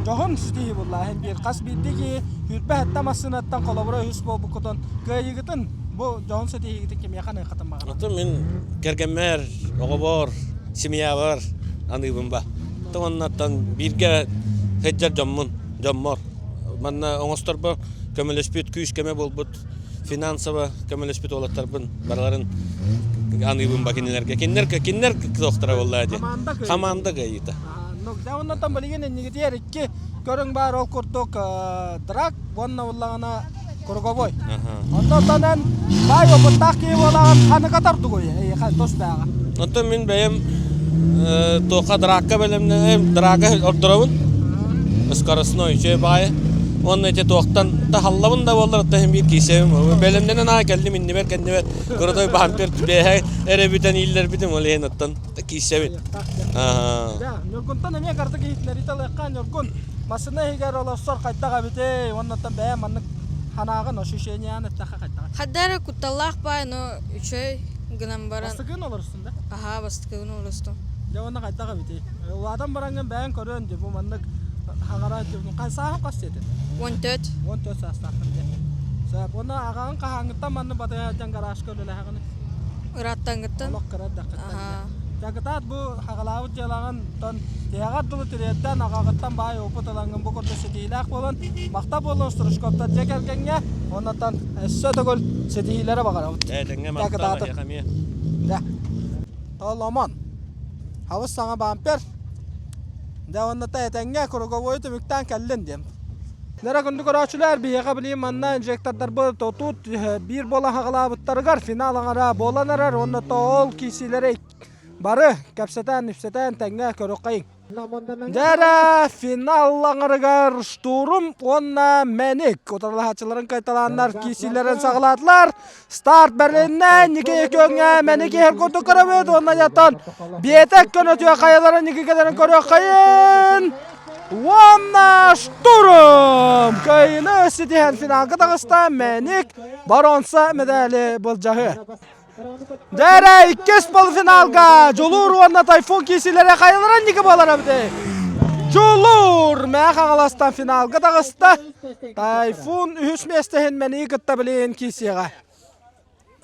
дьоһун ситиһии булла. Иһин биир хас биирдии киһи хүрбэ сэттэ массыынаттан холобура үһүс буолбуккутун кыайыыгытын бу дьоһун ситиһиигитин кимиэхэ аныаххытын баҕарабын? Оттон мин кэргэммэр, оҕобор, семьябар аныыбын ба. Оннуттан бииргэ сылдьар дьоммун, дьоммор. Манна оҥосторбор көмөлөспүт, күүс-көмө буолбут, финансово көмөлөспүт уолаттарбын барыларын аныыбын ба кинилэргэ. Кинилэр кинилэр кыахтара буолла дии. Хамаанда кыайыыта. Дьэ оннуттан билигин иннигитигэр икки көрүҥ баар ол курдук драг уонна буллаҕына круговой. Оннуттан эн баай опыттаах киһи буолаҕын ханыка тордугуй эйиэхэ тус бэйэҕэ? Онтон мин бэйэм туохха дракка бэлэмнэнэм, драка ордоробун. Скоростной үчүгэй баайы. Уонна ити туохтан таһаллабын да буоллар, оттон иһин биир киисэбим. Бэлэмнэнэн аҕай кэллим иннибэр кэннибэр крутой бампер бэйэ эрэ бүтэн ииллэрбитим ол иһин оттон киисэбин. Ньургунтан эмиэ картык иһитиннэриитэ ылыахха Ньургун массыына иһигэр олорсор хайдах эбитий уоннаттан бэйэ маннык ханаҕын ощущениены эттэххэ хайдаҕый? Хайда эрэ кутталлаах баай, но үчүгэй гынан баран. Бастакыгын олорустун да? Аһаа, бастакыгын олорустум. Дьэ уонна хайдах эбитий? Улаатан бараҥҥын бэйэҥ көрүөн дии бу маннык хаҥара сааһын хас диэтин? 14. 14 саастааххын дии. Сөп. Уонна аҕаҕын хаһааҥҥыттан маннык батыһа сылдьан гаражка үлэлэһэҕиний? Ырааттаҥҥыттан. Олох кыра эрдэххиттэн. Дьакытаат бу хаҕалаабыт дьыалаҕын тон тиһэҕэр дылы тириэрдэн аҕаҕыттан баай опыт ылаҥҥын бу курдук ситиһиилээх буолан махтал буоллун Стручковтар дьиэ кэргэҥҥэ уоннаттан өссө төгүл ситиһиилэри баҕарабыт. Этэҥҥэ махтал эһиэхэ эмиэ. Дьэ. Толомон. Хабыс саҥа бампер. Дьэ уонната этэҥҥэ круговой түмүктээн кэллин диэн. Нера күндү көрөөччүлэр, биһиэхэ билигин манна инжектордарбыт отут биир буола хаҕалаабыттарыгар финал аҥара буолан эрэр уонна ол киирсиилэри бары кэпсэтэн-ипсэтэн тэҥҥэ көрүөххэйиҥ. Дьэ эрэ, финал аҥарыгар Штурм уонна Мэник утарылаһааччыларын кайталааннар киирсиилэрин саҕалаатылар. Старт бэрилиннэ, Ники көҥҥэ Мэник иһэр курдук көрөбүт уонна дьаттан биэтэк көнөтүө хайаларын Ники кэлэрин көрүөххэйин. Уонна штурм! Кыайыыны ситиһэн финалга таҕыста Мэник боруонса медали былдьаһыы. Дьэ иккис полуфиналга Дьулуур уонна Тайфун киирсиилэрэ хайалара инники буолар эбитий? Дьулуур Мээх Хаҥаластан финалга таҕыста. Тайфун үһүс миэстэһин Мэниги кытта билигин киирсиэҕэ.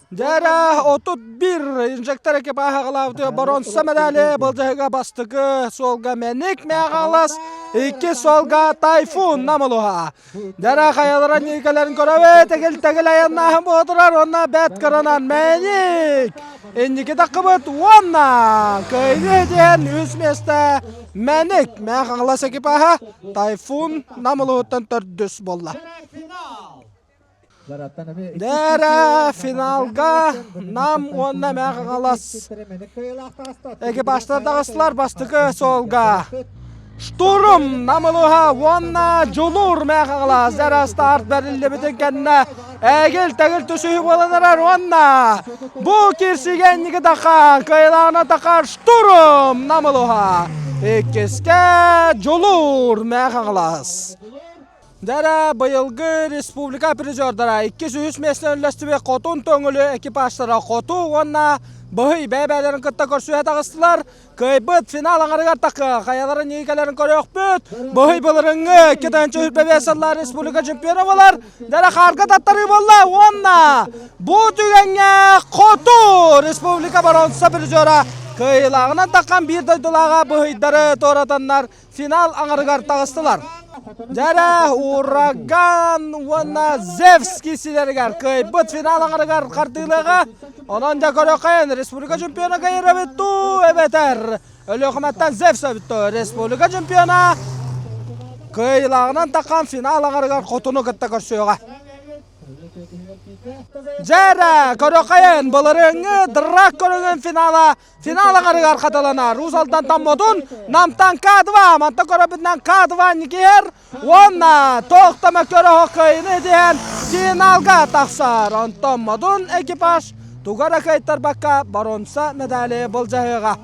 Дьэ 31 инжектор экипаж аҕалаабыт боруонса медали былдьаһыга бастакы суолга Мэник Мэҕалас, иккис суолга Тайфун Намылуһа. Дьэ хайалара ньиикэлэрин көрөбүт, эгил-тэгил айаннааһын буола турар уонна бэт кыранан Мэник инники таххыбыт уонна кыайыы диэн үс миэстэ Мэник Мэхаҥалас экипаһа Тайфун Намылуһуттан төрдүс буолла. Дээрэ финалга Нам уонна Мэҥэ Хаҥалас экипажтар таҕыстылар бастакы суолга. Штурм Нам улууһа уонна Дьулуур Мэҥэ Хаҥалас дьара старт бэриллибитин кэннэ эгил-тэгил түсүһүү буолан эрэр уонна бу киирсиигэ инники тахха кыайылааҕына тахар Штурм Нам улууһа иккискэ Дьулуур Мэҥэ Хаҥалас. Дьэ быйылгы республика призердара иккис-үһүс миэстэни үллэстибит Хотун Төҥүлү экипажтара Хоту уонна Быһый бэйэ-бэйэлэрин кытта көрсүһэ таҕыстылар. Кыайбыт финал аҥарыгар такы хайаларын ньиикэлэрин көрүөхпүт. Быһый былырыҥҥы 2025 сыллар республика чемпиона буолар. Дьэ хаарга таттарыы буолла уонна бу түгэҥҥэ Хоту республика боруонса призера кыайыылааҕынан таххан биир дойдулааҕа быһыйдары туоратаннар финал аҥарыгар таҕыстылар. Дьэрэ Ураган уонна Зевс киирсиилэригэр кыайбыт финал аҥарыгар хардыылыаҕа. Онон дьэ көрөххөйөн республика чемпиона кыайар эбит дуу эбэтэр Өлүөхүмэттэн Зевс эбит дуу республика чемпиона кыайыылааҕынан таххан финал аҥарыгар хотуну кытта көрсүөҕэ. Дьэрэ көрөххөйөн былырыыҥҥы драк көрүҥүн финала Финал аҥарыгар хатыланар Уус Алдантан Модун, Намтан К2, манта көрөбүтүнэн К2 Никиһэр уонна Тоохтомо көрөһө кыайыны диэн финалга тахсар. Онтон Модун экипаж туга эрэ кыайтарбакка боруонса медали былдьаһыаҕа.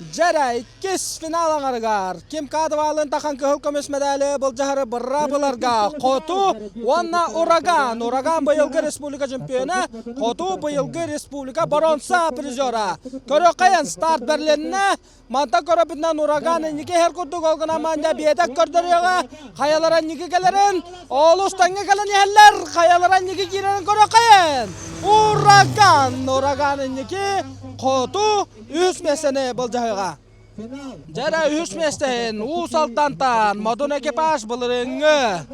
Дьэрэ, иккис финал аҥарыгар Ким Кадовалын тахан кыһыл көмүс медали былдьаһары бырабыларга Хоту уонна Ураган. Ураган быйылгы республика чемпиона, Хоту быйылгы республика боронса призера. Көрөххөйөн старт берлинне Мантан көрөбүтүнэн Ураган инники иһэр курдук ол гынан манна биэтэк көрдөрүөҕэ. Хайалара инники кэлэрин, олус тэҥҥэ кэлэн иһэллэр. Хайалара инники киирэрин көрөххөйөн. Ураган, Ураган инники, Хоту үһүс миэстэни былдьаһыаҕа. Дьэрэ үһүс миэстэһин Уус Алдантан Модун экипаж былырыыҥҥы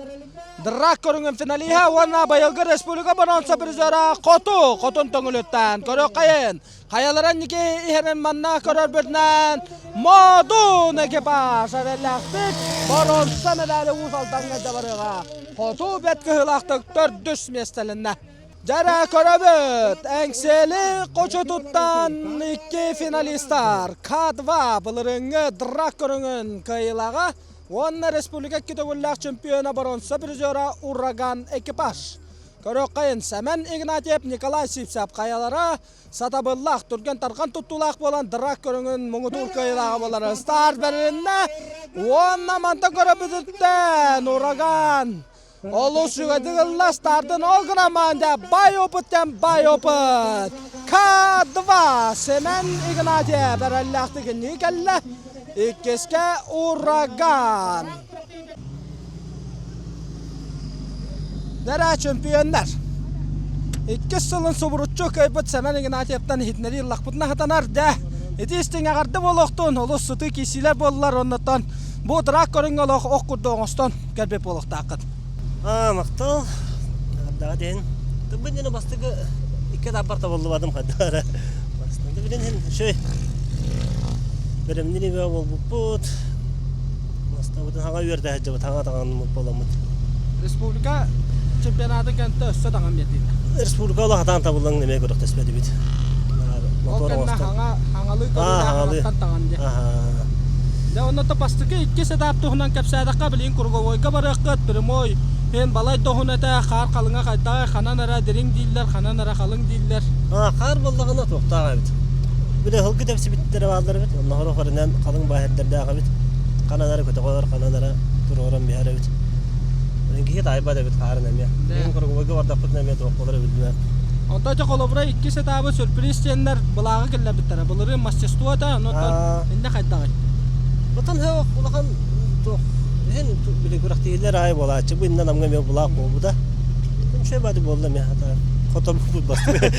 Драк көрүҥүн финалиһа уонна быйылгы республика боронса призера Хоту Хотун Төҥүлүттэн көрүөххэйин. Хайалара инники иһэрин манна көрөрбүтүнэн Модун экипаж эрэллээхтик боронса медали Уус Алдаҥҥа дьабарыаҕа. Хоту бэт кыһыылаахтык төрдүс миэстэлэннэ. Дьэрэ көрөбүт, Эҥсиэли хочотуттан икки финалистар К2 былырыыҥҥы драк көрүҥүн кыайыылааҕа уонна республика икки төгүллээх чемпиона боруонса призера Ураган экипаж. Көрүөххэйин Сэмэн Игнатьев, Николай Сивцев хайалара сатабыллаах, түргэн-тарҕан туттуулаах буолан драк көрүҥүн муҥутуур кыайыылааҕа буолар. Старт бэрилиннэ уонна мантан көрөбүтүттэн Ураган Олус үчүгэйдик ылла стартын ол громадя бай опыттан бай опыт. К2 Семен Игнатьев эрэллээхтик инники кэллэ. Иккискэ Ураган. Нэрэ чемпионнар. Иккис сылын субуруччу кыайбыт Семен Игнатьевтан иһитиннэрии ыллахпытына хатанар дэ. Ити истиҥ эҕэрдэ буолуохтун, олус сытыы киирсиилэр буоллар, оннуттан бу трак көрүҥҥэ олох ох курдук оҥостон кэлбит буолуохтааххыт. Аа, махтал. Ардаҕа диэн. Тыбын диэн бастакы икки этаппар табыллыбатым хайдара. Бастакы билин хин шөй. Бэлэмнин игэ буолбуппут. Бастабытын хаҥа үөрдэ сылдьабыт, хаҥа таҥан буоламмыт. Республика чемпионаты кэнтэ өссө таҥан биэрдиилэр. Республика олох хатаан табыллан эмиэ күрэхтэспэтибит. Ол кэннэ хаҥа хаҥалыы көрүүлээх таҥан диэ. Дьэ, онно бастакы иккис этап туһунан кэпсээтэххэ, билигин круговойга барыаххыт, прямой эн балай тоһун этэ, хаар халыҥа хайдаҕай, ханан эрэ дириҥ дииллэр, ханан эрэ халыҥ дииллэр. Хаар буоллаҕына туохтаах эбит. Били ыһылгы тэпсибиттэрэ бааллар эбит, онно сорох эринэн халыҥ бааһырдардаах эбит. Ханан эрэ көтөҕөр, ханан эрэ туруоран биһэр эбит. Киһи таайбат эбит хаарын эмиэ. Билигин круговойга бардахпытына эмиэ туох буолар эбит билбэт. Онтон дьэ холобура иккис этабы сюрприз диэннэр былааҕы киллэрбиттэрэ. Былырыын мастерство да, онон иннэ хайдаҕый? Отон улахан туох иһин били күрэхтэһиилэр аайы буолааччы. Бу иннэ намҥа эмиэ былаах буолбута. Үчүгэй баады буолла эмиэ хата хотон бастыгы.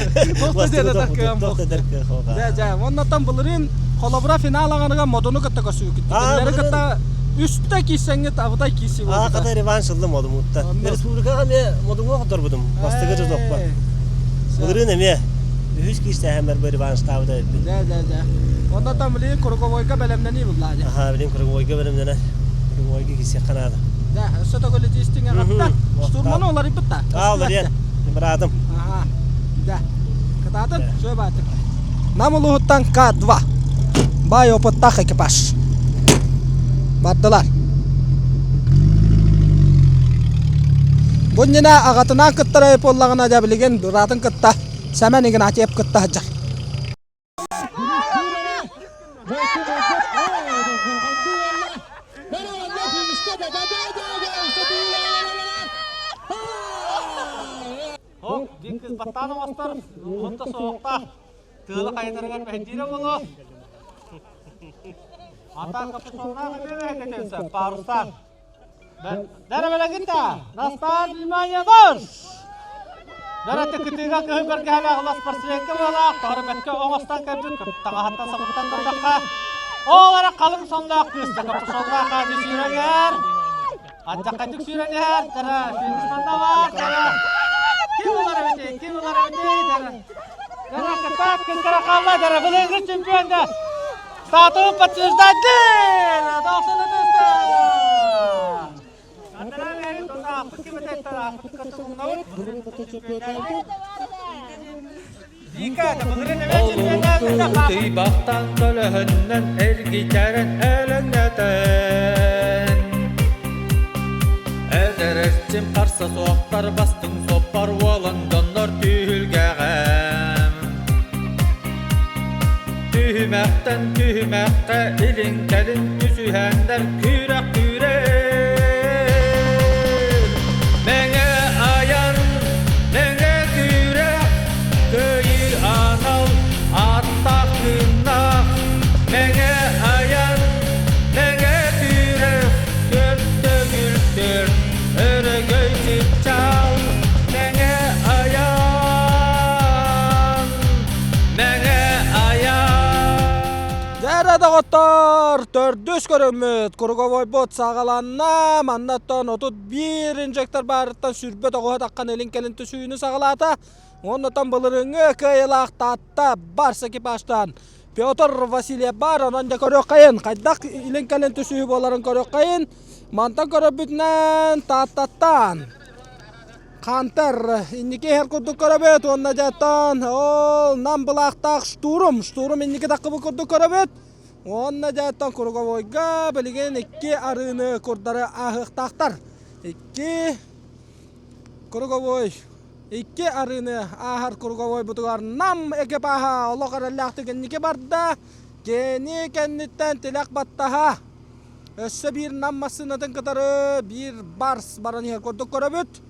Дьэ, дьэ, оннотон былырыын холобура финал аҥарыгар Модуну кытта көрсүбүккүт. Кинилэри кытта үстэ киирсэҥҥит абытай киирсии буолбута. Хата реванш ыллым Модумуттан. Республикаҕа эмиэ Модуҥҥа хотторбутум. Бастакы жотокпа. Былырыын эмиэ үһүс киирсээһиммэр бу реванштаабыта эбиппин. Дьэ, дьэ, дьэ. Онно там билигин круговойга бэлэмнэнии буллаа дьэ. Аха, билигин круговойга бэлэмнэнэ. Круговойга киирсиэххэ наада. Дьэ, өссө төгүл итиистиҥ эҕэрдэ. Штурманы уларыйбыт да. Аа, уларыйан. Быраатым. Аха. Дьэ. Кытаатын, сөп баатык. Нам улууһуттан К2. Баай опыттаах экипаж. Бардылар. Бу иннинэ аҕатынаан кыттар буоллаҕына дьэ билигин быраатын кытта Сэмэн Игнатьев кытта сылдьар. Баттаан оҥостор, уһун да суоһуктаах тыалы хайытарыгар мэһэйдиирэ буолуо. Ата капюшоннаах эмиэ мэһэйдэтэн парустаах. Дара Настаан внимание марш! Дара кытыыга кыһын бэргэһэлээх ула спортсменка буолаах, тоҕо бэккэ оҥостон кэлбит, таҥаһыттан сабыттан көрдөххө, ол эрэ халыҥ сонноох кыыс капюшоннаах хаадьы сүүрэгэр, ардьаххайдык сүүрэн иһэр, дара финиш манна бар, дара ким ылар эбитий, ким ылар эбитий, дара дара кытаат кыҥкара хаалла, дара былыргы чемпион да статуһун подтверждать Дохсун ытыста! Тыйбахтан көлөһөннөн эргитэрэн элэҥнэтэн Эдэр эрчим харса суохтар бастыҥ суоппар уолан дьоннор түһүлгэҕэм Түһүмэ. Түһүмэхтэн түһүмэххэ илин-кэлин түсүһэннэр күрэх күрэр. Мэҥэ айан, мэҥэ күрэх, кыайыы анал ааттаах тыыннаах. Мэҥэ айан, мэҥэ күрэх, төрт төгүл өрөгөй чыпчаал. Мэҥэ айан, мэҥэ айан. Дьэрэ доҕоттор, төрдүс көрүммүт круговойбут саҕаланна. Маннаттан 31 инжектор баарыттан сүрбэ тоҕуһа таххан илин-кэлин түсүүнү саҕалаата. Уоннатан былырыыҥҥы кыайыылаах Таатта Барс экипажтаан Петр Васильев бар, онон дьэ көрүөххэйин, хайдах илин-кэлин түсүһүү буоларын көрүөххэйин. Мантан көрөрбүтүнэн Тааттаттан Хантер инники иһэр курдук көрөбүт уонна дьэттон ол нам былаахтаах штурм, штурм инники таххыбыт курдук көрөбүт. Уонна дьэттон круговойга билигин икки арыыны курдары ааһыахтаахтар. Икки круговой икки арыыны ааһар круговойбутугар нам экипаһа олох эрэллээхтик инники барда. Кини кэнниттэн тилэх баттаһа Өссө биир Нам массыынатын кытары биир барс баран иһэр курдук көрөбүт.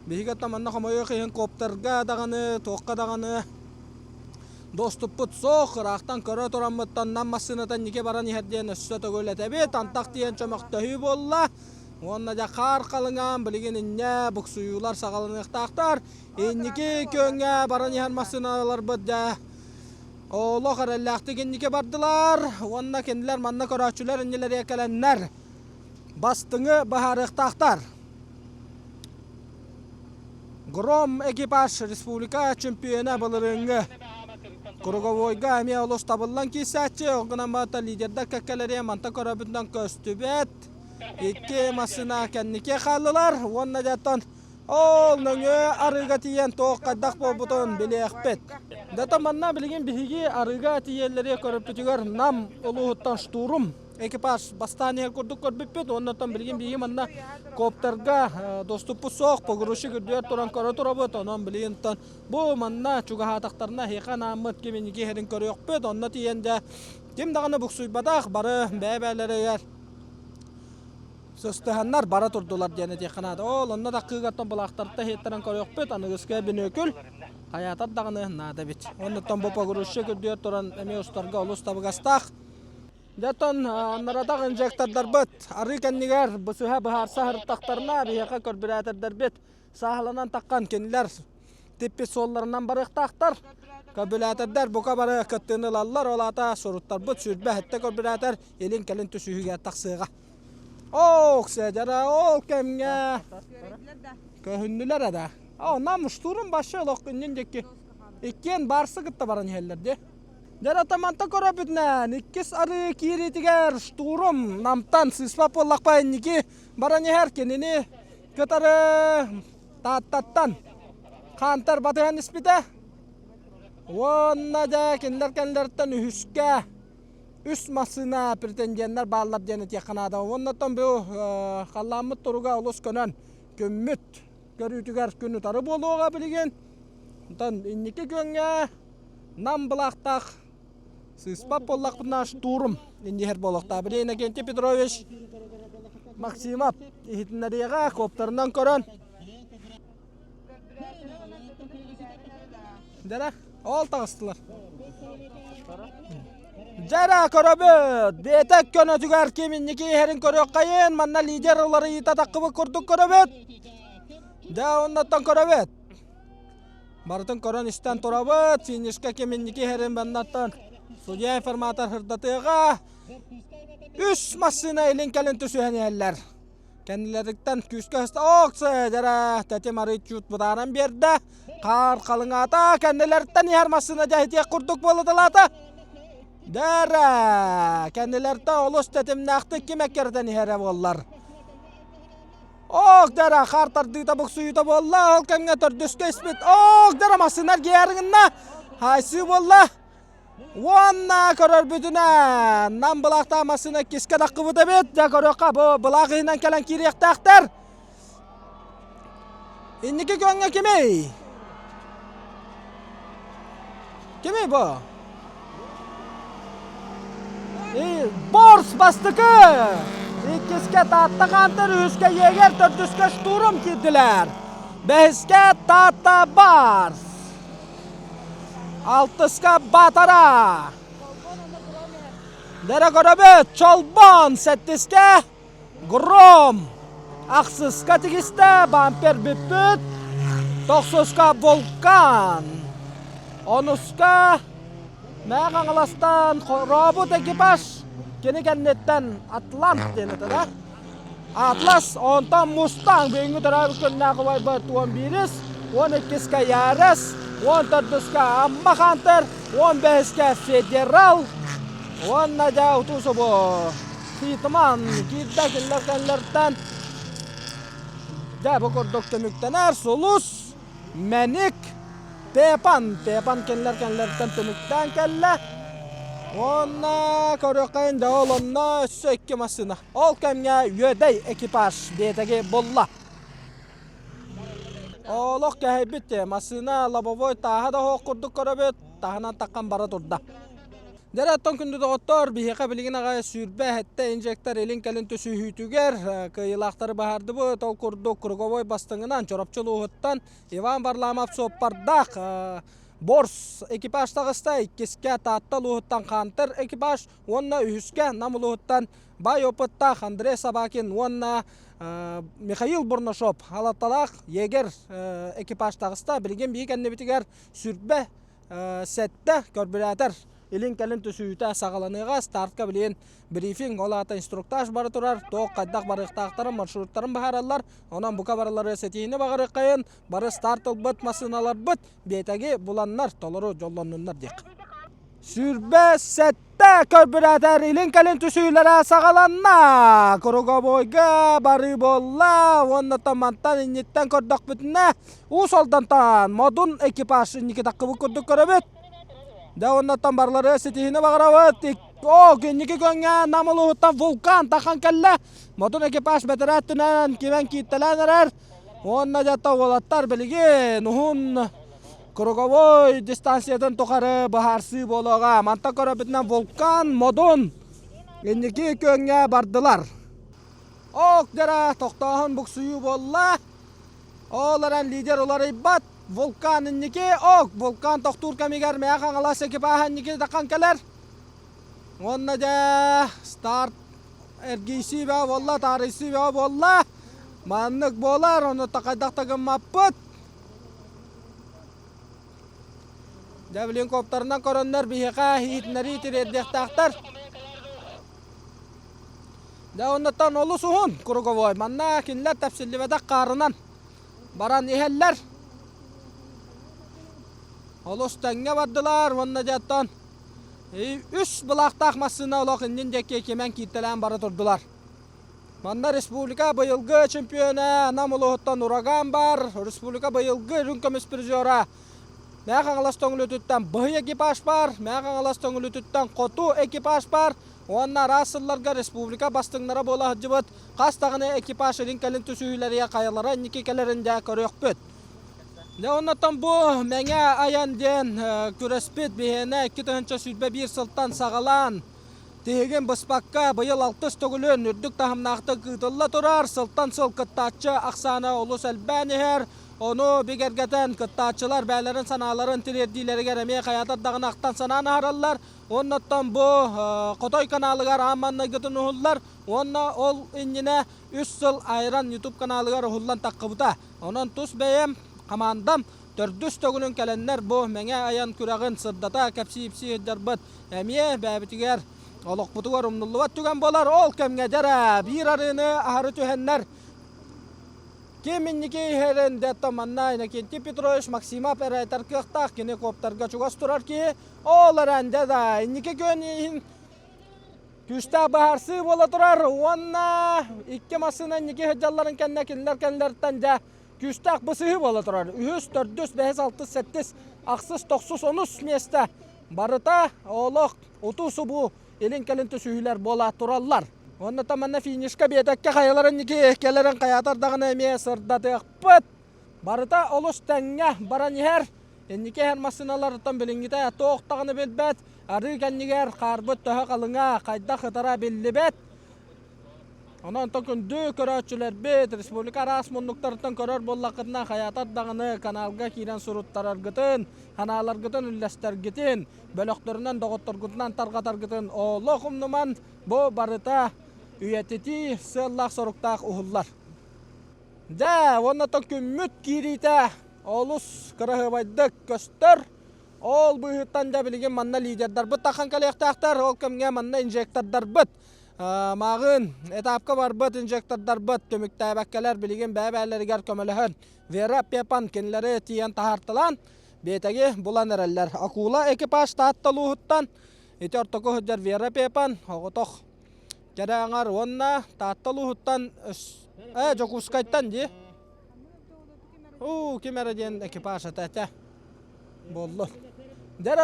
Биһиги оттон манна хомойуох иһин коптерга даҕаны, туохха даҕаны доступпут суох. Ыраахтан көрө тураммыттан Нам массыыната инники баран иһэр диэн өссө төгүл этэбит. Антах тиийэн чөмөхтөһүү буолла. Уонна дьэ хаар халыҥаан билигин инньэ буксуйуулар саҕаланыахтаахтар. Инники күөҥҥэ баран иһэр массыыналарбыт дьэ Олох эрэллээхтик инники бардылар уонна кинилэр манна көрөөччүлэр иннилэригэр кэлэннэр бастыҥы быһаарыахтаахтар. Гром экипаж республика чемпиона былырыыҥҥы круговойга эмиэ олус табыллан киирсээччи, ол гынан баран лидердэр кэккэлэри мантан көрөбүтүнэн көстүбэт. Икки массыына кэнники хааллылар уонна дьэ Ол нөҥүө арыыга тиийэн туох хайдах буолбутун билиэхпит. Дата манна билигин биһиги арыыга тиийэллэри көрөппүтүгэр Нам улууһуттан штурм экипаж бастаан иһэр курдук көрбүппүт. Оннуттан билигин биһиги манна коптерга доступпут суох, погрузчик үрдүгэр туран көрө турабыт. Онон билигин бу манна чугаһаатахтарына эһиэхэ анааммыт ким инники иһэрин көрүөхпүт. Онно тиийэн дьэ ким даҕаны буксуйбатах, бары бэйэ-бэйэлэригэр Сыстыһаннар бара турдулар диэн этиэххэ наада. Ол онно да кыыгаттан былаахтарта иһиттэрэн көрүөхпүт, аныгыскы бүнүөкүл хайаатар даҕаны наада эбит. Оннуттан бу погрузчик үрдүгэр туран эмиэ устарга олус табыгастаах. Дьэ аннаратах инжектордарбыт арыы кэннигэр бысыһа быһаарса сырыттахтарына биһиэхэ көрбүрээтэрдэрбит сааһыланан таххан кинилэр типпит суолларынан барыахтаахтар. Көрбүлээтэрдэр бука бары кыттыыны ылаллар, ол аата суруттарбыт 27 көрбүлээтэр илин-кэлин түсүһүүгэ тахсыаҕа. Ок, сээдьэрэ ол кэмҥэ көһүннүлэр эрэ. Оо, нам штурм башы олох иннин диэки иккиэн барсы кытта баран иһэллэр дии. Дьэ, манта көрөбүтүнэн иккис арыы киириитигэр штурм намтан сыыспат буоллахпа инники баран иһэр кинини кытары Тааттаттан Хантер батыһан испитэ. Уонна дьэ кинилэр кэннилэриттэн үһүскэ үс массыына претенденнэр бааллар диэн этиэххэ наада. Уоннаттан бу халлааммыт туруга олус көнөн күммүт көрүүтүгэр күн утары буолуоҕа билигин. Онтон инники күөҥҥэ Нам былаахтаах сыыспат буоллахпытына штурм инниһэр буолуохтаах. Били Иннокентий Петрович Максимов иһитиннэриэҕэ коптерынан көрөн Дьэрэ, ол таҕыстылар. Дьэрэ көрөбүт. Биэтэк көнөтүгэр ким инники иһэрин көрүөххэйин. Манна лидер уларыйыыта таххыбыт курдук көрөбүт. Дьэ, оннуттан көрөбүт. Барытын көрөн-истэн турабыт. Финишка ким инники иһэрин маннаттан судья информатор сырдатыаҕа. Үс массыына илин-кэлин түсүһэн иһэллэр. Кэннилэриттэн күүскэ ыста Оксе дьэрэ тэтим арый чуут бытааран биэрдэ. Хаар халыҥаата кэннилэриттэн иһэр массыына дьэһитиэх курдук буолуталаата. Дэрэ кэннилэртэн олус тэтимнээхтик ким эккирэтэн иһэрэ буоллар. Ок дэрэ хаар тардыыта буксуйуута буолла. Ол кэмҥэ төрдүскэ испит. Ок дэрэ массыына эргийээригинна. Хайсыы буолла. Уонна көрөрбүтүнэн Нам былаахтаах массыына иккискэ таххыбыт эбит. Дьэ көрүөххэ бу былаах иһинэн кэлэн киириэхтээхтэр. Инники күөҥҥэ кимий? Кимий бу? Борс бастакы! Иккискэ Таатта Хантер, үһүскэ Егер, төрдүскэ Штурм киирдилэр. Бэһискэ Таатта Барс. Алтыска Батара. Дэрэ көрөбүт, Чолбон сэттискэ Гром. Ахсыска тигистэ Бампер бүппүт. Тохсуска Вулкан. Онуска Мэҥэ Хаҥаластан Робот экипаж кини кэнниттэн Атлант диэн этэ да. Атлас, онтон Мустанг бүгүҥҥү төрөөбүт күннээх убайбыт 11-ис, 12-искэ Ярес, 14-үскэ Амма Хантер, 15-искэ Федерал уонна дьэ утуу-субу Хитман киирдэ кинилэр кэннилэриттэн дьэ бу курдук түмүктэнэр Сулус Мэник Пепан Пепан кинилэр кэннилэриттэн түмүктээн кэллэ уонна көрүөххэйин дьэ ол онно өссө икки массыына ол кэмҥэ Үөдэй экипаж биэтэги булла олох кэһэйбит массыына лобовой тааһа да оһох курдук көрөбүт таһынан таххан бара турда Дьэ оттон күндү доҕоттор, биһиэхэ билигин аҕай 27 инжектор илин-кэлин түсүһүүтүгэр кыайыылаахтары баһаардыбыт. Ол курдук круговой бастыҥынан Чурапчы улууһуттан Иван Варламов суоппардаах Борс экипаж таҕыста, иккискэ Таатта улууһуттан Хантер экипаж уонна үһүскэ Нам улууһуттан бай опыттаах Андрей Собакин уонна Михаил Бурнашов халатталаах егер экипаж таҕыста. Билигин биһи кэннибитигэр сүрбэ сэттэ көрбүрээтэр илин-кэлин түсүүтэ саҕаланыаҕа. Стартка билигин брифинг, ол аата инструктаж бара турар. Туох хайдах барыахтаахтарын, маршруттарын быһаараллар. Онон бука барылары ситиһиини баҕарыаххайын. Бары старт ылбыт массыыналарбыт биэтэги буланнар толору дьоллоннуннар диэх. 27 көрбүрээтэр илин-кэлин түсүүлэрэ саҕаланна. Круговойга барыы буолла уонна мантан инниттэн көрдөхпүтүнэ Уус Алдантан Модун экипаж инники таххыбыт курдук көрөбүт. Дьэ оннуттан барылары ситиһини баҕарабыт. О, инники көҥҥэ Нам улууһуттан вулкан тахан кэллэ. Модун экипаж бэтэрээ өттүнэн кимэн кииртэлээн эрэр. Уонна дьэ уолаттар билигин уһун круговой дистанциятын тухары быһаарсыы буолуоҕа. Мантан көрөбүтүнэн вулкан Модун инники күөҥҥэ бардылар. Ок дьара тохтооһун буксуйуу буолла. Ол эрэн лидер уларыйбат. Вулкан инники, ок, вулкан тохтуур кэмигэр Мэҥэ Хаҥалас экипаһа инники таххан кэлэр. Уонна дьэ старт эргийсии бөҕө буолла, таарыйсыы бөҕө буолла. Маннык буолар, ону хайдах да гыммаппыт. Дьэ билин коптарынан көрөннөр биһиэхэ иһитиннэрии тириэрдиэхтээхтэр. Дьэ оннуттан олус уһун круговой. Манна кинилэр тэпсиллибэтэх хаарынан баран иһэллэр. Олус тэҥҥэ бардылар уонна дьэ оттон үс былаахтаах массыына олох иннин диэки кимэн кииртэлээн бара турдулар. Манна республика быйылгы чемпиона Нам улууһуттан Ураган бар, республика быйылгы үрүҥ көмүс призера Мэҥэ Хаҥалас Төҥүлүтүттэн Быһый экипаж бар, Мэҥэ Хаҥалас Төҥүлүтүттэн Хоту экипаж бар уонна араас сылларга республика бастыҥнара буола сылдьыбыт хас даҕаны экипаж илин-кэлин түсүһүүлэригэр хайалара инники кэлэрин дьэ көрүөхпүт. Дьэ оннуттан бу Мэҥэ айан диэн күрэспит биһиэнэ 2021 сылтан саҕалаан Тиһигин быспакка быйыл алтыс төгүлүн үрдүк таһымнаахтык ыытылла турар. Сылтан сыл кыттааччы ахсаана олус элбээн иһэр. Ону бигэргэтэн кыттааччылар бэйэлэрин санааларын тириэрдиилэригэр эмиэ хайаатар даҕаны ахтан санаан аһараллар. Уонна оттон бу Хотой каналыгар аан маҥнайгытын уһуллар уонна ол иннинэ үс сыл Айран YouTube каналыгар уһуллан таххыбыта. Онон тус бэйэм хамаандам төрдүс төгүлүн кэлэннэр бу Мэҥэ айан күрэҕин сырдата кэпсии-ипсии сылдьарбыт эмиэ бэйэбитигэр олохпутугар умнуллубат түгэн буолар. Ол кэмҥэ дьэ биир арыыны аһары түһэннэр ким инники иһэрин дэтто манна Иннокентий Петрович Максимов эрэ этэр кыахтаах кини коптарга чугас турар киһи ол эрэн дьэ да инники күөн иһин күүстээх быһаарсыы буола турар уонна икки массыына инники сылдьалларын кэннэ кинилэр кэннилэриттэн дьэ күүстээх бысыһыы буола турар. Үһүс, төрдүс, бэһис, алтыс, сэттис, ахсыс, тохсус, онус миэстэ барыта олох утуу-субуу илин-кэлин түсүһүүлэр буола тураллар. Уонна манна финишка биэтэккэ хайаларын ники кэлэрин хайаатар даҕаны эмиэ сырдатыахпыт. Барыта олус тэҥҥэ баран иһэр. Инники иһэр массыыналарыттан билиҥҥитэ туох даҕаны билбэт, арыы кэннигэр хаарбыт төһө халыҥа, хайдах ытара биллибэт. Онон онтон күндү көрөөччүлэрбит республика араас муннуктарыттан көрөр буоллаххытына хайаатар даҕаны каналга киирэн суруттараргытын, ханааларгытын үллэстэргитин, бөлөхтөрүнэн доҕотторгутунан тарҕатаргытын олох умнуман бу барыта үйэтитии сыаллаах-соруктаах уһуллар. Дьэ, уонна оттон күммүт киириитэ олус кыраһыабайдык көстөр. Ол быыһыттан дьэ билигин манна лидердарбыт таххан кэлиэхтээхтэр. Ол кэмҥэ манна инжектордарбыт мааҕын этапка барбыт инжектордарбыт түмүктээбэккэлэр билигин бэйэ-бэйэлэригэр көмөлөһөн Вера Пепан кинилэри тиийэн таһаарталаан биэтэги булан эрэллэр. Акула экипаж Таатта улууһуттан ити ортоку сылдьар Вера Пепан оҕотох кэрэ аҥар уонна Таатта улууһуттан э Дьокуускайтан дии уу ким эрэ диэн экипаж этэ этэ буоллун Дьэ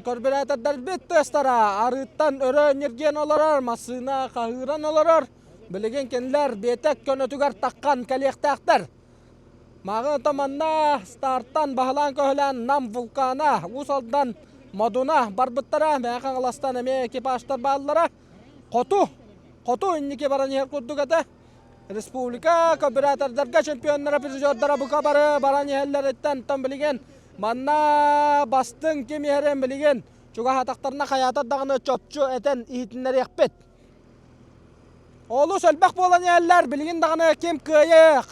көрбүрээтердэрбит тыастара арыыттан өрө ньиргиэн олорор, массыына хаһыыран олорор. Билигин кинилэр биэтэк көнөтүгэр таххан кэлиэхтээхтэр. Мааҕын манна стартан баһылаан-көһүлээн Нам вулкана, Уус Алдан Модуна барбыттара, Мэҥэ Хаҥаластан эмиэ экипажтар бааллара. Хоту, хоту инники баран иһэр курдук этэ. Республика кооператордарга чемпионнара, призердара бука бары баран иһэллэриттэн тон билигин манна бастыҥ ким иһэрин билигин чугаһаатахтарына хайаатар даҕаны чопчу этэн иһитиннэриэхпит. Олус элбэх буолан иһэллэр, билигин даҕаны ким кыайыах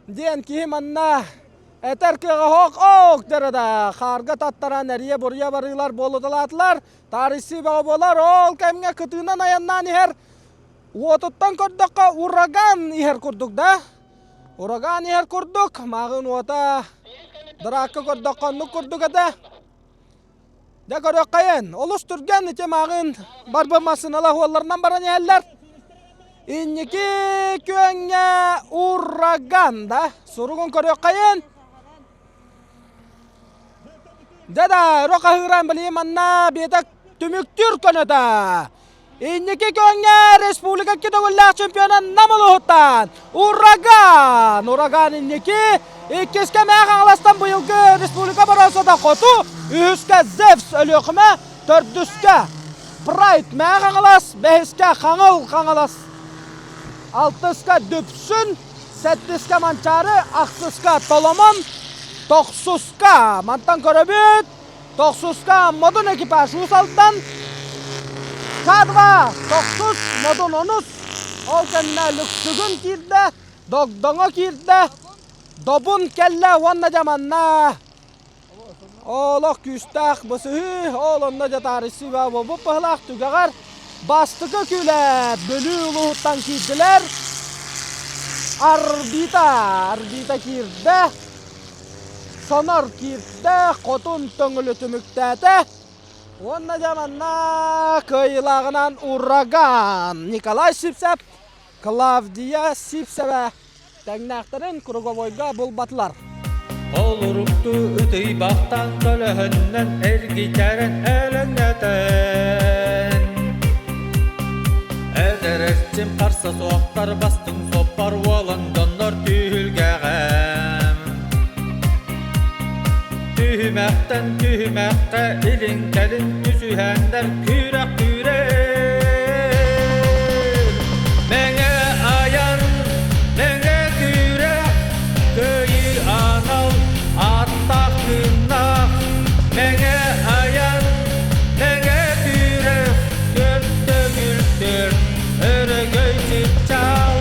диэн киһи манна этэр кыаҕа ох ох дэрэ да хаарга таттаран эрийэ-буруйа барыылар буолуталаатылар. Таарыйсыы бөҕө буолар, ол кэмҥэ кытыынан айаннаан иһэр Уотуттан көрдөххө ураган иһэр курдук да? Ураган иһэр курдук, мааҕын уота дыраакка көрдөххө оннук курдук этэ. Дьэ көрүөххэйин, олус түргэн ити мааҕын барбы массыыналар уолларынан баран иһэллэр. Инники күөҥҥэ ураган да суругун көрүөххэйин. Дьэ да, өрө хаһыыран билигин манна биэтэк түмүктүүр көнөтө. Инники күөҥҥэ республика төгүллээх чемпиона Нам улууһуттан Ураган! Ураган инники иккискэ Мэҥэ Хаҥаластан быйылгы республика боруонсата хоту, үһүскэ Зевс Өлүөхүмэ, төрдүскэ Прайд Мэҥэ Хаҥалас, бэһискэ Хаҥыл Хаҥалас, алтыска Дүпсүн, сэттискэ Манчаары, ахсыска Толомон, тохсуска мантан көрөбүт Тохсуска Модун экипаж Уус Алдан, К2 тохсус, Модун онус, ол кэннэ Лүксүгүн киирдэ, Догдоҥо киирдэ, Добун кэллэ уонна дьэ манна олох күүстээх бысыһыы, ол онно дьэ таарыйсыы буолбут быһылаах түгэҕэр бастакы күлэ Бүлүү улууһуттан киирдилэр. Арбита, Арбита киирдэ. Сонор киирдэ, хотун төҥүлү түмүктээтэ. Уонна дьэ манна кыайыылааҕынан Ураган Николай Сивцев, Клавдия Сивцева тэҥнээхтэрин круговойга булбатылар. Холорукту ытыйбахтан көлөһөннөн эргитэрэн өлөҥнөтөн Эдэр эрчим харса суохтар бастыҥ суоппар уолан дьоннор түһүлгэҕэм Түһүмэхтэн түһүмэххэ илин-кэлин түсүһэннэр күрэх күрэр Мэҥэ айан, мэҥэ күрэх, кыайыы анал ааттаах тыыннаах Мэҥэ айан, мэҥэ күрэх, төрт төгүл өрөгөй чыпчаал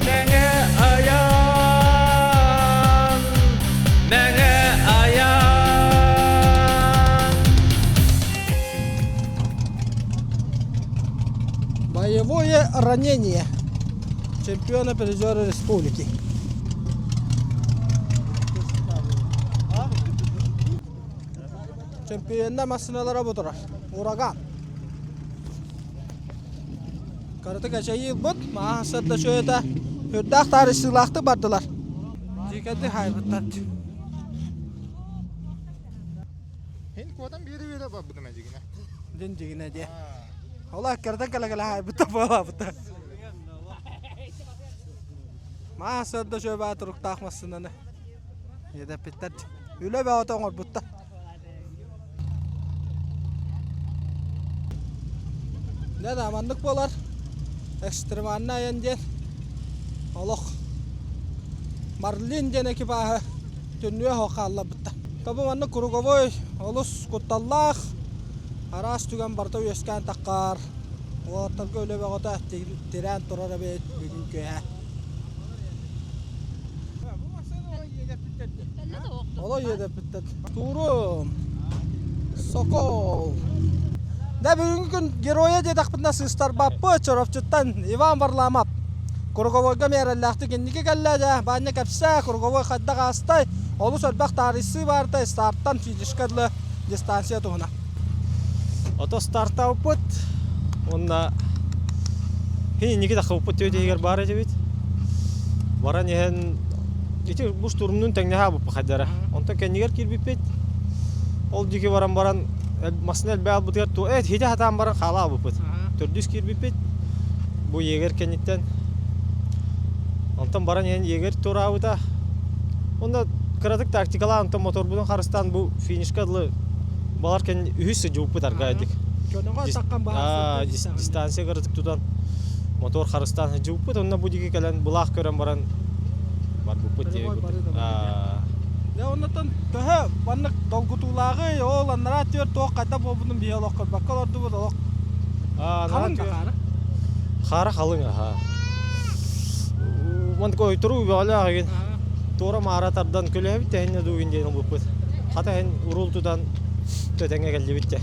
Мэҥэ айан, мэҥэ айан. Боевое ранение чемпиона призера республики. Чемпионна массыналара бу турар. Ураган. Карата кэчэйии ылбыт, мааһа сырда чөйөтө үрдээх таарыйсыылаахтык бардылар. Дьиикэди хаайбыттар. Һин куотан биэри-биэри барбытым эдьигинэ. Дин дьигинэ диэ. Ола кэрдэн кэлэ-кэлэ хаайбыта буолаабыта. Мааһа сырда чөйбаа туруктаах массыынаны. Иэдэппиттэр. Үлэ бөҕөтө оҥорбуттар. Дьэ да маннык буолар. Экстремальнай айан диэн олох Марлин диэн экипааһы түннүө оһох хаалларбыттар. Тобу маннык круговой олус кутталлаах араас түгэн барыта үөскээн таххаар уолаттарга үлэ бөҕөтө тирээн турар эбит бүгүн күһэ. Олой иэдэппиттэр. Туурум. Сокол. Да бүгүнкү күн геройа диэтэхпитинэ сыыстарбаппыт Чоропчуттан Иван Варламов. Круговойга мээрэллээхтик инники кэллэ дьэ, Баанньа кэпсээ, круговой хайдах аастай, олус элбэх таарыйсыы баартай, старттан физическэ дылы дистанция туһуна. Ото стартаабыппыт уонна инники тахсыбыппыт түөт иһигэр баар этибит. Баран иһэн ити бу штурмнуун тэҥнэһэ аабыппыт хайдара. Онтон кэннигэр киирбиппит. Ол диэки баран баран массыына элбээн албытыгар ту э хитэ сатаан баран хаала аабыппыт. Төрдүс киирбиппит. Бу егерь кэнниттэн онтон баран иһэн егерь туораабыта. Онно кыратык тактикалаан онтон моторбутун харыстаан бу финишка дылы балар кэн үһүс сыдьыбыппыт аргаайдык. Дистанция кыратык тутан мотор харыстаан сыдьыбыппыт онно бу диги кэлэн былаах көрөн баран барбыппыт Дьэ оннуттан төһө маннык долгутуулааҕый ол анараа түөр туох хайдах буолбутун биһи олох көрбөккө олордубут олох халыҥ да хаара хаара халыҥ аха Мантык ойторуу бөҕөлөөх игин туора маара тардан көлөһөбүт тэһиннэ дуу диэн ылбыппыт. Хата иһин уруул тутан төтөҥҥө кэллибит дэ.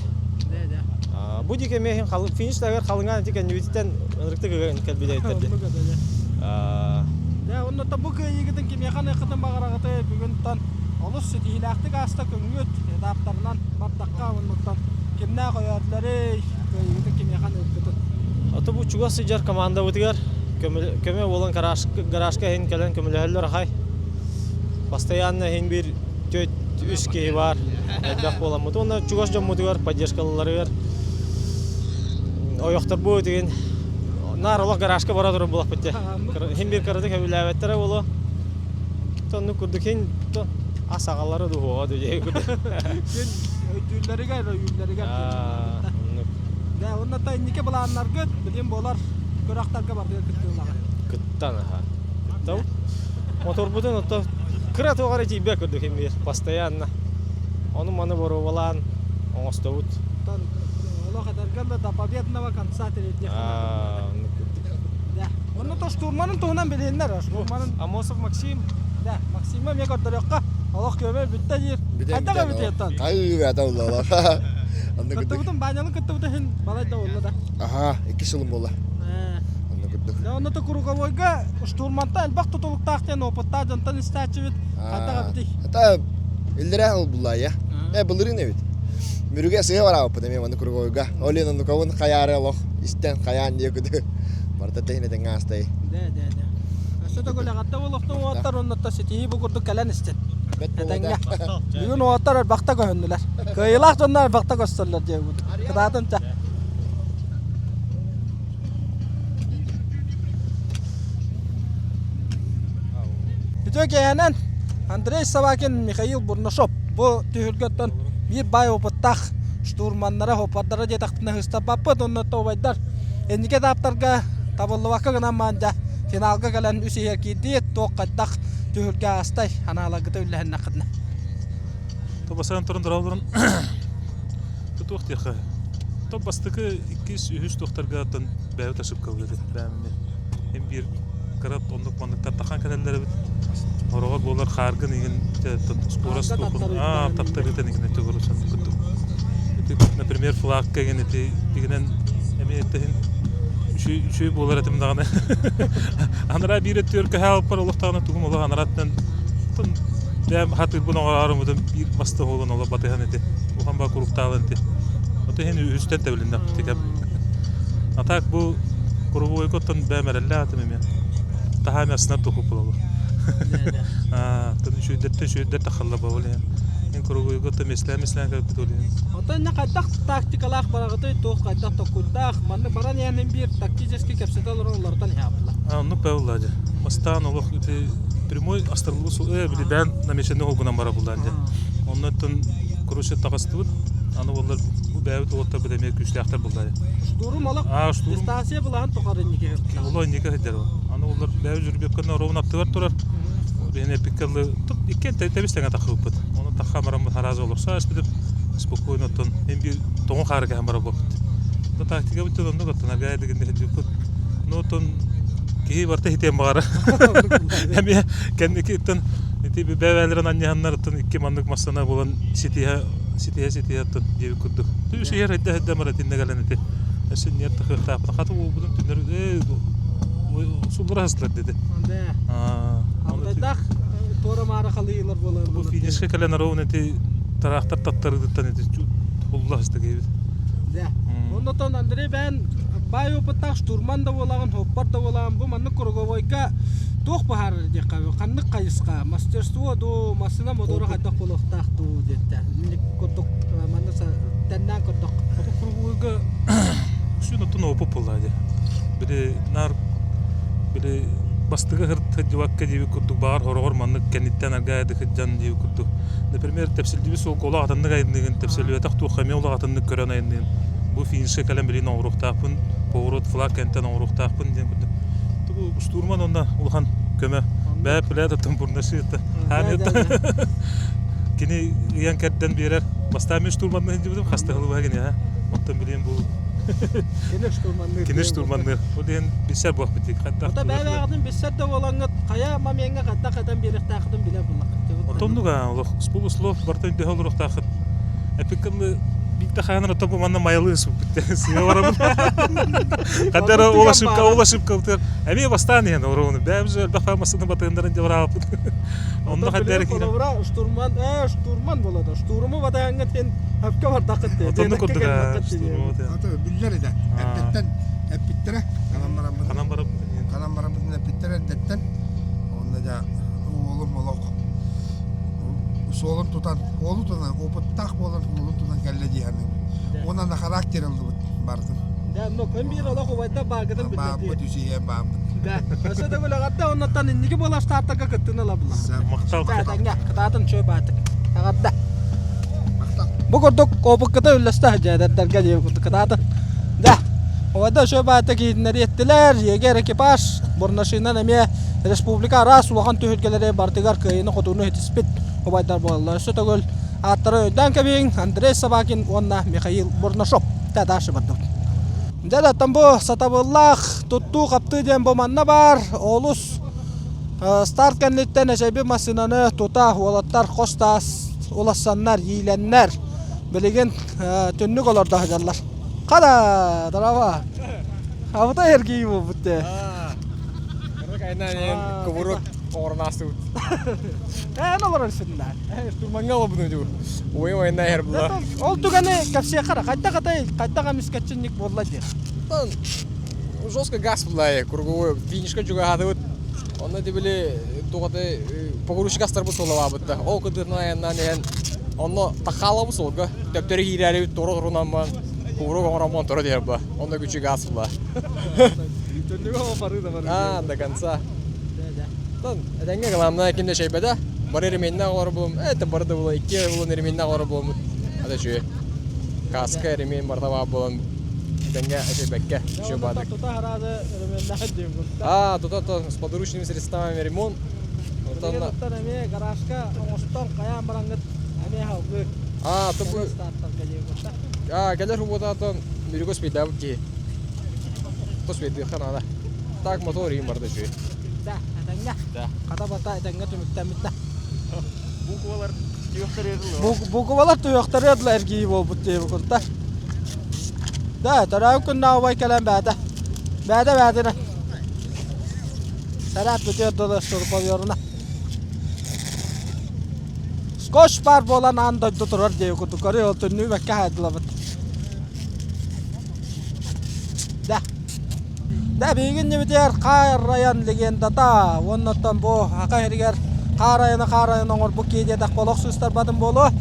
Бу диэки эмиэ иһин финиш тагар халыҥаан ити кэннибититтэн ынырыктык ыган кэлбит эбиттэр дии. Дьэ, онно бу кыайыыгытын кимиэхэ аныаххытын баҕараҕытый бүгүн тон олус ситиһиилээхтик ааста көҥүт этаптарынан бардахха оннуттан кимнээх өйөөтүлэрий кыайыыгытын кимиэхэ аныыргытын. Ото бу чугас сылдьар командабытыгар көмө буолан гаражка иһин кэлэн көмөлөһөллөр ахай. Постоянно иһин биир түөрт үс киһи баар элбэх буоламмыт. Уонна чугас дьоммутугар поддержкаларыгар ойохторбут игин наар олох гаражка бара турар буолахпыт дии. Иһин биир кыратык сөбүлээбэттэрэ буолуо. Оннук курдук иһин ас аҕалара дуһуоҕа дуу курдук. Өйдүүллэригэр, өйүүллэригэр. Дьэ, уонна та инники былааннаргыт билим буолар күрэхтэргэ барытыгар кыттыылаҕа. Кыттан аха. Кыттабыт. Моторбутун ото кыра туох эрэ тиийбэт курдук имиир постоянно. Ону маны боруобалаан оҥостобут. Олох этэргэ да до победного конца тириэрдиэх. Онно то штурманын туһунан билиэннэр. Штурманын Амосов Максим. Да, Максима эмиэ көрдөрүөххэ. Олох көмө бүттэ диир. Хайдах эбит еттан? Хайыы уллалар. Кыттыбытын Баняны кыттыбыта иһин балай да болла да. Аха, икки сылым буолла. Онно курдук. Да, онно то круговойга штурманта элбэх тутулуктаах диэн опыттаах дьонтон истээччибит. Хайдах эбитий? Ата иллэрээ ол булла я. Э былырыын эбит. Мүрүгэ сыа бараабыппыт эмиэ манны круговойга. Ол иһин оннукабын хайаары олох истэн хайаан диye күдү. Барыта тэһин этэҥҥэ аастай. Да, да, да. Өссө да көлөҕөттө болохтун уоттар оннотто ситиһии бу курдук кэлэн истин. Этэҥҥэ. Бүгүн уоттар ырбахта көһүннүлэр. Кыайыылаах дьоннор ырбахта көстөллөр диэбит. Кытаатын ча. Үтүө киэһэнэн Андрей Собакин, Михаил Бурнашов бу түһүлгэттэн биир баай опыттаах штурманнара, хоппардара диэтэхпинэ сыстарбаппыт уонна убайдар инники этаптарга табыллыбакка гынан маандьа финалга кэлэн үс иһэр киирдии туох хайдах түһүлгэ аастай анааларгыта үллэһиннэххитинэ. Тобасаан туран дороолорун туох диэххэ то бастакы иккис үһүс туохтарга оттон бэйэбит ошибкалыыр бээмми им биир кыра оннук манныктар тахан кэлэллэр эбит хороҕор буолар хааргын игин скорость туохун аа таптарыытын игин төгөрүсөн курдук ити например флагка игин ити игинен эмиэ эттэһин үчүгэй буолар этим даҕаны анараа биир өттүгэр көһө алпар олох даҕаны тугум олох анараттан бэйэм хатыырбын оҥорооруммутун биир баста буолан олох батыһан ити улахан ба куруктаалан ити ото иһин үһүстэн тэбилиннэхпит кэм а так бу куругуойга оттон бэйэм эрэллээх этим эмиэ таһаами астынар туху буолалар тон үчүгэйдэртэн үчүгэйдэр тахалла бабыл иһин ин куругуйга оттон мислээн мислээн кэлбит ол иһин Оттон инне хайдах тактикалаах бараҕытый, туох хайдах токкуйдаах, манна баран иһэн биир тактический кэпсэтэ олорон уларытан иһэбылла. Оннук бэбылла дьэ. Бастаан олох ити прямой астарыллыбыт суол били бээн намеченный холгунан бара буллаан дьэ. Оннуттан короче таҕыстыбыт. Аны буоллар бу бэйэбит уолаттарбыт эмиэ күүстээхтэр буллар. Штурм олох дистанция былаһын тухары инники сылдьар. Олох инники сылдьар. Аны буоллар бэйэбит жеребьевканы ровно аттыгар турар. Биһини эппиккэ икки тэбис тэҥэ таххыбыппыт. Оны тахха бараммыт харазы олорсо аспытым спокойно оттон мен биир тоҥу хаары кэһэн барар буолбут. Тактика бүттүн оннук оттон аргай дигинде сылдьыбыппыт. Ну оттон киһи барта хитиэн баҕара. Эмиэ кэнники иттэн ити бэбээлэрин анньыһаннар оттон икки маннык массана булан ситиһэ ситиһэ ситиһэ оттон диэбит курдук. Түс иһэр хайда хайда мара итиннэ кэлэн ити. Өссө ньиэр тахыахтаахпын. Хата уолбутун түннэр ээ суллара сыстылар деди. Абытайдаах туора-маара халыйыылар буолан. Бу финишка кэлэн ровно ити тыраахтар таттарыытыттан ити хулла сыстык эбит. Да. Оннотон Андрей бэйэн баай опыттаах штурман да буолаҕын, хоппор да буолаҕын, бу маннык круговойга туох баһаарар диэххэ, ханнык хайысха, мастерство дуу, массыына мотора хайдах буолуохтаах дуу диэттэ. Инник курдук маннык тэннээн көрдөх. Бу круговойга сүн оттон опыт буолла дии. Били наар били бастыгы сылдьыбакка диэбит курдук баҕар хороҕор маннык кэнниттэн аргаа сылдьан диэбит курдук. Например, тэпсиллибит суолга олох атыннык айанныгын, тэпсиллибэтэх туохха эмиэ олох атыннык көрөн айанныгын. Бу финишка кэлэн билигин оҥоруохтаахпын, поворот флаг кэнтэн оҥоруохтаахпын диэн курдук. Бу штурман онно улахан көмө. Бээ билээт оттон бурнашыта. Кини ыйан кэрдэн биэрэр. Бастаан мен штурманныы сылдьыбытым, хаста сылыбаһа кини, Оттон билигин бу Кини штурманныыр. Кини штурманныыр. Бу диэн билсэр буолбут дии. Хайдах Ота бэйэ-бэйэҕитин билсэр да буолаҥҥыт, хайа момеҥҥа хайдах этэн биэриэхтээххитин билэр буллаххыт. Отоннуга олох спол услов барытын дөһө олоруохтааххыт. Эпиккылы биирдэ хаанар ото бу манна майалыы суппут сыа барабын. Хадара ол ошибка, ол ошибка бутыр. Эмиэ бастаан иһэн орону. Бэйэбиз элбэх массыына батыгыннарын дьэ барааппыт. Онно хаддары киирэн. Холобура штурман, штурман болода. Штурму батаҥҥа тен хөпкө бардахыт дии. Отонну курдук Ото биллэр этэ. Эрдэттэн эппиттэрэ. Ханан бараммытын. Ханан бараммытын. Ханан бараммытын эппиттэрэ эрдэттэн. Онно дьэ уолум олох суолун тутан, уолу тутан, опыттаах буолан уолун тутан кэллэ дии саныыбын. Уонна на характер ыллыбыт бардым. Да, но көн биир олох убайда бааргытын билбэт. Бааммыт үсүйэн бааммыт. Да. Өссө да күлэҕэрдэ оннуттан инники буолар стартарга кыттыны ылабылар. Махтал. Кытаатын чөй баатык. Аҕарда. Бу курдук опыккыта үллэстэ сылдьа диэн курдук кытаатын. Да. Убайда чөй баатык иһитиннэри эттилэр. Егер экипаж Бурнашинан эмиэ республика араас улахан түһүлгэлэри барытыгар кыайыыны-хотууну ситиспит убайдар буолаллар. Өссө төгүл ааттары өйдөөн кэбиһиҥ Андрей Собакин уонна Михаил Бурнашов. Дальше бардыбыт. Дьэ оттон бу сатабыллаах туттуу-хаптыы диэн бу манна баар. Олус старт кэнниттэн эчэйбит массыынаны тута уолаттар хос таас улассаннар, иилэннэр билигин түннүк олордо сылдьаллар. Хара, дорова. Абыта эргийии буолбут дээ. Кубурук оҕорнаастыбыт. Эн олорор синнэ. Штурмаҥҥа олорбутум дьур. Уйа ойна эр була. Ол түгэни кэпсиэххэ эрэ. Хайдах атай, хайдах эмискэччинник буолла диэн. Жестко газ булла круговой финишка чугаһаатыбыт. Онно тибили тугаты погрузчик астарбыт суоллабаабытта. Ол кытытынан айаннаан иһэн онно тахаалабыт суолга төптөрү киирээри торо турунамман кубурук оҥороммон торо диэр ба. Онно күчү газ була. Төннүгө барыы да барыы. А, до конца. Этэҥҥэ главное ким да шейбэтэ. Бары ременнээх олорор буолум. Это бары да була икки булан ременнээх олорор буолуммут. Ата үчүгэй. Каска ремень барыта баар буолан этэҥҥэ эчэйбэккэ үчүгэй баадык. Тута хараады ременнээх диэн А, тута то с подручными средствами ремонт. Оттон эмиэ гаражка оҥостон хайаан бараҥҥыт эмиэ халгыы. А, то бу А, кэлэр хуботаатан Мүрүгө спейдаабыт киһи. То спейдыахха наада. Так мотор иһин барда үчүгэй. Да, этэҥҥэ. Да. Хата бата этэҥҥэ түмүктэммит да. Буквалар түөхтөрү Буквалар түөхтөрү дылы эргийии буолбут диэби курда. Да, төрөөбүт күннээх убай кэлэн бээтэ. Бээтэ бээтинэ. Сэрээт бүтүөр дылы сурповерна. Скотч баар буолан аан дойду турар диэби курдук көрүү ол түннүү бэккэ хаайдылабыт. Да. Да биһиги иннибитигэр Хаар Райан легендата уоннаттан бу Аха иһигэр Хаар Айаны Хаар Айаны оҥорбут киһи диэтэх олох сыыстарбатын буолуо.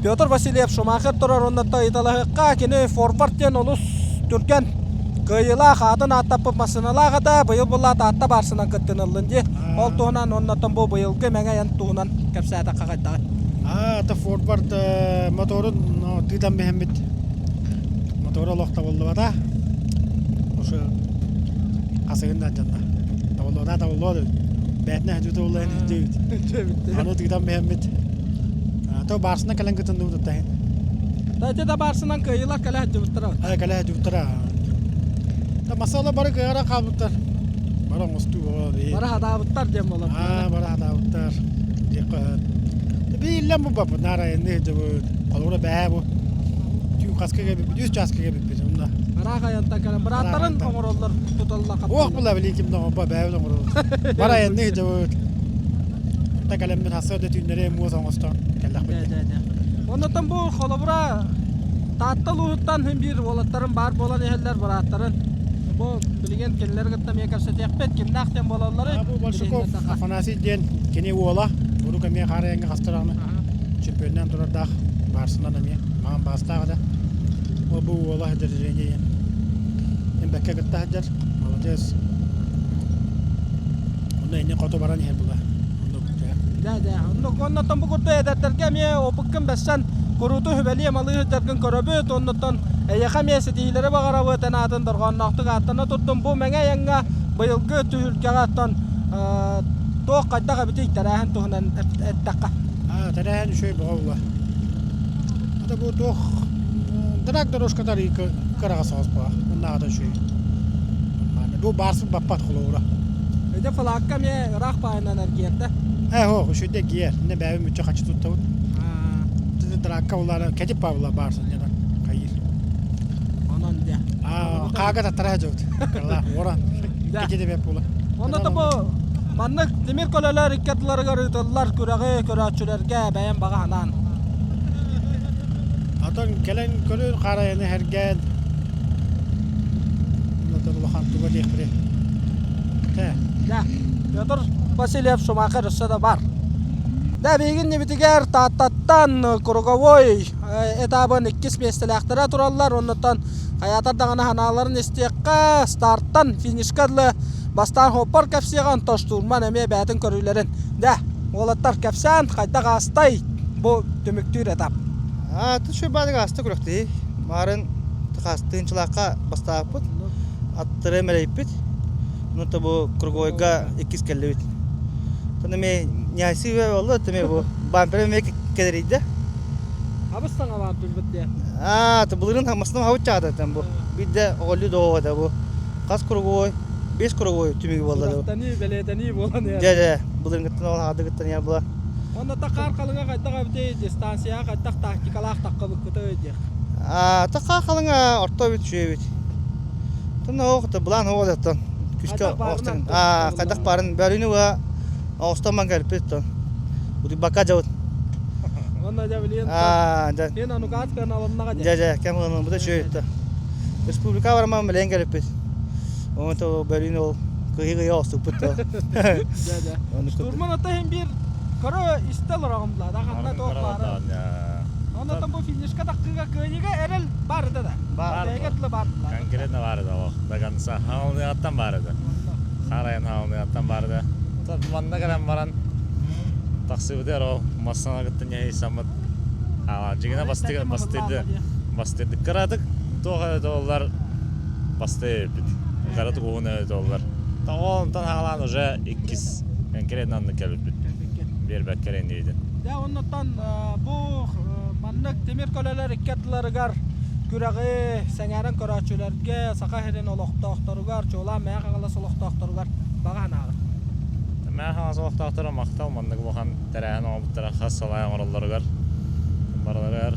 Петр Васильев Шумахер турар уоннаттан ыйыталаһыахха кини форвард диэн олус түргэн кыайыылаах аатын ааттаппыт массыыналаах этэ быйыл буллаат аатта баарсынан кыттыныллын дии. Ол туһунан уоннаттан бу быйылгы Мэҥэ айан туһунан кэпсээтэххэ хайдаҕый? Аа, это форвард моторун тыытан биһэммит. Мотора олох табыллыбата. Ошо хасыгын да дьанна. Табыллыбата табыллуо дебит. Бээтинэ хадьыта булла дебит. Аны тыытан биһэммит. То барсынан кэлэн кытынныбыт тахин. Да ити да барсынан кыайыылар кэлэ сылдьыбыттара. Аа кэлэ сылдьыбыттара. Та масала бары кыайара хаалбыттар. Бары оҥостуу боо. Бары хадаабыттар диэн буолар. Аа бары хадаабыттар. Бииллэн бу баппыт наара энни дьыбыт. Холобура бээ бу. Түүн хаска кэлбиппит, үс чааска кэлбиппит онно. Ыраах айантан кэлэн бырааттарын оҥороллор туталла Ох була билин ким да оҥорбо бээбит оҥороллор. Бары айанны дьыбыт. Та кэлэммит хасса да түүннэри муос оҥостон кэллэхпит. Оннотон бу холобура Таатта улууһуттан син биир уолаттарым баар буолан иһэллэр бырааттарын. Бу билигин кинилэр кытта эмиэ кэпсэтиэхпит. Кимнээх диэн буолалларый? Бу Большаков Афанасий диэн кини уола. Урук эмиэ хаарыйаҥҥа хастараҕына чемпионнаан турардаах баарсынан эмиэ маҕан баастаах этэ. Ол бу уола сылдьар Женя диэн. Бэккэ кытта сылдьар. Молодец. Онно иннин хоту баран иһэр була. Оннук Дьэ, дьэ. Оннук. Оннуттан бу курдук эдэрдэргэ эмиэ опыккын бэссэн курууту сүбэлии амалыы сылдьаргын көрөбүт. Оннуттан эйиэхэ эмиэ ситиһиилэри баҕарабыт. Эн аатын дорҕоонноохтук ааттана турдум. Бу Мэҥэ айаҥҥа быйылгы түһүлгэҕэ оттон туох хайдах эбитий тэрээһин туһунан эттэххэ. Аа, тэрээһин үчүгэй бөҕө була. Ата бу туох драг дорожката кыраҕа соҕус була. Оннааҕыта үчүгэй. Бу барсык баппат холобура. Эдэ флагка эмиэ ыраах баайынан эргиэрдэ. Ээ, һоо, үчүгэй гиэр. Инне бэйэбин мүччү хачы туттабыт. Дракка булаана кэтип баабыла баарсын дьанар хайыр. Онон дьэ. Аа, хаага таттара дьыбыт. Кырла, уоран. Кэти бэп була. Онно да бу маннык тимир көлөлөр икки ардыларыгар ыытыллар күрэҕи көрөөччүлэргэ бэйэм баҕа санаан. Атын кэлэн көрүн харайаны хэргээн улахан туга диэхпири. Да, Петр Васильев Шумахер өссө да бар. Да, биһигин небитигэр Тааттаттан круговой этабын иккис миэстэлээхтэрэ тураллар. Оннуттан хайаатар даҕаны ханааларын истиэххэ, старттан финишка дылы бастаан хоппор кэпсиэҕэ, онтон штурман эмиэ бэйэтин көрүүлэрин. Да, уолаттар кэпсээн хайдах аастай бу түмүктүүр этап. Аа, түшү баадык ааста күрэхтии. Маарын хастыынчылаахха бастааппыт, аттары мэлэйпит. Ну, то бу круговойга иккис кэллибит. Тон эми няйсы болду, теме бу бампер эми кедерийде. Абыс саҥа бампербит диye. Аа, то былырын хамасынан хабыт чаататтан бу. Бидде оголлу доҕода бу. Хас круговой, бес круговой түмүгү болла да. Тани бэлиэтэнии буолан Дьэ, дьэ, былырынгыттан ол хаадыгыттан я була. Онно та хаар халыҥа хайдах эбитий, дистанцияҕа хайдах тактикалаах таххыбыккытай диэх. Аа, та хаар халыҥа орто эбит, үчүгэй эбит. Тон оох, былаан оҕо оттон. Күскэ оҕустан. Аа, хайдах баарын бөрүнү уа оҕустан ман кэлпит тон. Утуйбакка дьабыт. Онно дьэ билиэн. Аа, дьэ. Мен анукаат кыаналаннаҕа дьэ. Дьэ, дьэ, кэм ылынан бу да үчүгэй эбит. Республика бараман билэн кэлиппит. Оны то бөрүн ол кыйы-кыйы оҕуступпут то. Дьэ, дьэ. Штурман ата иһин биир көрө истэ олороҕум да, ханна туох баара. Оннотон бу финишка таххыга кыайыыга эрэл бар да да. Бар. Бэйэгэ тылы бар. Конкретно бар да олох. До конца. Хаалыныгаттан бар да. Харайын хаалыныгаттан бар да. Манна кэлэн баран тахсыбытыгар ол массана кытта ньэһийсаммыт хаалаан дьигинэ бастыырды бастыырды кыратык туох эрэ туоллар бастыы эбиппит кыратык уһун эрэ туоллар онтон хаалаан уже иккис конкретно оннук кэлбиппит биэрбэккэ эрэнниибитин Дьэ, оннуттан бу маннык тимир көлөлөр икки ардыларыгар күрэҕи сэҥээрэн көрөөччүлэргэ, Саха сирин олохтоохторугар, чуолаан Мэҥэ Хаҥалас олохтоохторугар баҕа санааҕыт? Мэҥэ Хаҥалас олохтоохторо махтал маннык улахан тэрээһин оҥорбуттара хас салаа оҥороллоругар барыларыгар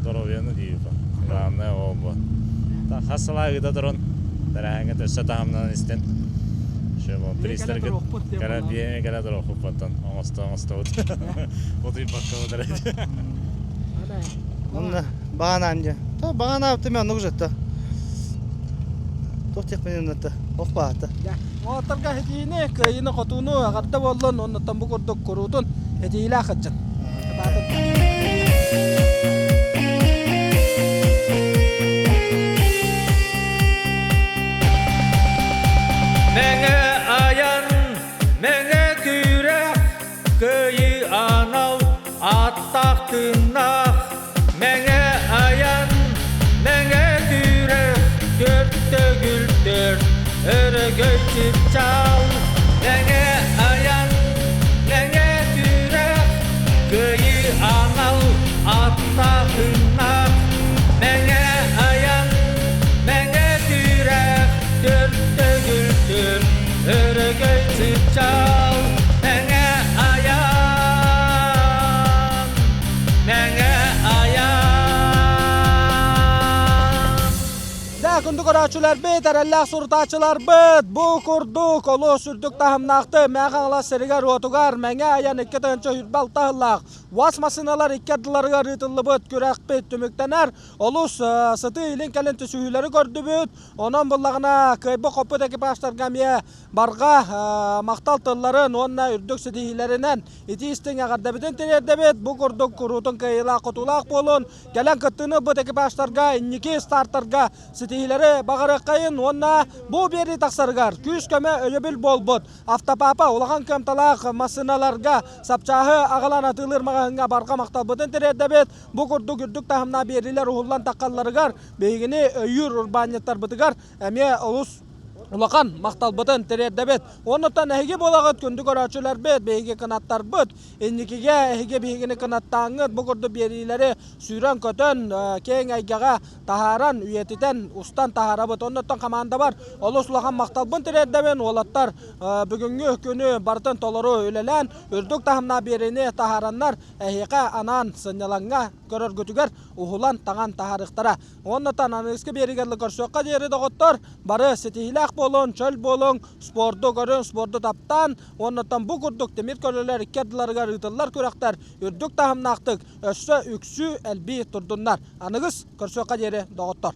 доруобуйаны диибин. Главное ол бу. Хас салаа ыыта турун тэрээһиҥҥэ өссө таһымнанан истин. Приистэргит кэлэ биэми кэлэ туруохпут оттон оҥосто оҥостобут. Утуйбакка утарай. Онно баҕанаан дьэ. То баҕанаабыта мен оннук жатта. Туох диэхпин иннатта. Ох баата. Уолаттарга этиини, кыайыыны-хотууну эҕэрдэ буоллун, оннуттан бу курдук куруутун этиилээх ыччат. Мэҥэ айан, мэҥэ күүрэх, кыайыы анал ат. тыыннаах Мэҥэ айан, мэҥэ күүрэх, Төрт төгүл төрт, өрөгөй чыпчаал. Мэҥэ айан, мэҥэ күрэх, Кыайыы анал аттаахыннаах. Мэҥэ айан, мэҥэ күрэх, Төрт төгүл төрт, өрөгөй чыпчаал. Мэҥэ айан, мэҥэ айан. Дэ, күндү көрөөччүлэрбит, эрэллээх сурутааччыларбыт, бу курдук олус үрдүк таһымнаахты Мэҥэ Хаҥалас сиригэр-уотугар Мэҥэ айан 2026 сыллаах УАЗ массыыналар икки ардыларыгар ыытыллыбыт күрэхпит түмүктэнэр. Олус сытыы илин-кэлин түсүһүүлэри көрдүбүт. Онон буллаҕына кыайбыт-хоппут экипажтарга эмиэ барҕа махтал тылларын уонна үрдүк ситиһиилэринэн итии-истиҥ эҕэрдэбитин тириэрдэбит. Бу курдук куруутун кыайыылаах-хотуулаах буолун. Кэлэн кыттыыны ылбыт экипажтарга инники стартарга ситиһиилэри баҕарыаххайын уонна бу биэрии тахсарыгар күүс-көмө өйөбүл буолбут Автопапа улахан кыамталаах массыыналарга сапчааһы аҕалан атыылыыр маҕаһыыҥҥа барҕа махталбытын тириэрдэбит. Бу курдук үрдүк таһымнаах биэриилэр уһуллан таххалларыгар биһигини өйүүр урбаанньыттарбытыгар эмиэ олус улахан махталбытын тириэрдэбит. Оннуттан эһиги буолаҕыт күндү көрөөччүлэрбит, биһиги кынаттарбыт. Инникигэ эһиги биһигини кынаттааҥҥыт бу курдук биэриилэри сүүрэн-көтөн, киэҥ эйгэҕэ таһааран, үйэтитэн, устан таһаарабыт. Оннуттан хамаандабар олус улахан махталбын тириэрдэбин. Уолаттар бүгүҥҥү күнү барытын толору үлэлээн, үрдүк таһымнаах биэриини таһаараннар, эһиэхэ анаан сынньалаҥҥа көрөргүтүгэр уһулан таҥан таһаарыахтара. Уонна аныгыскы биэригэр көрсүөххэ диэри доҕоттор, бары ситиһиилээх буолуҥ, чөл буолуҥ, спорду көрүҥ, спорду таптаан, уоннаттан бу курдук тимир көлөлөр икки ардыларыгар ыытыллар күрэхтэр үрдүк таһымнаахтык өссө үксүү элбии турдуннар. Аныгыс көрсүөххэ диэри доҕоттор.